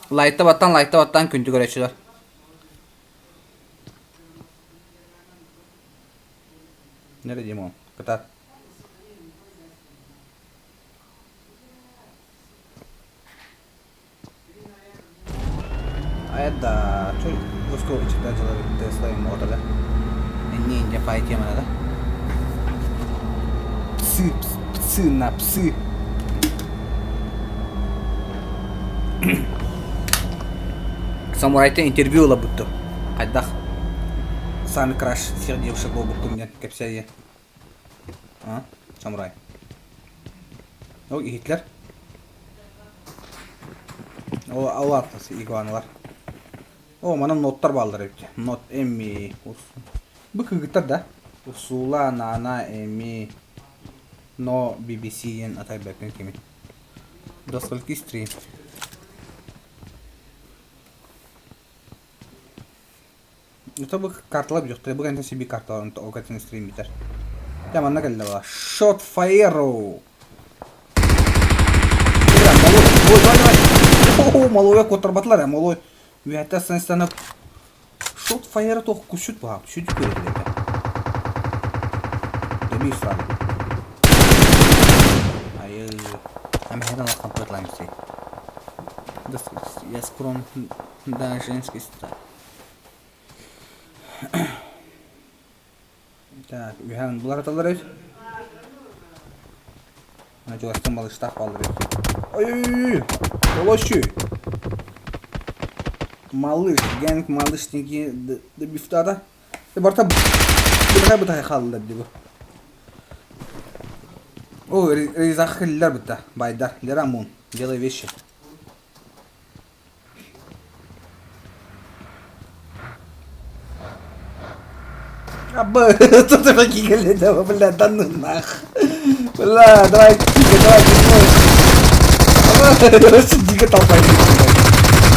Лайта баттан, лайта баттан күндү көрөөччүлэр. Нere Димон? Кытаат. Айда, чой Русского читателя Тесла и Мотора. Не, не по тема, да? Псы, псы на псы. Самурайтан интервью ыла будто. Хайдах сами краш всех девушек буолбуккун диэн кэпсээйэ. А, самурай. О, иһитлэр. О, аллааттас игуаналар. О, манан ноттар бааллар эбит. Нот эми. Бу кыргыттар да. Урсула, Нана, Эми, Но, BBC диэн атайбаккын кими. До скольки стрим? Это бу карталар бүтүөхтэрэ. Бу кэнтэн сиби карталарын огатын стрим бүтэр. Дьэ манна кэллэ була. Shot Fire! Малой, ой, давай, давай. О, малой куоттарбатылар ээ, малой. Үөһэттэн станып Shot Fire туох күшүт баҕа, күшүт көрүллүбүтэ. Добей сразу. Айы, амхедан алхан пытлаемся. Я скромный, да, женский стиль. Так, үһээн булар аталар эбит. Ана чугастан балыштаах бааллар эбит. Ой-ой-ой, олощу. Малыш, гэнг малышники бифтата. Барта бытахай бытахай хааллар дии бу. О, резах хиллер бытта. Байдар, Лерамун, делай вещи. Абы, тут такие бля, да ну нах. Бля, давай, тихо, давай, тихо. Дико толпа.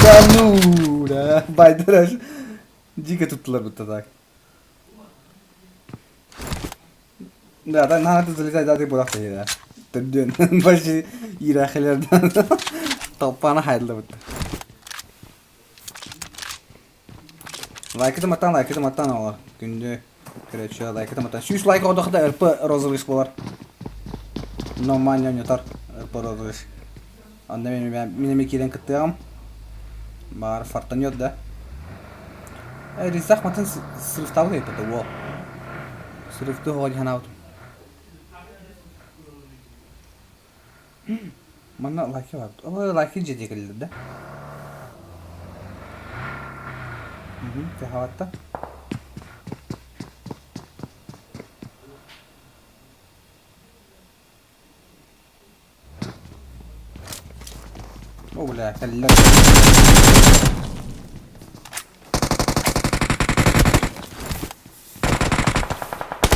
Да ну, да, байдар. Дико туттулар бутта так. Да, да, надо залезать, да, ты була да. Төрдүөн, баши ирахелерден Толпаны хайдылар бутта. Лайкы матан, лайкы матан олар. Күндү көрөчү лайкы матан. 100 лайк одохда РП розыгрыш болар. Нормально нютар РП розыгрыш. Анда мен мен мен кирен кыттыгам. Бар фартанет да. Э, Ризах матын срывтабы это во. Срывты ходи ханаут. Манна лайки бар. О, лайки жеде келди да. Угу, хаватта. О, бля, кэллэр.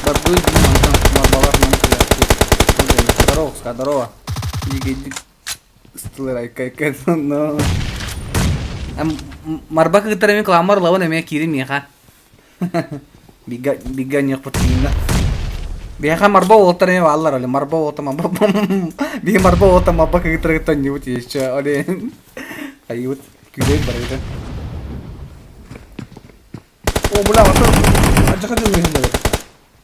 Бабы, марбалар нам Здорово, здорово. Но. Марба кытарами кламар лаван эме кири миха. Бига бига не путина. Биха марба олтар эме валлар оле марба олта марба. Би марба олта марба кытар кытар не вот еще оле. Айут күлөй бар эбит. О, бля, ото ажака жүрмөйүн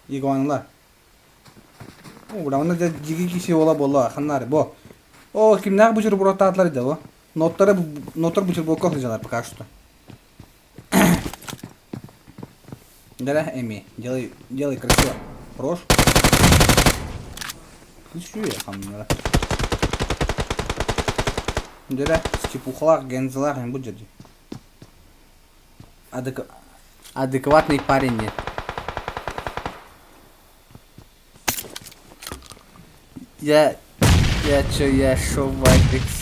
Игуаналар. О, бля, онна жиги киши ола болла, ханнары бо. О, кимнәк бу жер бурататлар иде бу. Ноттары ноттар бу жер болко жалар пока что. Да, Эми, делай, делай красиво. Хорош. Күчү хамнара. Дөрө, степухалаах, гензалаах бу дьэди. Адек... Адекватный парень нет. Я... Я чё, я шо, Вайпикс?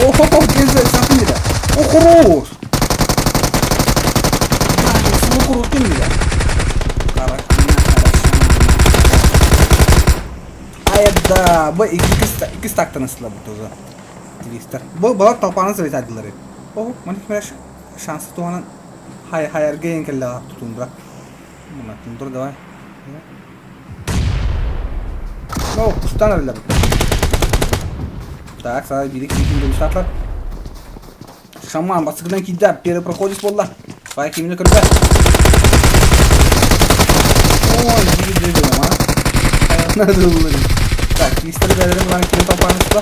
О, Гензель, сахнира. О, хорош! Айда, бу икки стактан ысыла бу тоже. Твистер. Бу балар толпаны завитадылар. О, маннык мэрэ шансы туһанан хай хайарга ең кэллэ тундра. Мына тундра давай. О, кустан эрэллэр. Так, сара бири киин дэмистаатар. Шаман бастакынан киирдэ, первый проходец буолла. Бай кимини көрбө. Ой, бири бири а? Так, мистер бәрін мынаны киім таппаңыз ба?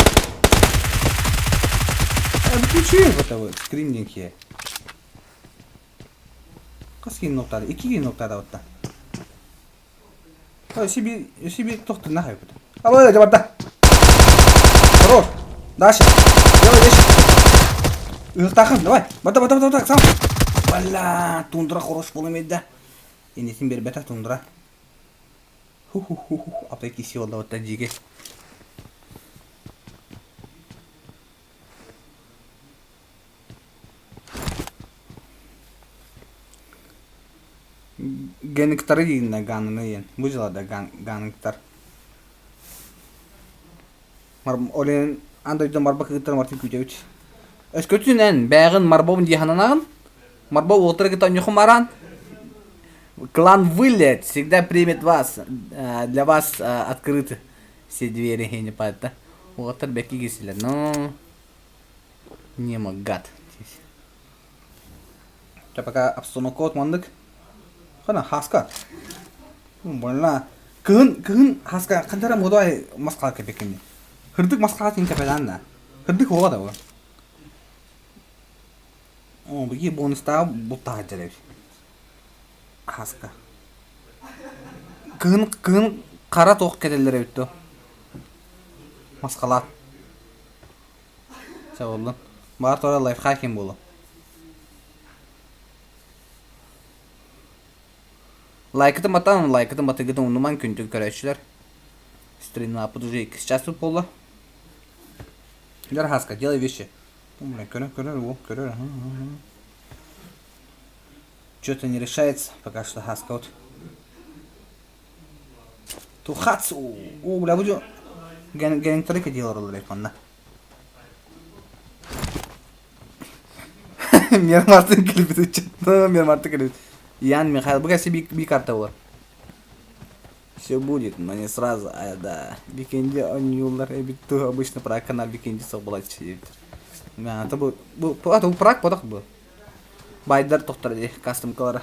Выключи это вот, скримники. Хас киин ноктада? Икки киин ноктада отта. Өссө биир, өссө биир тохтунна хайбыт. Алло, дьэ барда. Хорош. Дальше. Делай вещи. Ыһыктаахын, давай. Барда, барда, барда, сам. Бля, тундра хорош буолан биэрдэ. Иннитин биэрбэтэ тундра. Ху-ху-ху-ху, апай киси буолла оттон дьиги. Геныктары дииннэ ганыны диэн. Бу дьылада ганыктар. Ол иһин аан дойду марба кыыттарын барытын күүтэбит. Өскөтүн эн бээҕин марбабын дии сананаҕын. Марба уолаттары кытта онньохум араан. Клан Вылет всегда примет вас. Для вас открыты все двери, я не поэтому. Уолаттар бэкки киирсилэр. Но нема гад. Чэ пока обстановка вот маннык. Хана хаска. Больна. Кыһын кыһын хаска хантара модой масқала кепеккин. Хырдык масқала тин кепедан да. Хырдык оға да О, бии бонустаа бултаах дьэрэр. Хаска. Кыһын кыһын хара туох кэтэллэр эбит дуо? Масқалаат. Чэ буоллун. Баар туора лайфхакинг буолуо. Лайкытын баттаан, лайкытын батыгытын умнумаҥ күндү көрөөччүлэр. Стримнааппыт уже иккис часпыт буолла. Дьэр Хаска, делай вещи. Бля, көрөр, көрөр, о, көрөр. Что-то не решается пока что Хаска вот. Тухацу! О, бля, буду... Гентрика делал манна. Мер Мартын кэлбит ыччат. Мер Мартын кэлбит. Ян Михаил, бу кэси би карта буолар. Все будет, но не сразу, а да. Викенди онньууллар эбит ту обычно пракана викенди суох буолааччы диэбиттэр. Это бу бу бу прак бодох бу. Байдар тохтор дии кастымкалара.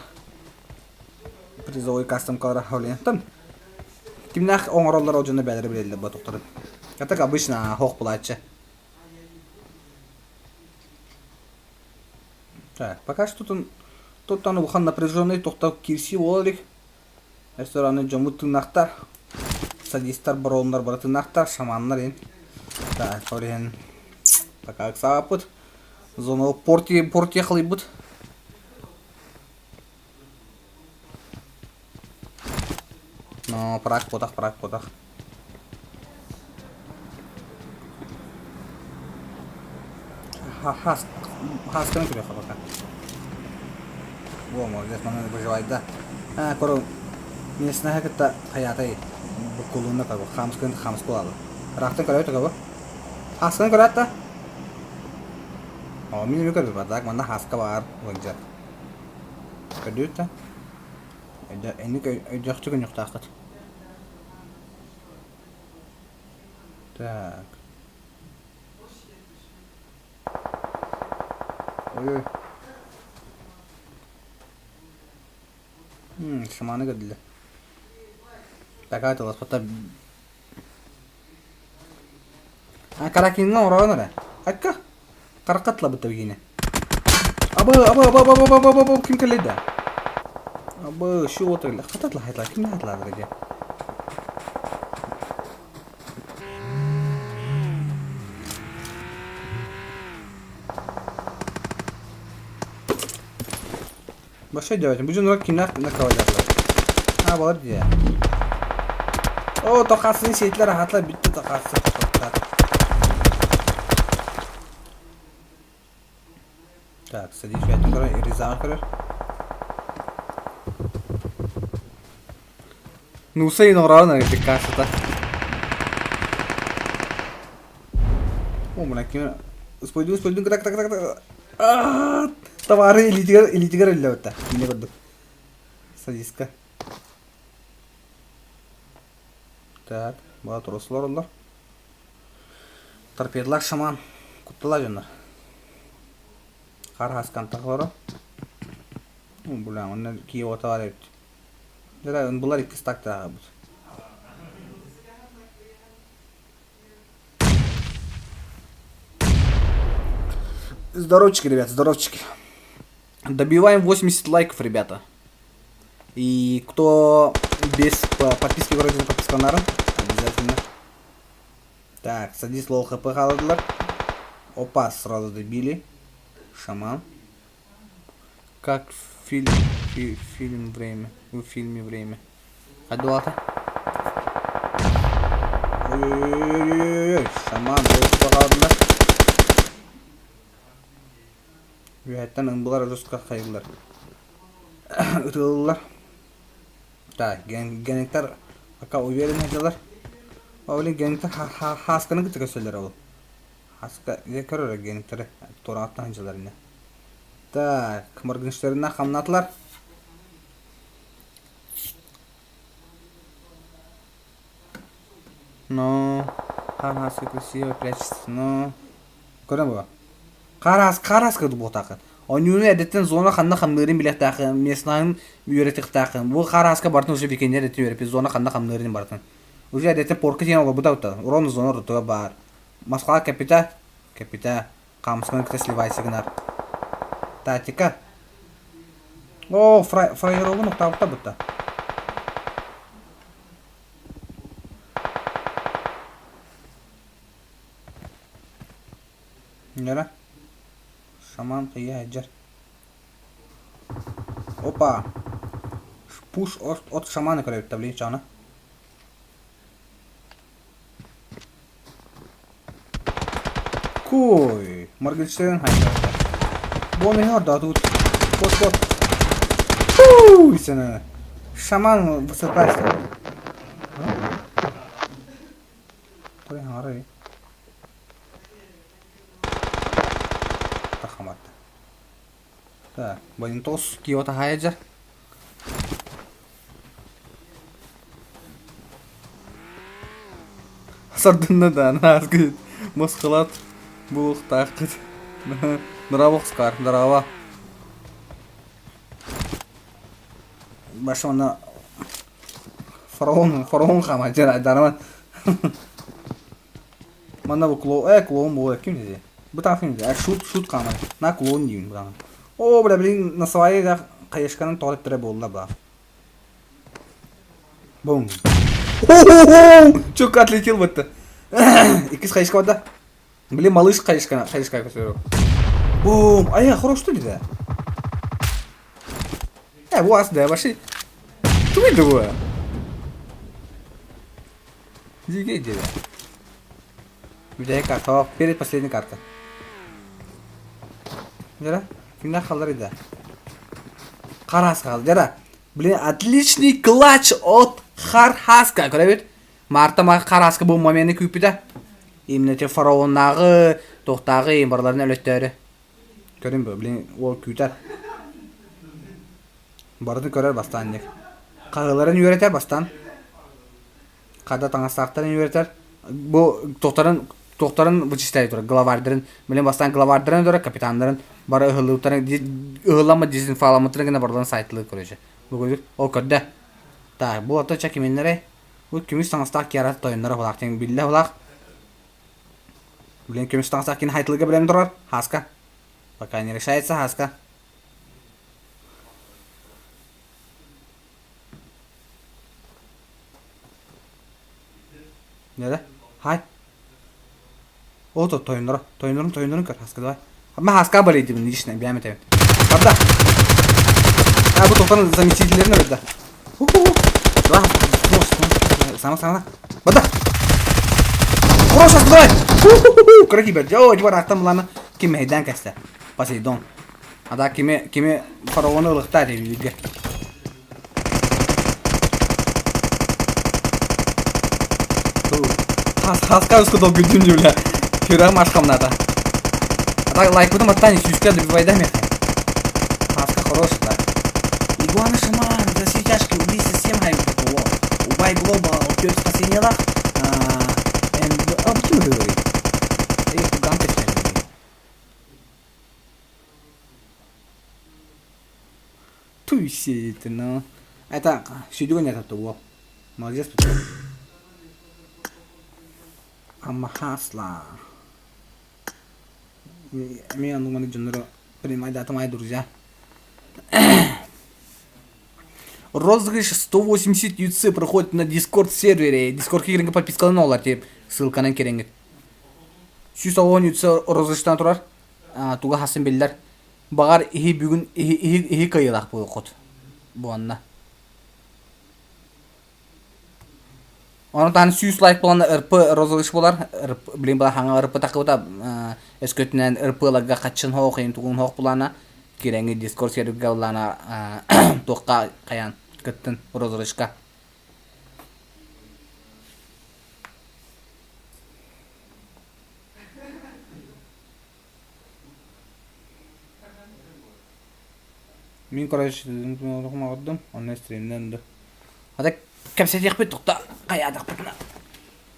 Призовой кастымкалара холентан. Кимнээх оҥороллор ол дьоно бэйэлэрэ билэллэр ботохторун. А так обычно хоох булааччы. Так, пока что тут тут улахан напряженный тохтоо киирсии буола илик. Рестораны дьоммут тыыннаахтар, садистар, бароннар бары тыыннаахтар, шаманнар иһин. Так, ол иһин пока ыксаабаппыт. Зону порти портия халыйбыт. Но прак потах, прак потах. Хас хасканы көрүөххэ пока. Во, молодец, манна выживает да. А, кору местнаһа кытта хайаатай буккулунна кабы, хамскын хамскулалы. Рахтын көрөбүт кабы. Хасканы көрөт да. О, мин эми көрбүт так, манна хаска бар, сылдьар. Көрдүбүт да. Эник өйдөөхтүк өнүөхтааххыт. Так. Ой-ой. Шаманы көрдүлэр. Такая таласпата. Каракиҥҥа оҥороон эрэ. Акка. Харахха тылабыт бигине. Абы, абы, абы, абы, абы, абы, абы, ким кэллэ Абы, şu отыр. Хататла хатла, ким хатла деді. Башай девочка, бу дьонугар кимнээх накалайдаллар? Аа, балар дии. Оо, тохассыны сиэтилэр аһаатылар бүттэ тохассы тоттар. Так, садись бэйэтин көрөр, Ризаҕа көрөр. Нуса инограан кассата. О, мына ким Успойдун, успойдун, так, так, так, так. Аа, Товары илиитигэр илиитигэр өллөбүттэ. Киинэ курдук. Садиска. Так, баа туруслар оллар. Торпедалар шаман. Куттала дьоннор. Хар хаскан тахлара. Бля, онно киота бар эбит. Дьэ, булар икки стактааҕа бут. Здоровчики, ребят, здоровчики. Добиваем 80 лайков, ребята. И кто без подписки вроде подписка нарын, обязательно. Так, садись лол хп халадылар. Опа, сразу добили. Шаман. Как фильм, фи, фильм время. В фильме время. Хайдуата. Ой-ой-ой-ой-ой-ой, шаман хаалдылар. Үөһэттэн ымбылар жестко хайыллар. Ытыллар. Так, генектар пока уверен дьалар. Ол генектар хаасканы кытта көсөллөр ол. Хаска дьэ көрөр генектэри туорааттан дьалар ини. Так, Моргенштерна хамнатылар. Ну, хараска красиво прячется, ну. Көрөн бу. Харас, хараска буотаахын. Онньууну эрдэттэн зона ханна хамныырын билиэхтээхин, местнаһын үөрэтиэхтээхин. Бу хараска барытын уже викендер эрдэттэн үөрэппит зона ханна хамныырын барытын. Уже эрдэттэн порка тиийэн олорбута бутта. Ровно зона ортотугар баар. Москва капита, капита, хаамысканы кытта сливайся гынар. Тактика. Оо, фраерогун уктаабыта бутта. Нера. Шаман кыйа сылдьар. Опа! Пуш от, от шамана көрөбүт табличаны. Кой, Моргенштерн хайда. Бу не ордоотубут. Кот кот. Фу, сена. Шаман высыпайся. Арай. Тахамат. Так, Валентос Киота Хайджер. Сардынна да, нааскыт. Москалат булуохтааххыт. Браво, Оскар, браво. Башона фараон, фараон хама, дараман. Манна бу клоун, э, клоун буолар, ким дизи? Бу таах ким дизи? Шут, шут хаамар. На клоун диибин бу О, бля, блин, на своей да хайышканан тоҕо эттэрэ буолла ба. Бум. Чук отлетел будто. Иккис хайышка барда. Блин, малыш хайышка, хайышка көтөрү. Бум. Ай, хорош что ли да? Э, бу ас да, баши. Тугуй да бу? Дикий диви. Бүтэһик карта. Перед последняя карта. Дьара, кимнээх халлар ида? Хараас хаал. Дьара. Блин, отличный клатч от Хархаска. Көрөбүт? Марта Хараска бу моменты күүппүтэ. Именно те фараоннааҕы, туохтааҕы им барыларын өлөттөөрү. Көрүн бу, блин, уол күүтэр. Барытын көрөр бастаан ник. Хаһыыларын үөрэтэр бастаан. Хада таҥастаахтарын үөрэтэр. Бу туохтарын туохтарын вычисляй турар, главардарын, блин, бастаан главардарын турар, капитаннарын бары ыһыллыбыттарын, ыһылламмыт дезинфаламмыттарын гына барыларын сайтылыы короче. Бу көрдүк, ол көрдө. Так, бу ото ча киминнэрэй? Бу көмүс таҥастаах киара тойонноро булаах, биллэ булаах. Блин, көмүс таҥастаах кини хайтылыга бэлэм турар. Хаска. Пока не решается Хаска. Нere? Хай. О, то тойонноро. Тойоннорун тойоннорун көр Хаска давай. Ма Хаска болейдибин лично бэйэм этэбин. Барда. А бу тоқтан заместительлерин өлөрдө. Давай, сама сама. Барда. Хорош, давай. Красиво. Жо, жо, рахтан буланы ким мейдан кесте. Посейдон. Ада кими кими фараону ылыхта дейбиге. Хаска үскө долгуйдум дьүлэ. Сүрэҕим ашхамната. А так лайкпытым аттан сүүскэ добивайда мехе. Хаска хорош да. Игуана шаман, за все тяжкие убийства всем хайп того. Убай глобал, пёс спасениялах. And... А, почему говорит? Эй, уган Туй ну. Это сюда нет того. Молодец, Амахасла. Мен онуганы дьоннору принимай мои друзья. Розыгрыш 180 UC проходит на Discord сервере. Discord киирэргэ подпискаланан тип ссылканан киирэҥҥит. 110 UC розыгрыштан турар. Туга хасын биллэр. Баҕар иһи бүгүн иһи иһи иһи кыайыылаах буолуоххут. Буонна. Ону таһынан 100 лайк буолан РП розыгрыш буолар. РП, блин, была хаҥа РП тахыбыта өскөтүнэн РП-ларга хаччын хоох, иһин тугун хоох булаана кирэҥи Discord сервергэ булаана туохха хайаан кыттын розыгрышка. Мин короче оҕордум, онно стримнэн да. А так кэпсэтиэхпит тухта хайаатахпытына.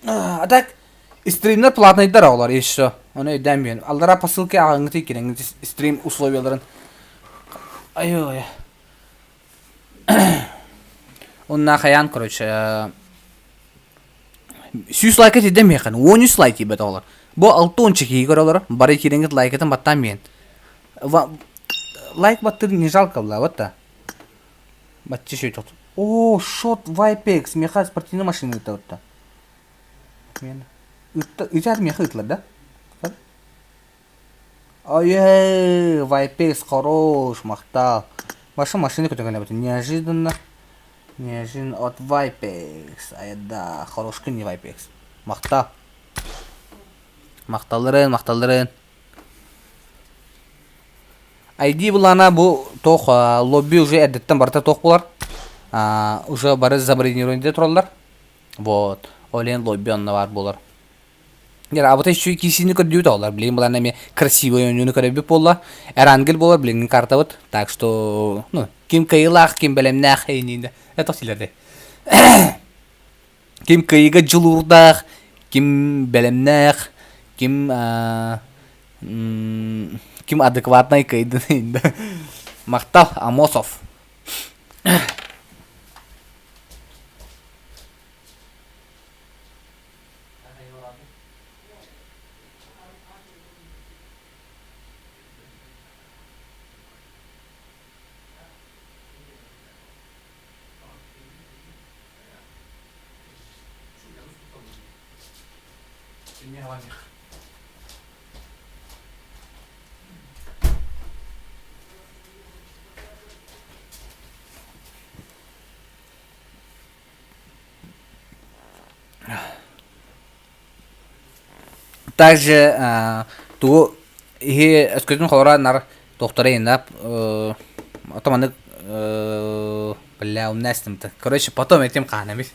А так стримнер платныйдар оҕолор еще. Ону өйдөөн биэн. Аллара по ссылке ааҕыҥҥытый кирэҥҥит стрим условияларын. Ай-ой. Онна хайаан короче 100 лайка тиийдэ миэхэ 13 лайк тиийбэт оҕолор. Бу 60 киһи көрөлөр. Бары киирэҥҥит лайкатын баттаан биэн. Лайк баттыр не жалко была, вот да. Бачча шөй О, шот Вайпекс, меха спортивная машина это вот Мен. Ытар меха ытлар, да? Ой, Вайпекс хорош, махтал. Ваша машина көтөгөнө неожиданно. Неожиданно от Вайпекс. Ай да, хорошка не Вайпекс. Махтал. Махталларын, махталларын. ID булана бу тох лобби уже эрдэттэн барыта тох булар. Уже бары забронирование тураллар. Вот. Олен лобби онно бар болар. Яра абыта еще кисини көрдүүт олар. Билин булан эми красивый ойнуну көрөбүт буолла. Эрангел болар билин картабыт. Так что, ну, ким кыйылаах, ким бэлэмнээх эйниинде. Это силерде. Ким кыйыга дьулуурдаах, ким бэлэмнээх, ким ким адекватнай кыйдын Махтал Амосов. Также тугу иһи өскөтүн холоро нар тохторо инна отоманы бля умная Короче, потом этим хаанамит.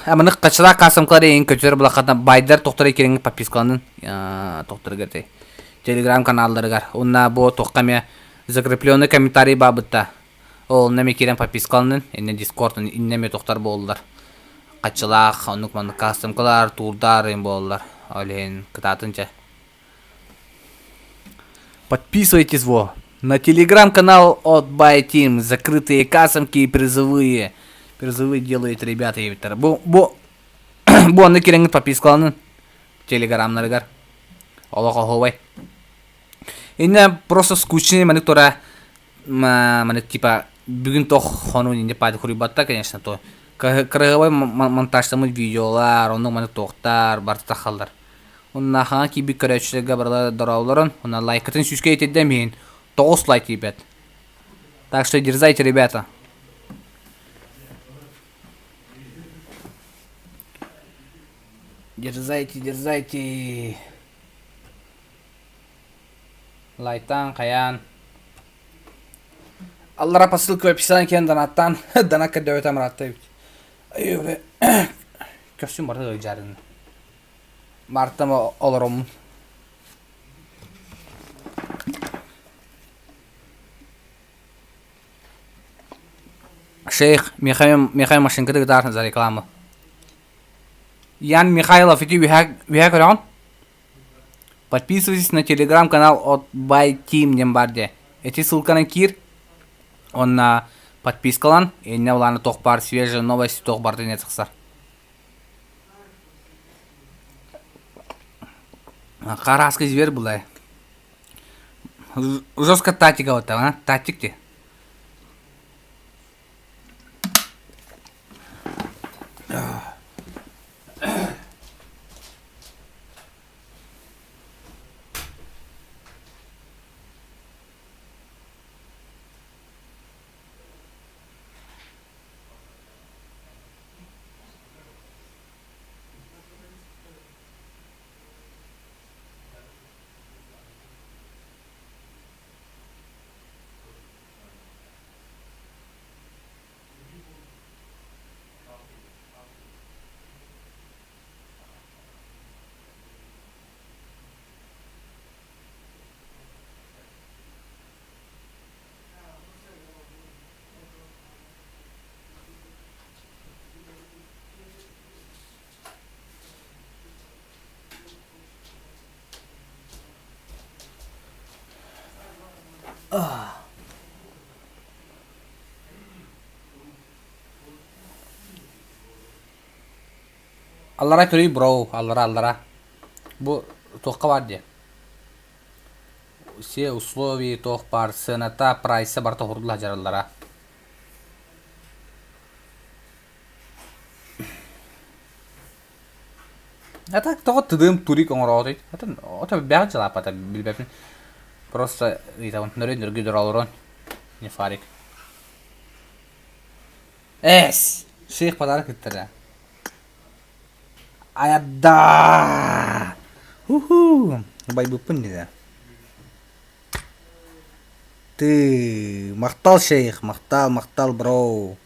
Аманы качылаа касымкалар эйин көтөр булахатна байдар тохтор кириҥ подпискаланын тохторга те телеграм каналларыгар уонна бу туохха эмиэ закрепленный комментарий баабытта ол онно эмиэ киирэн подпискаланын иннэ дискорд иннэ эмиэ тохтор буоллар хаччылаах оннук маннык кастымкалар туурдар им буоллар ол иһин кытаатын чэ Подписывайтесь во на телеграм-канал от Buy Team. Закрытые касымки и призовые. Призовые делают ребята. Бу, бу. Бу онно кирэҥҥит подпискаланын телеграмнарыгар. Олох оһуобай. Иннэ просто скучный маннык тура маннык типа бүгүн тох хонуу инде паады хуруйбатта конечно то кырыһыбай монтажтаммыт видеолар оннук маннык туохтар барыта тахаллар Онна хаҥа киирбит көрөөччүлэргэ барыла дороолорун, онно лайкытын сүүскэ итирдэм иһин 9 лайк тиийбэт. Так что дерзайте, ребята. Дерзайте, дерзайте. Лайтан, хайаан. Аллара по ссылке в описании киэн донаттаан, донат көрдөбүтэ амаратта эбит. Ай, Көхсүм барыта ыалдьарын. Мартам олороммун. Шейх Михаил, Михаил машинката гытаар за рекламу. Ян Михайлов ити үһэ үһэ көрөҕүн? Подписывайтесь на телеграм-канал от By Team диэн баар дии. Эти ссылканы киир. Онна подпискалан, иннэ улааны туох баар свежие новости туох барыта иннэ тахсар. Хараска зверь была. Жестко тактика вот а? Тактик ти. Аллара көрүй бро, аллара аллара. Бу туохха баар диye. Все условия туох баар, сыаната, прайса барыта уһурдулар дьараллара. А так тоҕо тыдыым турик оҥороотуй? Атын ото бэҕэ дьалааппата билбэппин. Просто ыйытабын нөрү нөргү доролорон не фарик. Эс! Шейх подарок ыттара. Аядда! Уху! Байбыппын диде. Ты, махтал шейх, махтал, махтал, бро.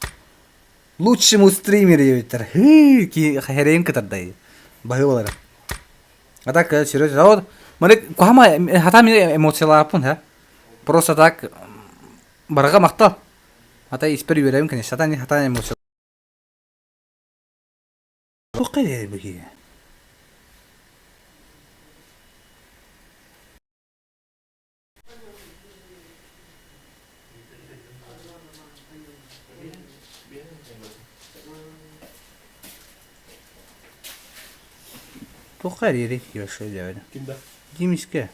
Лучшему стример диэбиттэр. Хыы, хэрэйин кытардай. Баһыыбалара. А так, серьезно, вот, маны кухама хата мин эмоциялааппын, ха. Просто так барга махтал. Ата испер үөрэбин конечно, хата хата эмоция. Туохха бу киһи? Туохха эрийэрий вообще диэбин. Ким да? Димискэ.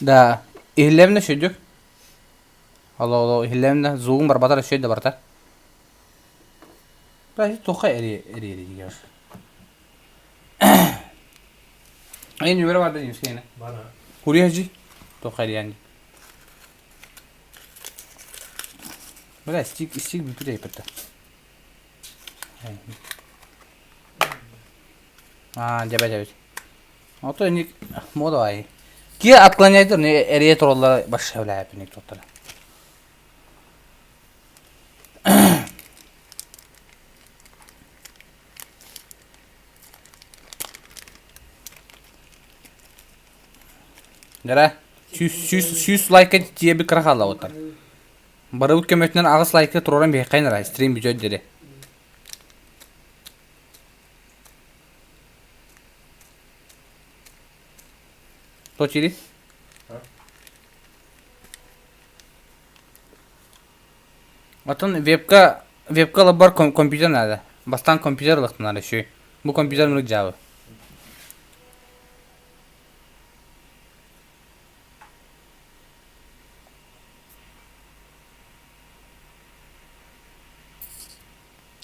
Да, иһиллэбинэ сүдүк. Алло, алло, иһиллэбинэ звугум барбатар өссө да барта. Бәһи туха эри эри эри Эн үөрэ барда дим Бара. Курьержи туха эрiyani. Бля, стик, стик бүтүр эпетте. А, дебе дебе. Ото ник мода ай. Ки отклоняйдыр, не эрие тураллар башша билээпин тоттара. Дьара, 100 лайка тиийэбит кыра хааллабыттар. Барыбыт көмөтүнэн аҕыс лайка туруоран биһиэххэ эрэ стрим бүтүөр диэри. Что через? Оттон вебка вебка ыларбар компьютер наада. Бастаан компьютер ылыахтан наада үчүгэй. Бу компьютер мунук дьаабы.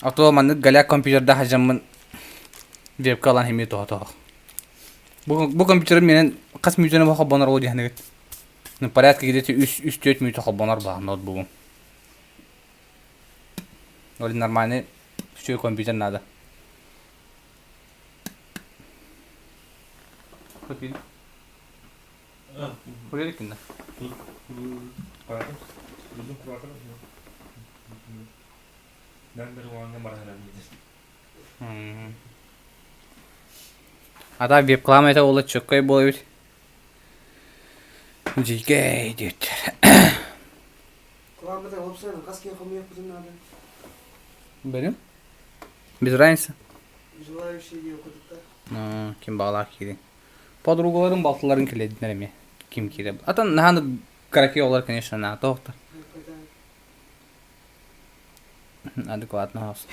А то маннык голяк компьютердаах сылдьаммын вебка ылан эмиэ тоһо-тоһо. Бу компьютерым менен хас мүнүүтүнэн холбонор ол диэхнигит. Ну, порядка где-то үс-түөрт мүнүүтэ холбонор баҕа ноутбугум. Вроде нормальный үчүгэй компьютер надо. Buraya gittin Ата веб-клам это буолла чөккөй буолабыт. Дьикэй диэттэр. Бэлэм? Без разницы. Ким баҕалаах киирин. Подругаларын балтыларын килэдиннэр эмиэ. Ким киирэ. Атын наһаа караки олар, конечно, наһаа тоохтор. Адекватно хаус.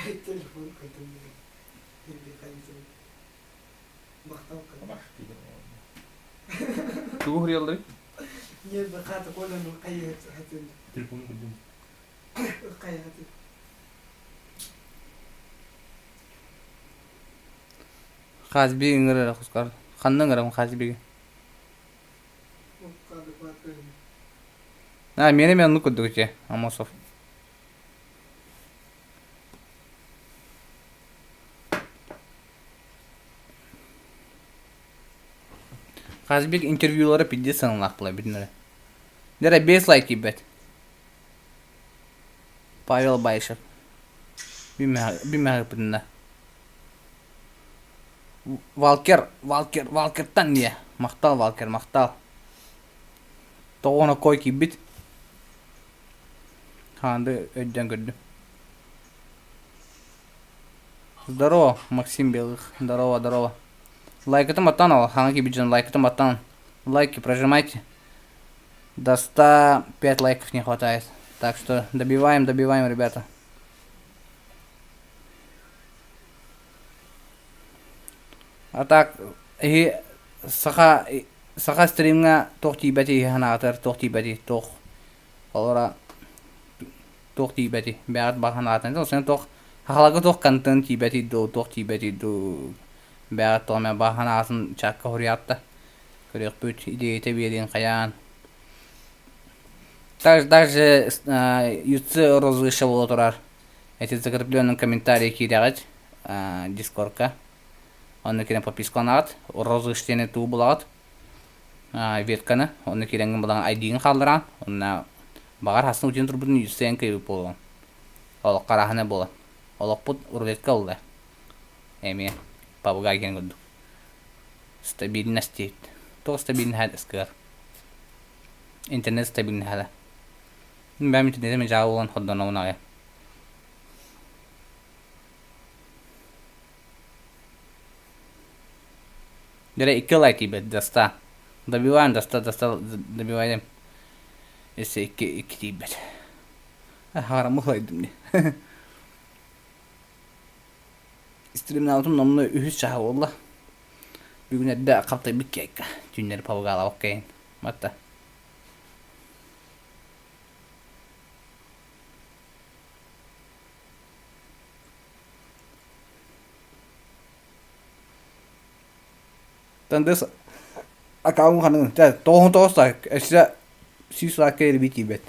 Тугу хуруйалларый? Хазби ыҥырар хускар. Ханна ыҥырабын Хазбига? А, миэнэ эмиэ оннук курдук ити, Амосов. Хазбик интервьюлара пиздец сыаналаах буолар бүтүннэрэ. Дьэ 5 лайк киирбэт. Павел Баишев. Бимэһэ Валкер, Валкер, Валкертан диэ. Махтал, Валкер, махтал. Тоҕо кой киирбит. Хаанды өйдөөн көрдүм. Здорово, Максим Белых. Здорово, здорово. Лайкытын баттаан ал, хаҥа киирбит дьон лайкытын баттаан. Лайки прожимайте. До 105 лайков не хватает. Так что добиваем, добиваем, ребята. А так, и саха саха стримҥа туох тиийбэтий санаатар туох тиийбэтий туох олора туох тиийбэтий бэҕэт баҕа санаатын ол туох сахаларга туох контент тиийбэтий дуу туох тиийбэтий дуу бэҕэт туох эмэ баҕа санаатын чакка суруйаатта көрүөхпүт идеята биэриэн хайаан также также ютсе розыгрыша буола турар эти закрепленный комментарий киирэҕит дискордка онно киирэн подпискаланаҕыт розыгрыш диэни тугу булаҕыт ветканы онно киирэҥҥин булаҕын айдиигин хааллараҕын онно баҕар хасын утуйан турбутун юсен кыйбыт буолуоҥ олоххо арааһына буолан олохпут рулетка ылла эмиэ пабга киэн курдук стабильность диэбит туох стабильность ыскыар интернет стабильность бэйэм интернетим дьаа буолан хордонобун аҕай Дьэ икки лайк тиийбэт до ста. Добиваем до ста, до ста добиваем. Если икки икки тиийбэт. Харамы ылайдым дии. Стримнаабытым номнуо үһүс чаһа буолла. Бүгүн эрдэ хаптайбыт киэккэ. Түүннэри павгаалабакка Матта. Тандыс акаун ханын тоҕуһун тоҕус өссө сүүс лаакка эрбии тиийбэт.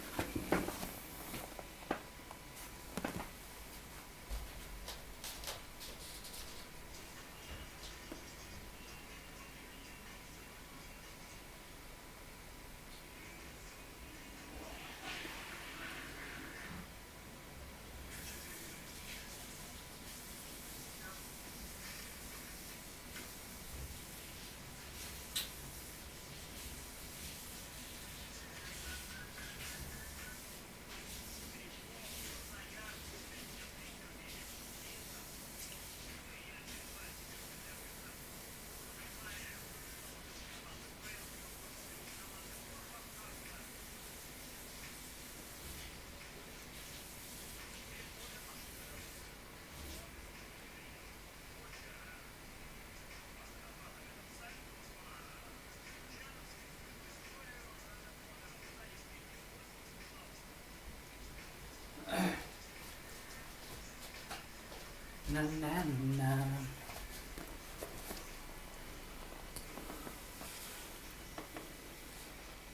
На-на-на-на.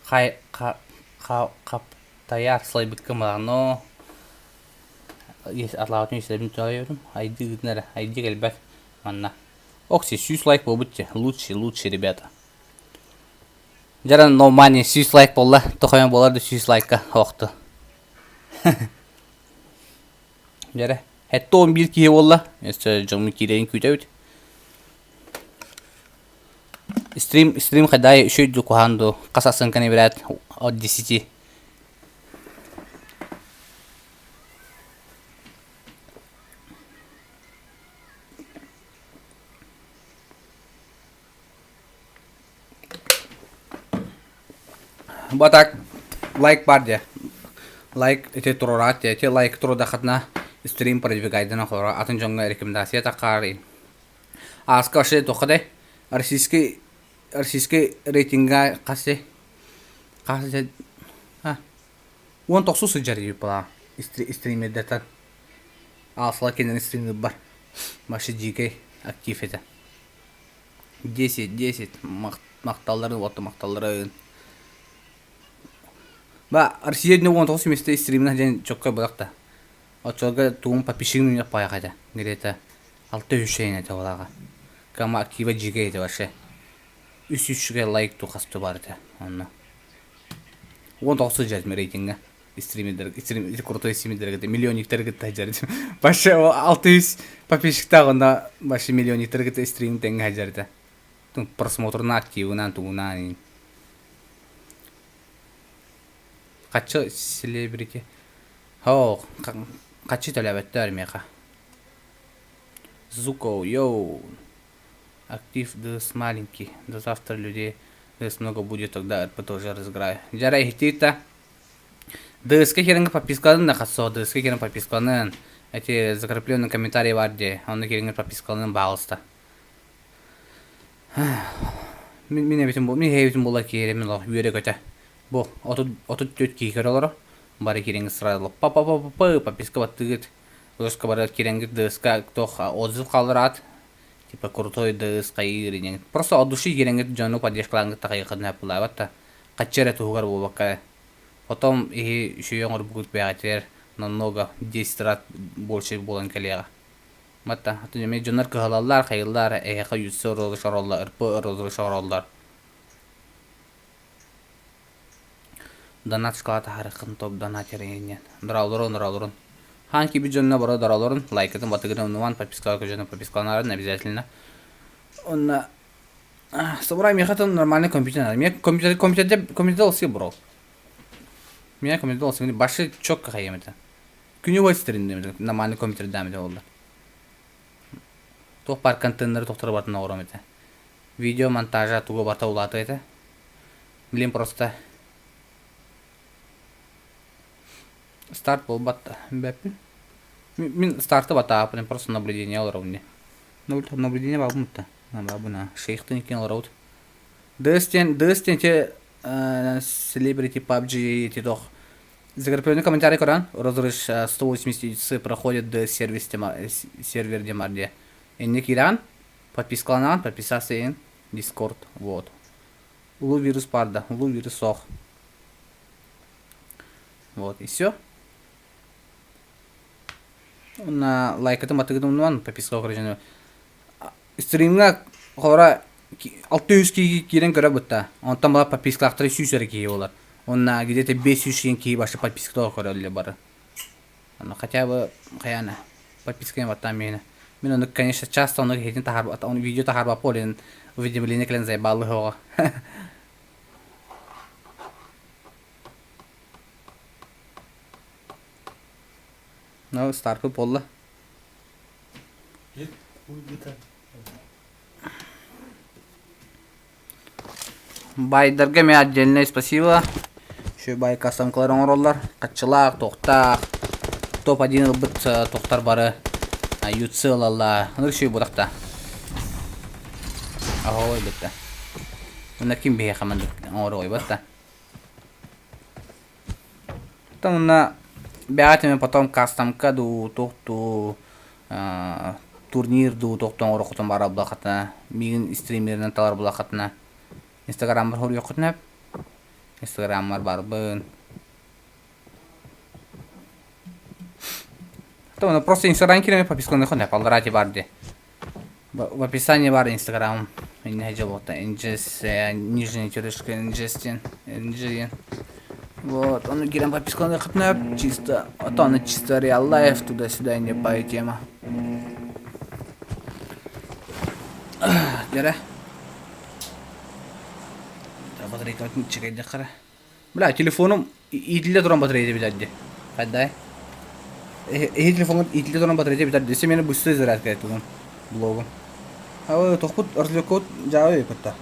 Хай ха ха хаптайар сылайбыкка мылаано атлаабытын үстэбин тоойорум айды ыытын эрэ айды кэлбэт манна окси 100 лайк буолбут дьэ лучший лучший ребята дьаран нормальный 100 лайк буолла тохойон буолар да 100 лайкка охто дьэрэ 71 киһи буолла өссө дьоммут киирэрин күүтэбит Стрим, стрим хайдай үчүгэй дуу куһаҕан дуу хас оценканы биэрээт от десяти Бу так лайк баар дии. Лайк ити туруораат дии. Ити лайк турудаххытына стрим продвигайдана холоро атын дьоҥҥо рекомендация таххаарый. Ааска вообще туохха дэй российский российский рейтинга хас хас 19 сылдьар диэбит стримердэртэн аасла кинини стримнырбар вообще дьиикэй актив этэ 10 10 махталларын уотта махталларын ба Россия дьэ 19 месте стримна диэн чоккой бырахта Оччолорго тугум подписчигым үүнэр паайаха этэ, где-то 600 шейн этэ олааҕа. Кама актива дьиикэй этэ вообще. 300 лайк ту хасту бар этэ онно. 19 сылдьар рейтингэ стримердер стрим крутой стримердерге миллионниктер кытта сылдьар вообще 600 подписчиктаах онно вообще миллионниктер кытта стрим тэҥҥэ сылдьар этэ просмотрна активынан тугунаан хаччы селебрити Һоох, хаччы төлөөбөттөр миэхэ. Зуко, йоу! Актив дыс маленький. До завтра людей дыс много будет, тогда РП тоже разыграю. Дьара иһитиитэ. Дыска кириҥ подпискаларын да хасо, дыска кириҥ подпискаларын. Эти закрепленные комментарии бар дии. Онно кириҥ подпискаларын баалыста. Мин мин эбитим мин эбитим була киирэ мин олох үөрэ-көтө. Бу 34 киһи көрө олоро. Бары киирэҥҥит сразу па-па-па-па подписка баттыгыт. Дыска бары киирэҥҥит дыска туох отзыв хааллараат. Типа крутой дыс хайыыр инеҥ. Просто от души киирэҥҥит дьону поддержкалааҥҥыт тахайыаххытын сөп да. Хаччы эрэ туһугар буолбакка. Потом иһи үчүгэй оҥорбуккут бэйэҕитигэр намного 10 раз больше буолан кэлиэҕэ. Батта, эмиэ дьоннор кыһалаллар, хайыллар, эһиэхэ юссе розыгрыш оҥороллор, РП розыгрыш оҥороллор. Донат шоколад аһарыаххын топ донатер иннин. Дороолорун, дороолорун. Хаан киирбит дьонно бары дороолорун, лайкытын батыгын умнуман, подпискаларга дьону подпискаланарын обязательно. Онно Самурай миэхэ нормальный компьютер надо. Мне компьютер компьютер компьютер ылсыы бро. Меня компьютер ылсыы башы четко хайым это. Күнү бой ситэрин нормальный компьютердаам этэ буолла. Туох баар контейнеры тохторо бартын оҥором этэ. Видео монтажа туга барта улаатыа этэ. Блин, просто старт буолбат бэппин. Мин старты батаапын просто наблюдение олоробун дии. Наблюдение баабын да. Баабына шейхтын иккин олоробут. Дээс диэн дээс диэн те Celebrity PUBG ити тох Закрепленный комментарий көрөн, розыгрыш 180 часы проходит до сервис сервер демарде. Инне киирэн, подпискаланаҕын, подписаться ин, Discord, вот. Улуу вирус парда, улуу вирус сох. Вот, и все. На лайкатын батыгытын умнуман, подписка короче. Стримҥа холора 600 киһи киирэн көрө бытта. Онтон бала подпискалаахтара 100 эрэ киһи буолар. Уонна где-то 500 диэн киһи башы подпискалаах көрөллөр бары. Ону хотя бы хайаана подписканы баттаан миэнэ. Мин ону, конечно, часто ону киһитин таһаарбат, ону видео таһаарбаппа ол уведомление кэлэн заебаллы оҕо. Ну, старпы буолла. Байдарга эмиэ отдельное спасибо. Еще бай касамкалар оҥороллор. Хаччылаах, туохтаах. Топ-1 ылбыт туохтар бары ЮЦ ылаллар. Ынырык үчүгэй буолуохта. Аһоо ылбытта. Уонна ким биһиэхэ маннык оҥоруой батта. Оттон уонна бэҕэ потом кастомка дуу, туох дуу. турнир дуу тохтон оҥоруоххутун баҕарар буоллаххытына, миигин стримеринэн талар буоллаххытына, инстаграммар суруйуоххутун сөп. Инстаграммар барбын. То просто инстаграм киирэн подпискаланыаххын сөп, аллараа бар дии. В описании бар инстаграм. Инне дьолуота инжес нижняя черточка инжестин инжиен. Вот, он киирэн подпискаланыаххытын сөп. Чисто, а то она чисто реал лайф туда-сюда не по тема. Дьэрэ. Батарейкабытын чэкэйдэххэ Бля, телефоным иитиллэ туран батарейка бүтэрди. Хайдай? Эһи телефоҥҥут иитиллэ туран батарейка бүтэрди. Өссө миэнэ быстрый зарядка тугун блогум. Ой, тохпут развлекут дьаабы кытта.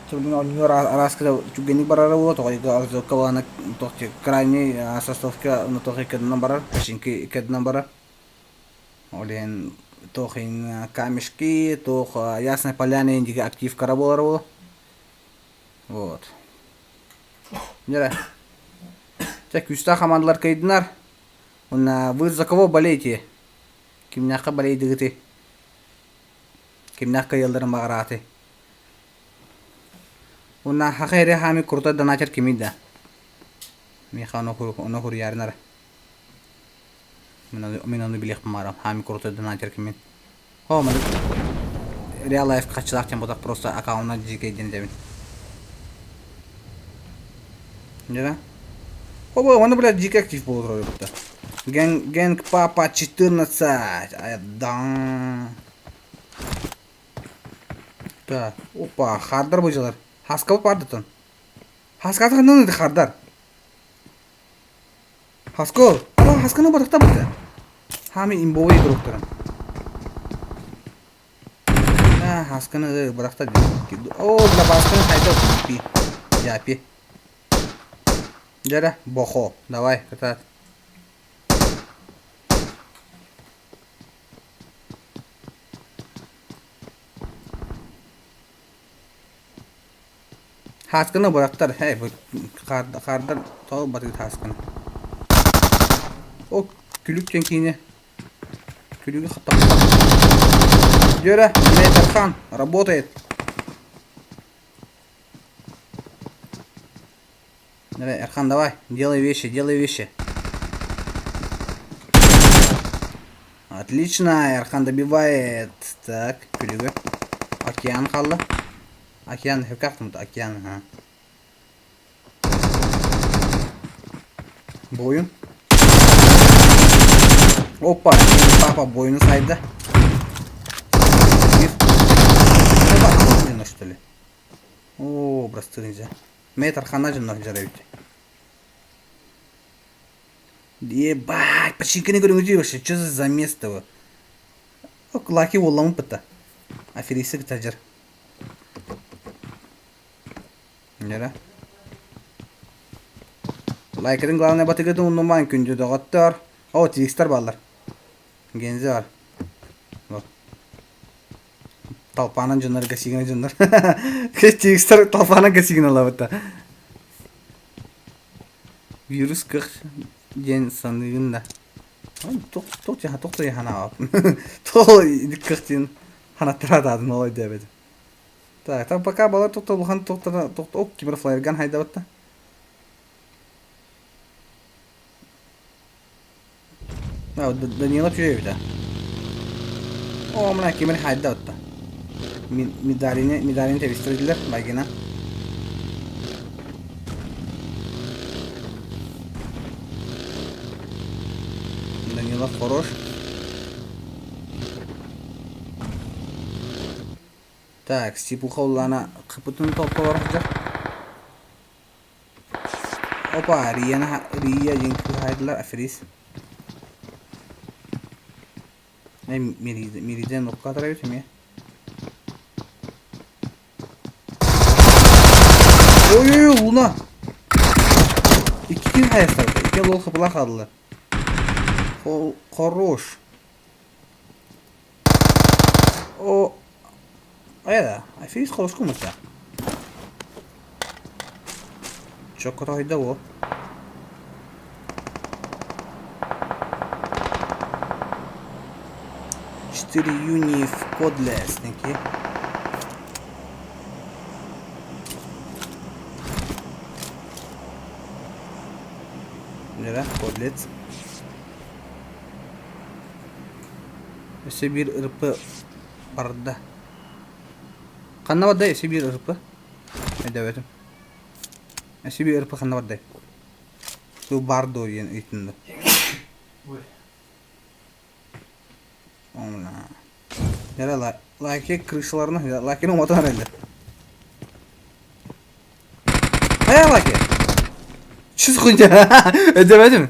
Түгэн оонньуур арааскыда түгэнник барара буолуо, тоҕойго развилка буолана туох крайний состовка туох иккидынан барар, починки иккидынан барар. Ол иһин туох иһин камешки, туох Ясной Поляны диги активкара буолара буолуо. Вот. Дьэ, Чэ, күүстээх хамаандалар кыайдынар. Уонна вы за кого болеете? Кимнээххэ болейдыгытый? Кимнээх кыайалларын баҕараатый? Уонна хаха эрэ хаами крутой донатер кимий да? Миэхэ ону ону хуруйаарынара. Мин ону билиэхпин баҕарам. Хаами крутой донатер кимин? О, маны Real Life хаччылаах диэн ботах просто аккаунна дьиикэй диэн этэбин. Дьэ Оба, оны, блядь, дикий актив буолар буолар Гэнг, гэнг папа 14. Да. Так, опа, хардар быдьалар. Хаскабы пардытын. Хаскаты ханнан хардар. Хаскол. Ала хасканы батыкта быты. Хами имбовый игроктарын. А, хасканы бырахта. О, бля, басканы хайда пи. Япи. Дьэрэ, бохо. Давай, кытаат. Хааскыны бырахтар, эй, бу хаардар тоҕо батыыт хааскыны. О, күлүк диэн киинэ. Күлүгү хаттаппат. Дьөрэ, Тархан, работает. Давай, Эрхан, давай, делай вещи, делай вещи. Отлично, Эрхан добивает. Так, күлүгү. Океан қалды. Океан, как там океан, ага. Бойун. Опа, папа бойуну сайды. Опа, что ли? О, просты нельзя. Метр хана дьоннор дьарайбыт. Ебать, почти не говорю, вообще, что за замес-то вы? Лаки уолламын пытта. Аферисты кытажыр. Нера. Лайкерин главное батыгытын уннумаан күндү доҕоттор. О, твикстар баллар. Гензи бар. Вот. Толпанан дьоннор гасигина дьоннор. Твикстар толпанан гасигина лабыта. Вирус кых диэн саныыгын да. Туох туох туох ханаабаппын. Туох кых диэн ханаттараатаатын ол өйдөөбөтүм. Так, там пока балар туохта улахан туохтара туох ок кибер флайерган хайдабатта. Данила үчүгэй О, мына кимин хайда отта. Медалини, медалини тэбистирдилэр, байгина. Данилов хорош. Так, Степуха уллана кыпытын толколор сылдьар. Опа, Рияны Рия диэн кыыһаайдылар, аферист. Э, Меридиан окка эбит эмиэ. Ой-ой-ой, Луна! Икки киһи хайастарда, икки лол хапыла хаалла. Хорош. О, айда, аферист хорош кумыта. Чоккотойда о. 4 юни в Подлеснике. Нера, подлец. Өссө биир РП барда. Ханна барда өссө биир РП? Өйдөөбөтүм. Өссө биир РП ханна барда? Бу бар дуо диэн ыйытынна. Ой. Оҥна. Нера лайки крышаларына лайкины уматан эрэллэр. Хайа лайки? Чыз хуйня. Өйдөөбөтүм.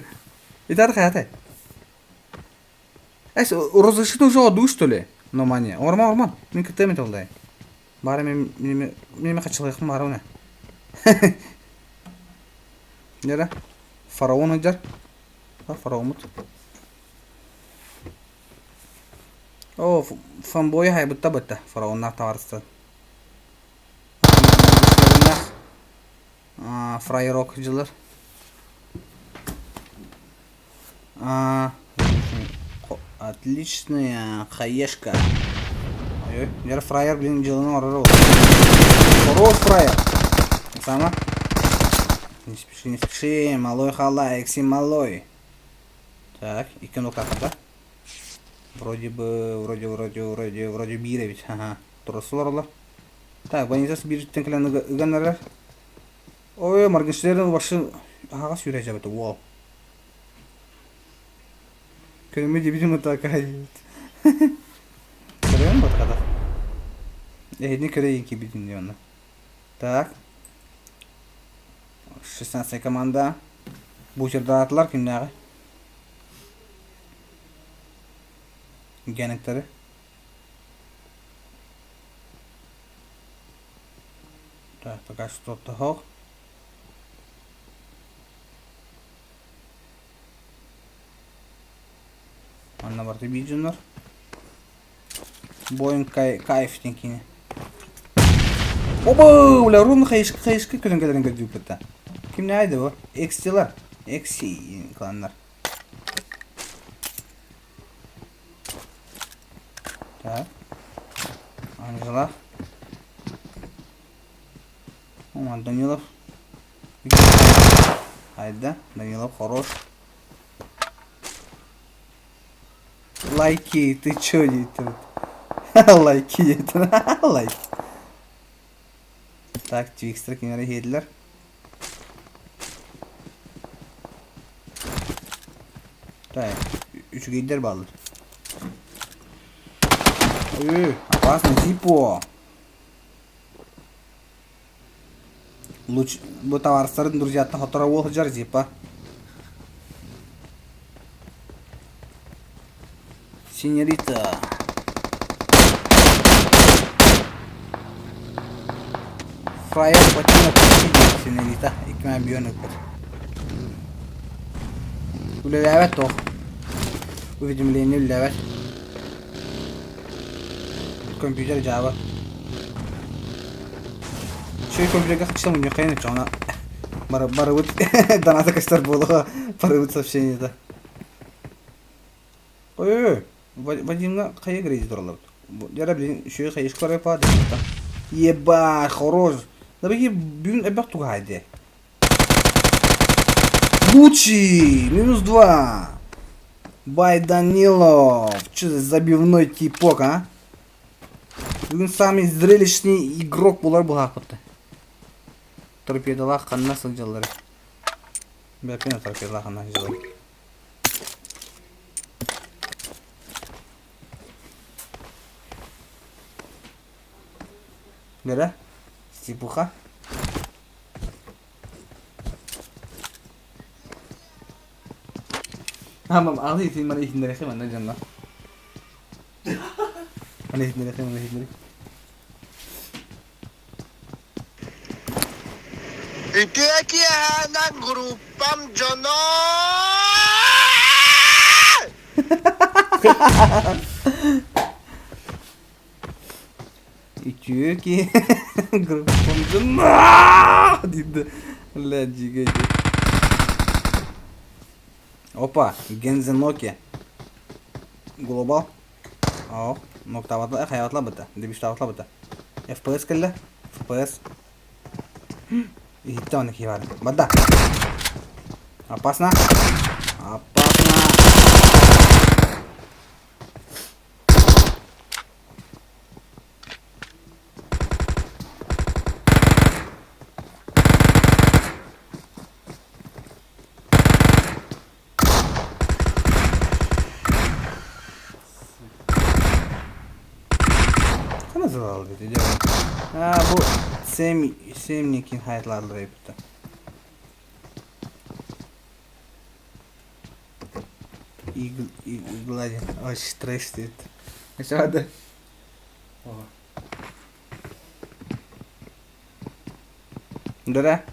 Итар хайатай. Эс, разрешит уже оду, что ли? Но мане. Орман, орман. Мин кытта толдай. Бары мен мен хачылыхым бары уна. Нера? Фараон ыдьар. Фараонмут. О, фанбой хайбытта бытта. Фараоннаах табарыстан. Фрайрок дьылар. Отличная хаешка. Ой, Дьэ фраер, блин, дьылын оҥорор Хорош фраер. Сама. Не спеши, не спеши, малой халай, экси малой. Так, икки нукахата. Вроде бы, вроде, вроде, вроде, вроде биир эбит. Ага, турасылар олар. Так, больницасы биириттэн кэлэн ыган эрэр. Ой, Моргенштерн вообще аһаҕас сүүрээччи уол. Көрүммүт дебитим такая. Көрөм батката. Эһини көрөйүн кибитин диэн. Так. 16 команда. Бутердаатылар күннээҕи. Генектэри. Так, пока что того. Манна барыта биир дьоннор. Боинг кайф диэн киинэ. Оба, бля, ровно хайышка хайышка көрөн кэлэрин көрдүүппүт Кимнээҕий да бу? Эксилар. Экси кланнар. Так. Анжела. О, Данилов. Айда, Данилов хорош. Лайки, ты чё диэтэ? Лайки диэтэ. Лайк. Так, Твикстер кинилэр иһиэдилэр. Так, үчүгэйдэр бааллар. Ой, опасно, Зиппо. Луч бу табаарыстарын друзьяттан хоторо уол сылдьар Зиппо. Сеньорита. Фраер ботинок сеньорита. Икки бүөн ыппыт. Үлэлээбэт туох. Уведомление үлэлээбэт. Компьютер дьаабы. Үчүгэй компьютерга хачча мунньаххайын оччоҕуна барыбыт доната көстөр буолуо барыбыт сообщениета. Ой, Вадимҥа хайа грейди тураллар? Дьэ блин, үчүгэй хайышка барыпа Еба, хорош. Да бии бүгүн элбэх тугаайды. Лучший! Минус два! Бай Данилов! Че за забивной типок, а? Бүгүн самый зрелищный игрок буолар быһаахпытта. Торпедалаах ханна сылдьаллар? Бэппин торпедалаах ханна сылдьаллар? Бэрэ? Степуха? Амам алы итин мана иһиннэрэхи манна дьонно. Мана иһиннэрэхи мана иһиннэри. Үтүө киэһээнэн группам дьоно! Үтүө киэһэ группам дьоно! Диде. Бля, дьигэ Опа, Гензеноки. Глобал. Оо, ноктаабатла, хайаабатла быта, дебиштаабатла быта. FPS кэллэ. FPS. Иһиттэ оны киһи бар. Барда. Опасно. Опасно. Хана зал dedi. Ha bu Sem Semnik'in hayatlarları yaptı. Игла диэн ой трэш диэт. Aşağıda. Дөрэ.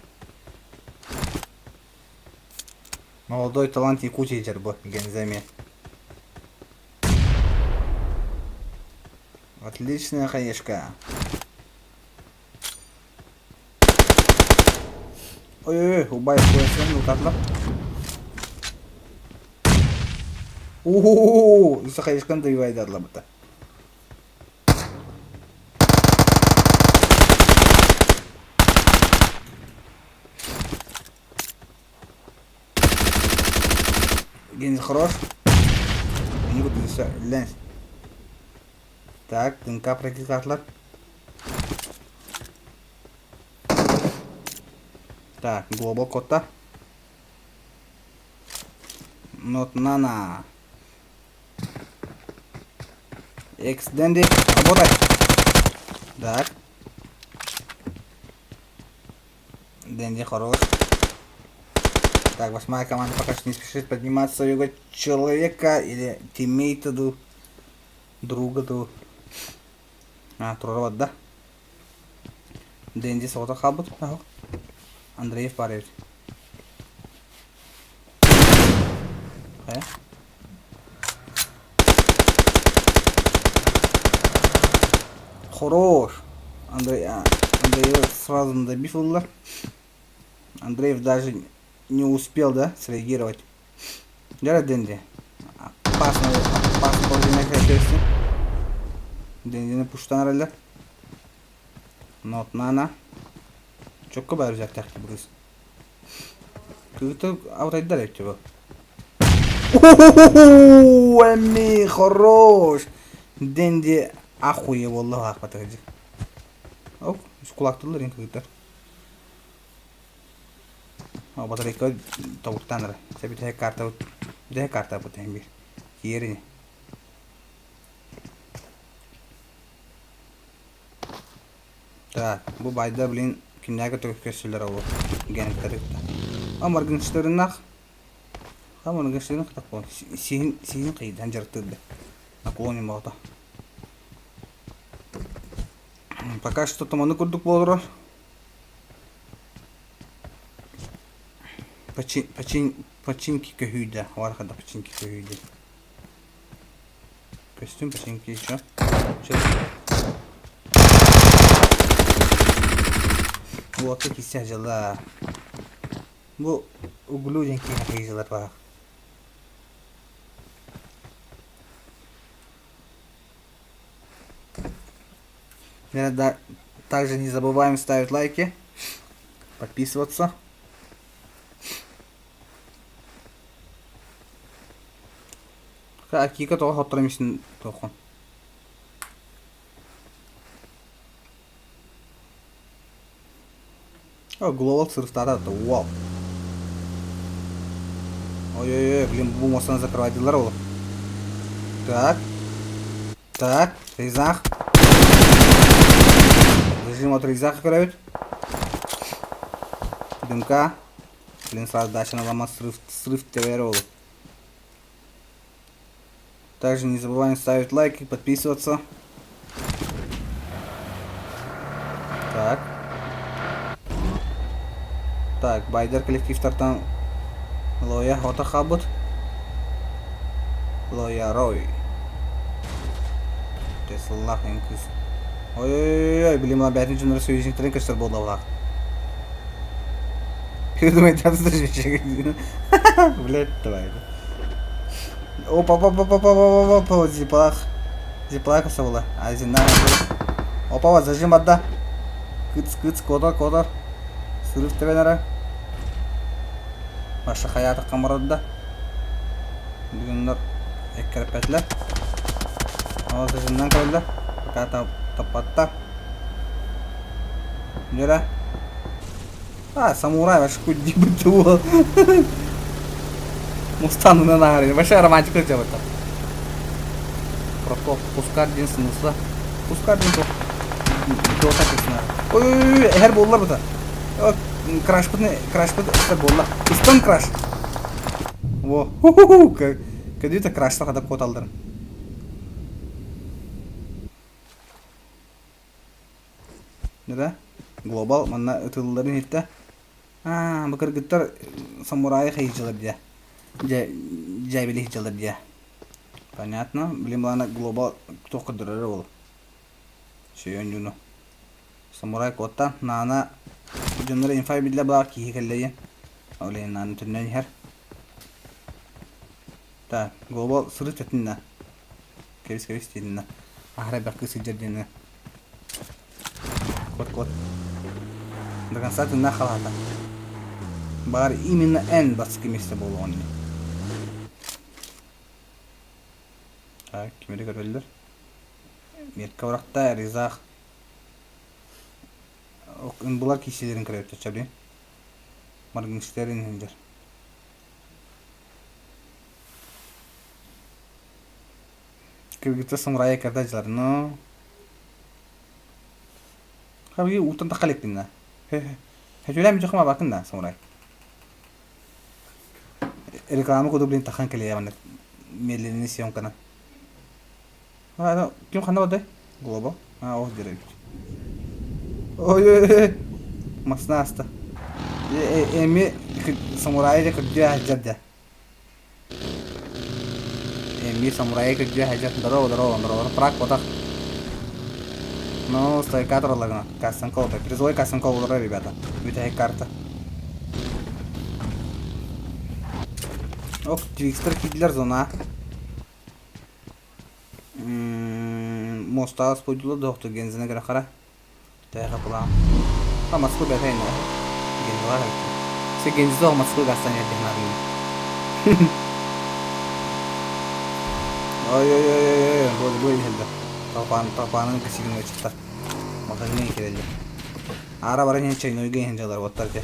Молодой талант Якутии дьэр бу Генземе. Отличная хаешка. Ой-ой-ой, убай хуясын лутатла. У-у-у, хаешкан добивайдарла быта. Гензи хорош. Не буду лень. Так, ДНК практикатлар. Так, глобал кота. Not nana. Экс Дэнди, работай. Так. Дэнди хорош. Так, восьмая команда пока что не спешит подниматься своего человека или тиммейта ду, друга ду. А, турарабат да? Дэнди соҕотох хаалбыт. Андреев баар эбит. Э? Хорош! Андрей, а, Андреев сразу добив ылла. Андреев даже не успел, да, среагировать. Дьэ Дэнди. Опасно, опасно положение кэлбэстин. Дэндини пуштан эрэллэр. Нотнана. Чокко баар үзэктээх кыбырыс. Кыыта абытайдар эбит бу. Эми хорош! Дэнди ахуе буолла аахпатыгы Оп, кулаактылар ин кыгыттар. Батарейка тобуктаан эрэ. Бүтэһик карта бүтэһик карта бу биир. Киэрини. Так, бу байда блин кимнээгэ көссүлэр ол генектери кытта. А Моргенштернах А Моргенштерн кытта сиһин сиһин кыйдан дьарыктыырда. Наклоним боҕото. Пока что туманы курдук буолар. Почин, почин, починки көһүйдэ. Вархада починки көһүйдэ. Костюм починки еще. Сейчас. Уотта кисэ дьыла. Бу углу диэн киһи киһилэр баар. Также не забываем ставить лайки, подписываться. Кика тоҕо хоттором исин тохон. О, глобал сырыстаата вау. Ой-ой-ой, блин, бу мостаны закрывать ол. Так. Так, Ризах. Режим от Ризаха көрөбүт. Дымка. Блин, сразу дальше наломать срыв, срыв ТВР ол. Также не забываем ставить лайки, подписываться. Так. Так, Байдер коллективтартан Лоя Хота хабут. Лоя Рой. Теслах кыз. Ой-ой-ой, блин, мына бәтин жунар союзниктерин көстөр болду булак. Думает, Блять, давай. Опа, опа, опа, опа, опа, опа, зипах. Зиплайка сабыла. Азина. Опа, зажим барда. Кыц, кыц, кодор, кодор. Сырыв тэбэн Маша хайаатахха барарда. Бүгүннэр эккирэппэтилэр. Ол зажимнан көрөллөр. Пока таппаттар. Нера. А, самурай вообще кудди бытуол. Мустанынан аарый. Вообще романтика дьабыта. Прокоп, пускар диэн смысла. Пускар диэн туох дота кесна. Ой, ой, ой, эһэр буоллар бута. Крашпыт, крашпыт это буолла. Ыстан краш. Во, ху-ху-ху, кэдүүтэ крашта хада куоталлар. Да? Глобал манна ытылларын иһиттэ. Аа, бу кыргыттар самурайы хайдьылар дьэ. Дьэ, дьээбили дьылар дьэ. Понятно. Блин, былаана глобал туох көрдөрөрө ол. Сүйөн дьону. Самурай куотта. Наана дьоннор инфа биллэ баар киһи кэллэйин. Ол иһин наана төннөн иһэр. Так, глобал сырыт этиннэ. Кэбис кэбис диэннэ. Аһара бэркэ сылдьар диэннэ. Кот кот. До конца тынна халата. Бар именно эн бастакы месте буолуоҕун ини. Так, кимери көрөллөр? Метка бырахта, Ризах. Булар киисилэрин көрөбүт чабли. Моргенштерн иһиндер. Кыргыттар самурайа кэрдэ дьылар, но... Хаби уутан тахха иликпин да. Хөтүлээн бүтүөххэ бабакын да самурай. Реклама курдук блин тахан кэлиэ маннык медленный съемканан. Ким ханна бардай? Глобал. А, ол дьэрэ эбит. Ой-ой-ой! Масна аста. Эми самурайы дьэ кырдьыа сылдьар дьэ. Эми самурайы кырдьыа сылдьар. Здорово, здорово, здорово. Прак потах. Ну, стойка туралларына. Кассанка олор. Призовой кассанка олорор, ребята. Бүтэһик карта. Ок, Твикстер киирдилэр зона. Муостаҕа спойдулар да охто гензина көрө хара. Тэхэ пылаам. А Москва бэтэй нэ. Гензила эбит. Се гензила Москва гастан эрдихин арыйын. Ой ой ой ой ой бу бу иһэллэр. Толпаан толпаанын кисигин ычыттар. Магазиҥҥа кирэллэр. Аара баран иһэн чайнойга иһэн дьалар уоттар дьэ.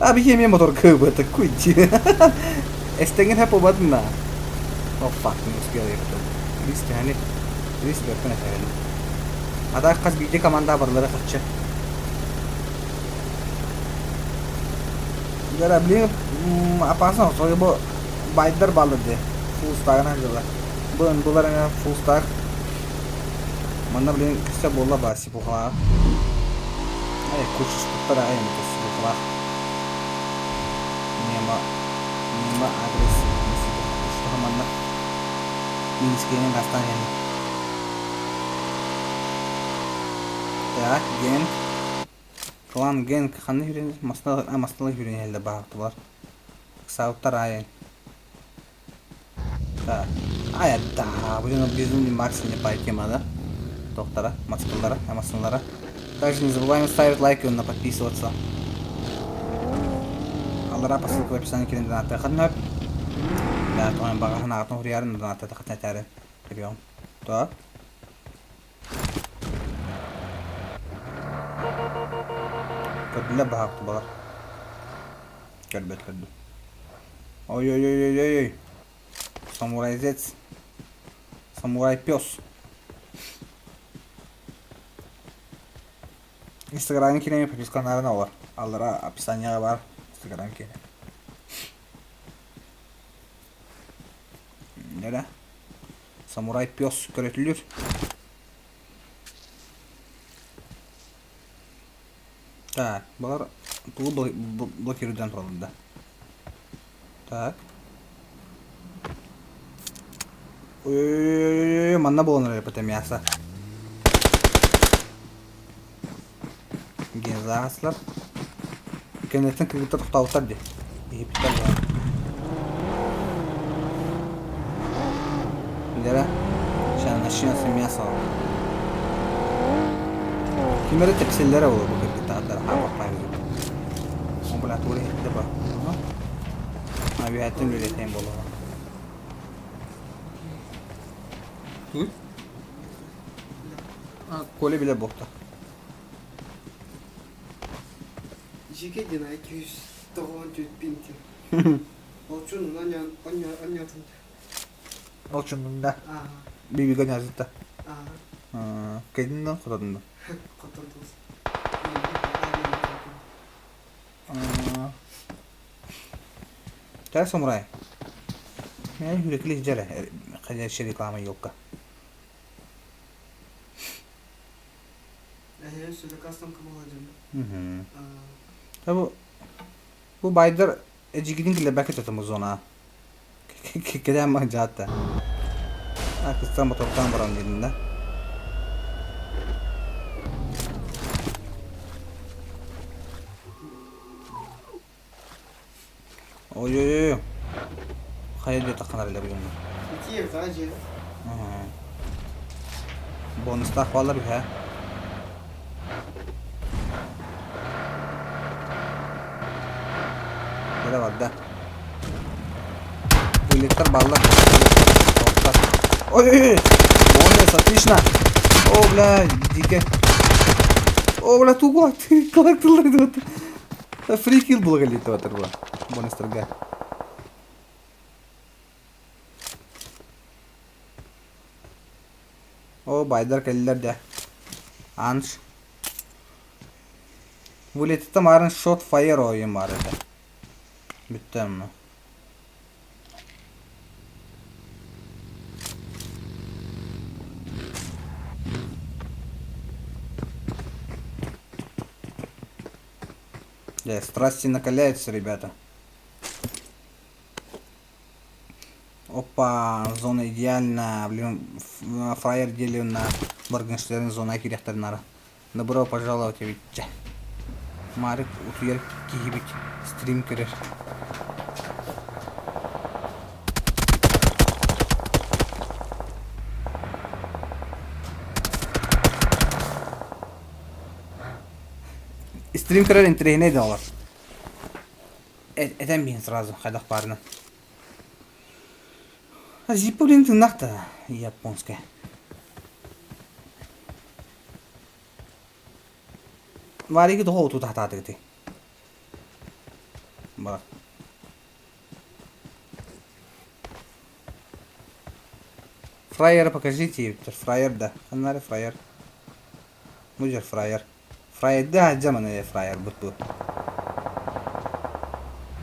А биһи эмиэ мотор кыыбыта куйди. Эстэҥин хэп убадына. Oh fuck, не успел я потом. Рис түһэни. Рис бөркөн этэрин. Ада хас биирдии команда барылара хаччы. Дара, блин, опасно, сол бу байдар баллар де. Фулл стагын хажылар. Бу булар эме фулл стаг. Манна блин кіссе буолла баар сипухалаах. Ай кучуспуттар аҕай эмитэ сипухалаах. Нема нема адрес устаха манна Минскийинэн гастаан иһэн. Так, Генк. Клан Генк ханна сүүрэн масна а масналар сүүрэн иһэллэр баһаахтылар. Ыксаабыттар аайы. Да. Ай, да, блин, безумный Макс не по тема, да? Доктора, Мацкалара, Амасналара. Также не забываем ставить лайки и подписываться. Аллара по ссылке в описании кирин донаты хатнап. Да, тоен бағаһын ағатын хуриярын донаты хатнатары. Прием. Так. Көрдүлэр баһаахты балар. Көрбөт көрдүм. Ой-ой-ой-ой-ой. Самурай-зец. Самурай-пес. Инстаграмҥа киирэн подпискаланарын олор. Аллара описанияҕа бар Инстаграм киэнэ. Нэрэ. Самурай пес көрөтүлүр. Так, балар тугу блокируйдан тураллар да. Так. Ой-ой-ой, манна буолан эрэр это мясо. Гензаслар. Кэнниттэн кыргыттар тохтообуттар дии. Иһиппиттэр буолан. Дера. начнется мясо. Ким эрэ тэпсэллэрэ буолуо бу кыргыттаатар ааппаппай О, бля, туора иһиттэ ба. А, үөһэттэн үлэлэтэн буолуо. Туй? А, Коля билэр буолта. Жеке диэн 294 пинти. Олчун онньотун. Олчуннунда. Бибига нязытта. Кэдиннан хотодунда. Хотодус. Так, самурай. Мен хүрекли жара ходячая реклама елка. Бу бу байдар эдьигитин киллэрбэккэ тотому зона. Кэтээн баһдьаатта. А кыстан мотортаан баран диэтин да. Ой-ой-ой. Хайа диэтэххэ эрэлэр дьоҥҥо. Ити daha дьиэ. Бонустаах бааллар үһэ. Кэлэ барда. Вылеттар баллар. Ой-ой-ой! Бонус, отлично! О, бля, дико. О, бля, тугу коллектор Фрикил благолитыватыр була. Бонустарга. О, байдар кэллилэр дэ. Анш. Вылететэ маарын шот фаер ойун баар этэ. Бүттэ онно. Дьэ, страсти накаляются, ребята. Опа, зона идеальна. Блин, фраер делю на Моргенштерн зона кириэхтэрин нара. Добро пожаловать эбитчэ. Марик утуйар киһибит стрим көрөр. Стрим көрөр интэриэһинэй да олор. Этэн биһин сразу хайдах баарынан. Зиппо блин тыыннаах да японская. Варики тоҕо утуу тахтаатыгытый? Бар. Фраера покажите, фраер да. Ханнары фраер. Мужер фраер. Фраерда дьаманы фраер бут бу.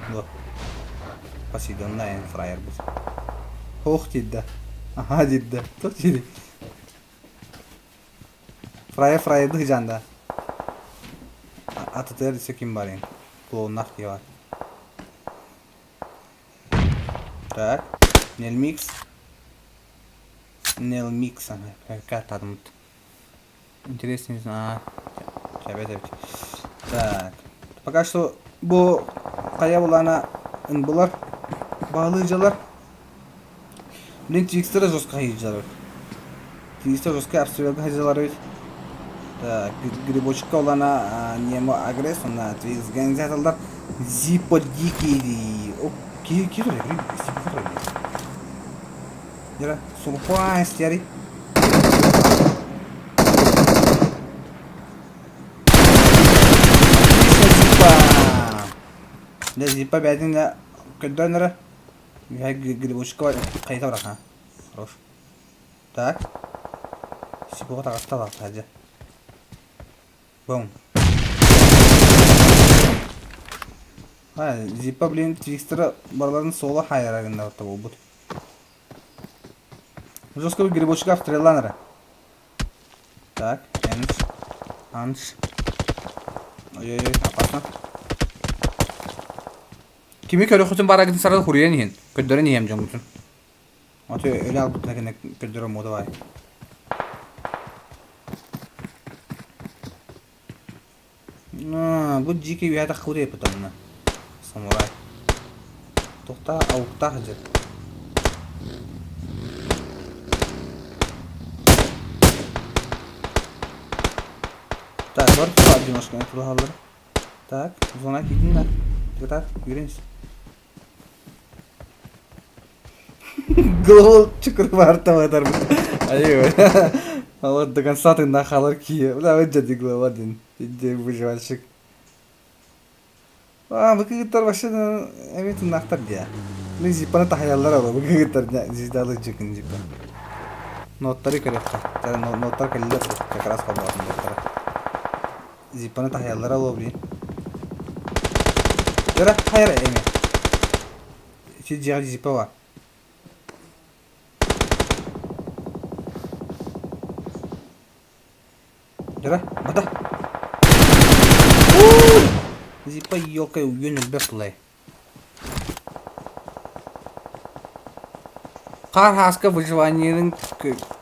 Бу. Посейдонна эн фраер бут. Ох дидда. Аха дидда. Туох дири. Фраер фраерды хыжанда. Атытыар десе ким барин. Клоуннах дии бар. Так. Нелмикс. Нелмикс. Картадымыт. Интересно, не знаю. Эбит эбит. Так. Пока что бу хайа булана ынбылар, баалыыдьалар. Блин, Твикстера жестко хайдьалар. Твикстер жестко обстрелга хайдьалар эбит. Так, грибочка улана немо агресс, на Твикс гензяталдар. Зиппо дикий. О, ки ки Зиппо Дьэ, сурпрайз диэри. Зиппа! Дьэ, Зиппа бэйэтин да көрдөөн эрэ. Үһэ грибочка хайыта бараха. Хорош. Так. Сипуга таҕыста лаата дьэ. Бум. Зиппа, блин, Твикстера барыларын суола хаайара гынна буолбут. Жестко грибочка обстреллаан эрэ. Так, энш. Анш. Ой-ой-ой, опасно. Кими көрөхүтүн барагытын сарал хуруйан иһин. Көрдөрөн иһэм дьоҥҥутун. Ото өлө албытына кэннэ көрдөрө муода баай. Бу дьиикэй үөһэ таххыбыт эппит онно. Самурай. Туохтаах ауктаах дьэ. Бар одиночканы тулаһаллар. Так, зона киирдин да. Так, yürüyün. Гол чукур бар табатар. Айы. Вот до конца ты нахалар кие. Бля, вот дяди глава один. Иди выживальщик. А, бу кыргыттар вообще эмиэ тыннаахтар дии. Мин зиппаны таһыйаллар ол бу кыргыттар звездалы дьикин зиппа. Ноттары көрүөххэ. Ноттар кэллилэр как раз холбоотун ноттара. Зиппаны таһыйаллара ол блин. Дьара хайар эмиэ. Ити дьиэҕэ зиппа бар. Дьара, бата. Зиппа елкой үйөн өлбөх тылай. Хаар хааска выживаниелын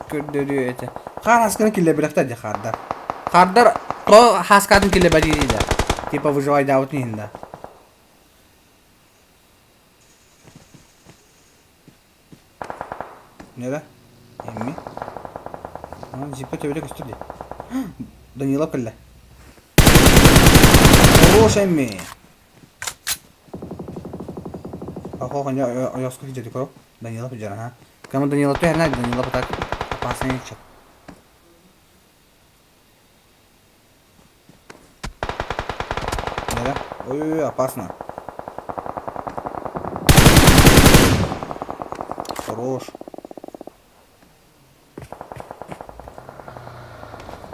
көрдөрүө этэ. Хаар хаасканы киллэрбэтэхтэр дии хаардар. Хаардар то хааскатын киллэрбэтии да. Типа выживайдаабытын иһин да. Не да? Эмми. Зиппа төбөтө көстөр дии. Данилов кэллэ. Хорош Эмми. Охо, ойоско сидит көрө. Данилов дьара, ха. Кому Данилов түһэрнэ, Данилов так опасный чек. Да? Ой-ой-ой, опасно. Хорош.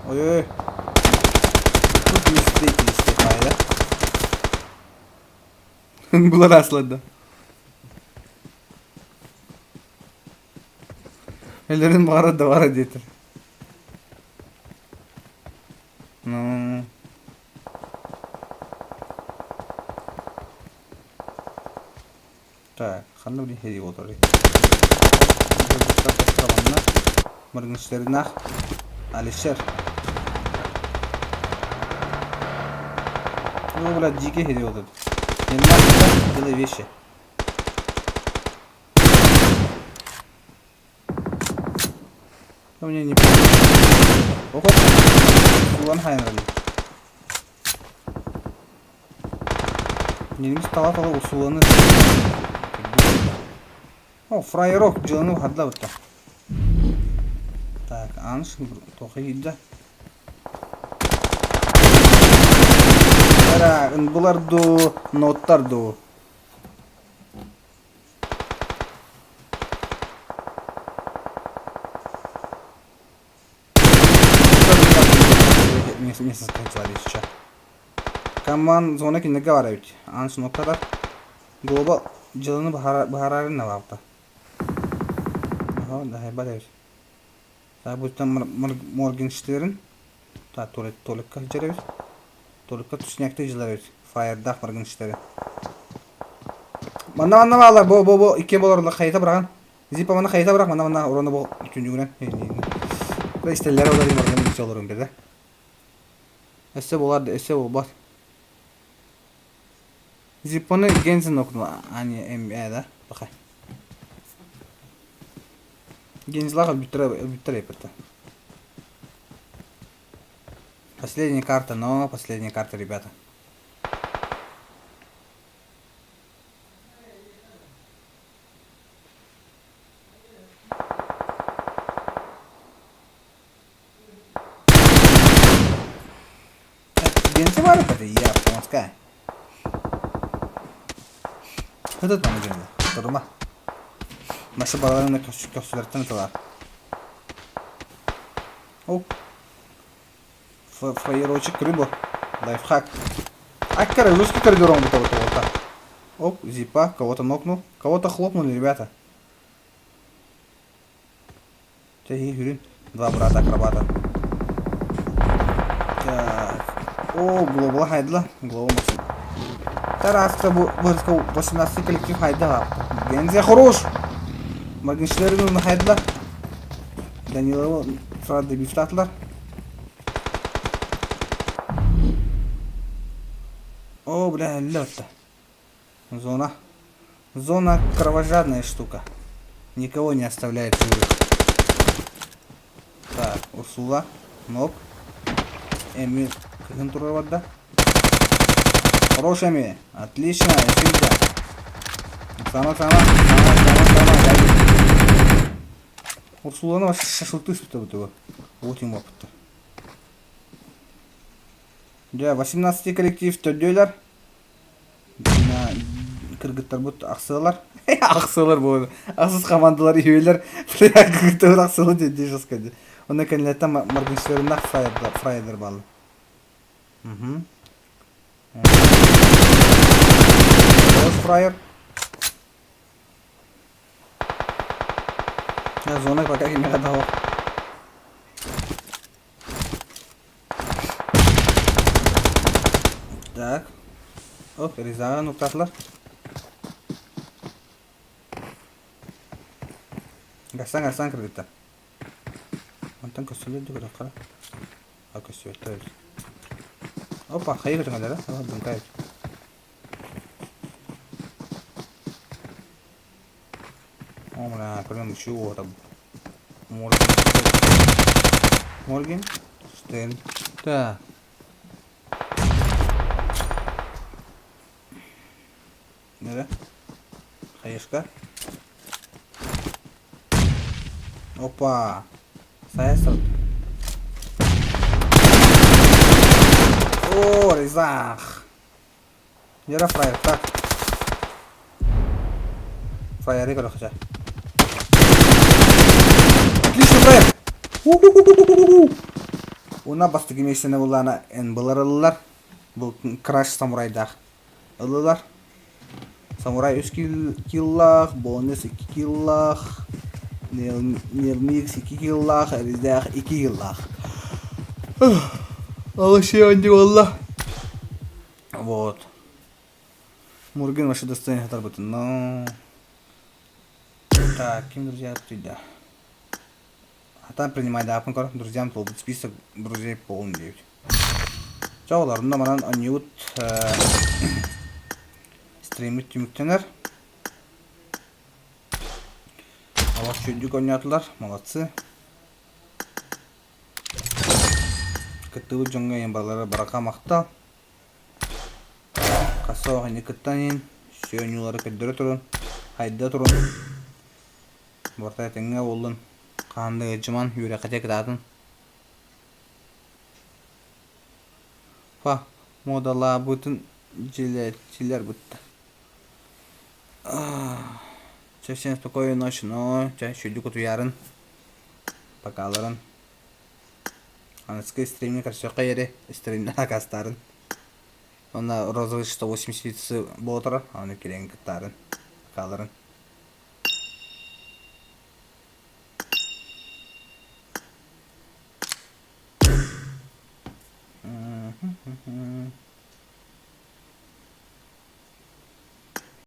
Ой-ой. Тут не встретились, да? Булар аслады. Эллерин баҕара да бара диэтэр. Ну. Так, ханна блин хери отырый. Моргенштернах Алишер. Ну, блядь, дикий хери вот этот. Не надо, делай вещи. У меня не Ого! Улан хайнрали. Немец тала тала усуланы. О, фраерок дьыланы уһарда бутта. Так, аныш тоқы киирдэ. Ара, булар дуу, ноттар дуу. Команд зона кинилэргэ баар эбит. Аан сноктатар. Глоба дьылыны быһаарарын налаабыта. Оһо, даһайбат эбит. Так, бу Моргенштерн. Так, туалекка сылдьар эбит. Туалекка түснэкте дьылар эбит. Фаердаах Моргенштерн. Манна манна баалар, бу бу бу икки болорлар хайыта быраҕан. Зипа манна хайыта бырах, манна манна урону бу түннүгүнэн. Истэллэр олар Морген билсе олорун бирде. Өссө буолар да өссө буолбат. Зиппоны Гензен окну, а не МЭ, да? Бахай. Гензлаға бүттір епірті. Последняя карта, но последняя карта, ребята. Гензи бар это японская. Этот маны гензи. Турума. Маша балаларына көсүләртен тылар. О. Фаерочек рыбу. Лайфхак. Аккара, русский коридор он будто вот так. Оп, зипа, кого-то нокнул. Кого-то хлопнули, ребята. Два брата акробата. Так. О, глобал хайдла. Глобал максим. Тараска бу 18 коллектив хайда. Гензе хорош. Моргенштерн хайдла. Данилова сразу добивтатлар. О, бля, лед-то. Зона. Зона кровожадная штука. Никого не оставляет живых. Так, Урсула. Нок. Эмил. Кыһын турар барда. Хорош эми. Отлично, эсүйдэ. Сама, сама, сама, сама, сама, дай. Урсуланы шашлыкты испитэ бутуга. Вот им опытта. Дьэ, 18 коллектив төрдүөлэр. Кыргыттарбыт ахсыалар. Ахсыалар буолар. Ахсыс командалар үһүөлэр. Кыргыттарбыт ахсыалар диэн жестко дии. Онно кэннилэттэн Моргенштерннах фраердар бааллар. Угу. Фраер. Зона пока кимиэхэ да суох. Так. Оп, Ризаҕа нуктаатылар. Гасан, гасан кыргыттар. Онтон көстөллөр да көрөххө. А көстүбэттэр эбит. Опа, хайа көтөҥөлөрө? Ага, дыҥка эбит. О, көрөн үчүгэй уота Морген Морген Штерн. Так. Нere? Хайышка. Опа. Сайа сырыт. О, Ризах. Нера фраер, так. Фраеры көрөхчө. Отлично, фраер! Уна бастакы миэстэни буллаана НБлар ыллылар. Бу Краш самурайдаах ыллылар. Самурай үс киллаах, бонус икки киллаах, Нелмикс икки киллаах, Эриздээх икки киллаах. Алексей буолла. Вот. Мургин вообще достоин хатарбытын. Но... Так, ким друзья туда? А там принимай да, кор. Друзьям толбут список друзей полный девять. Чаолар, онно манан онньуут стриммит түмүктэнэр. Олох чүйдүк оонньоотулар, молодцы. Кыттыбыт дьоҥҥо барылара барака махтал. Хасса оһини кыттан иһин, сүөнньүүлары көрдөрө турун, хайда турун. Барыта этэҥҥэ буоллун. Хаһан да ыалдьыман, үөрэххитэ кытаатын. Па, муодалаабытын дьиэлээччилэр бытта. Чэ, всем спокойной ночи, но чэ, сүрдүк утуйаарын, покаларын. Аныгыскы стримҥэ көрсүөххэ диэри стримнэр акаастаарын. Уонна розовый 180 буола турар, аны киирэн кыттаарын, акааларын.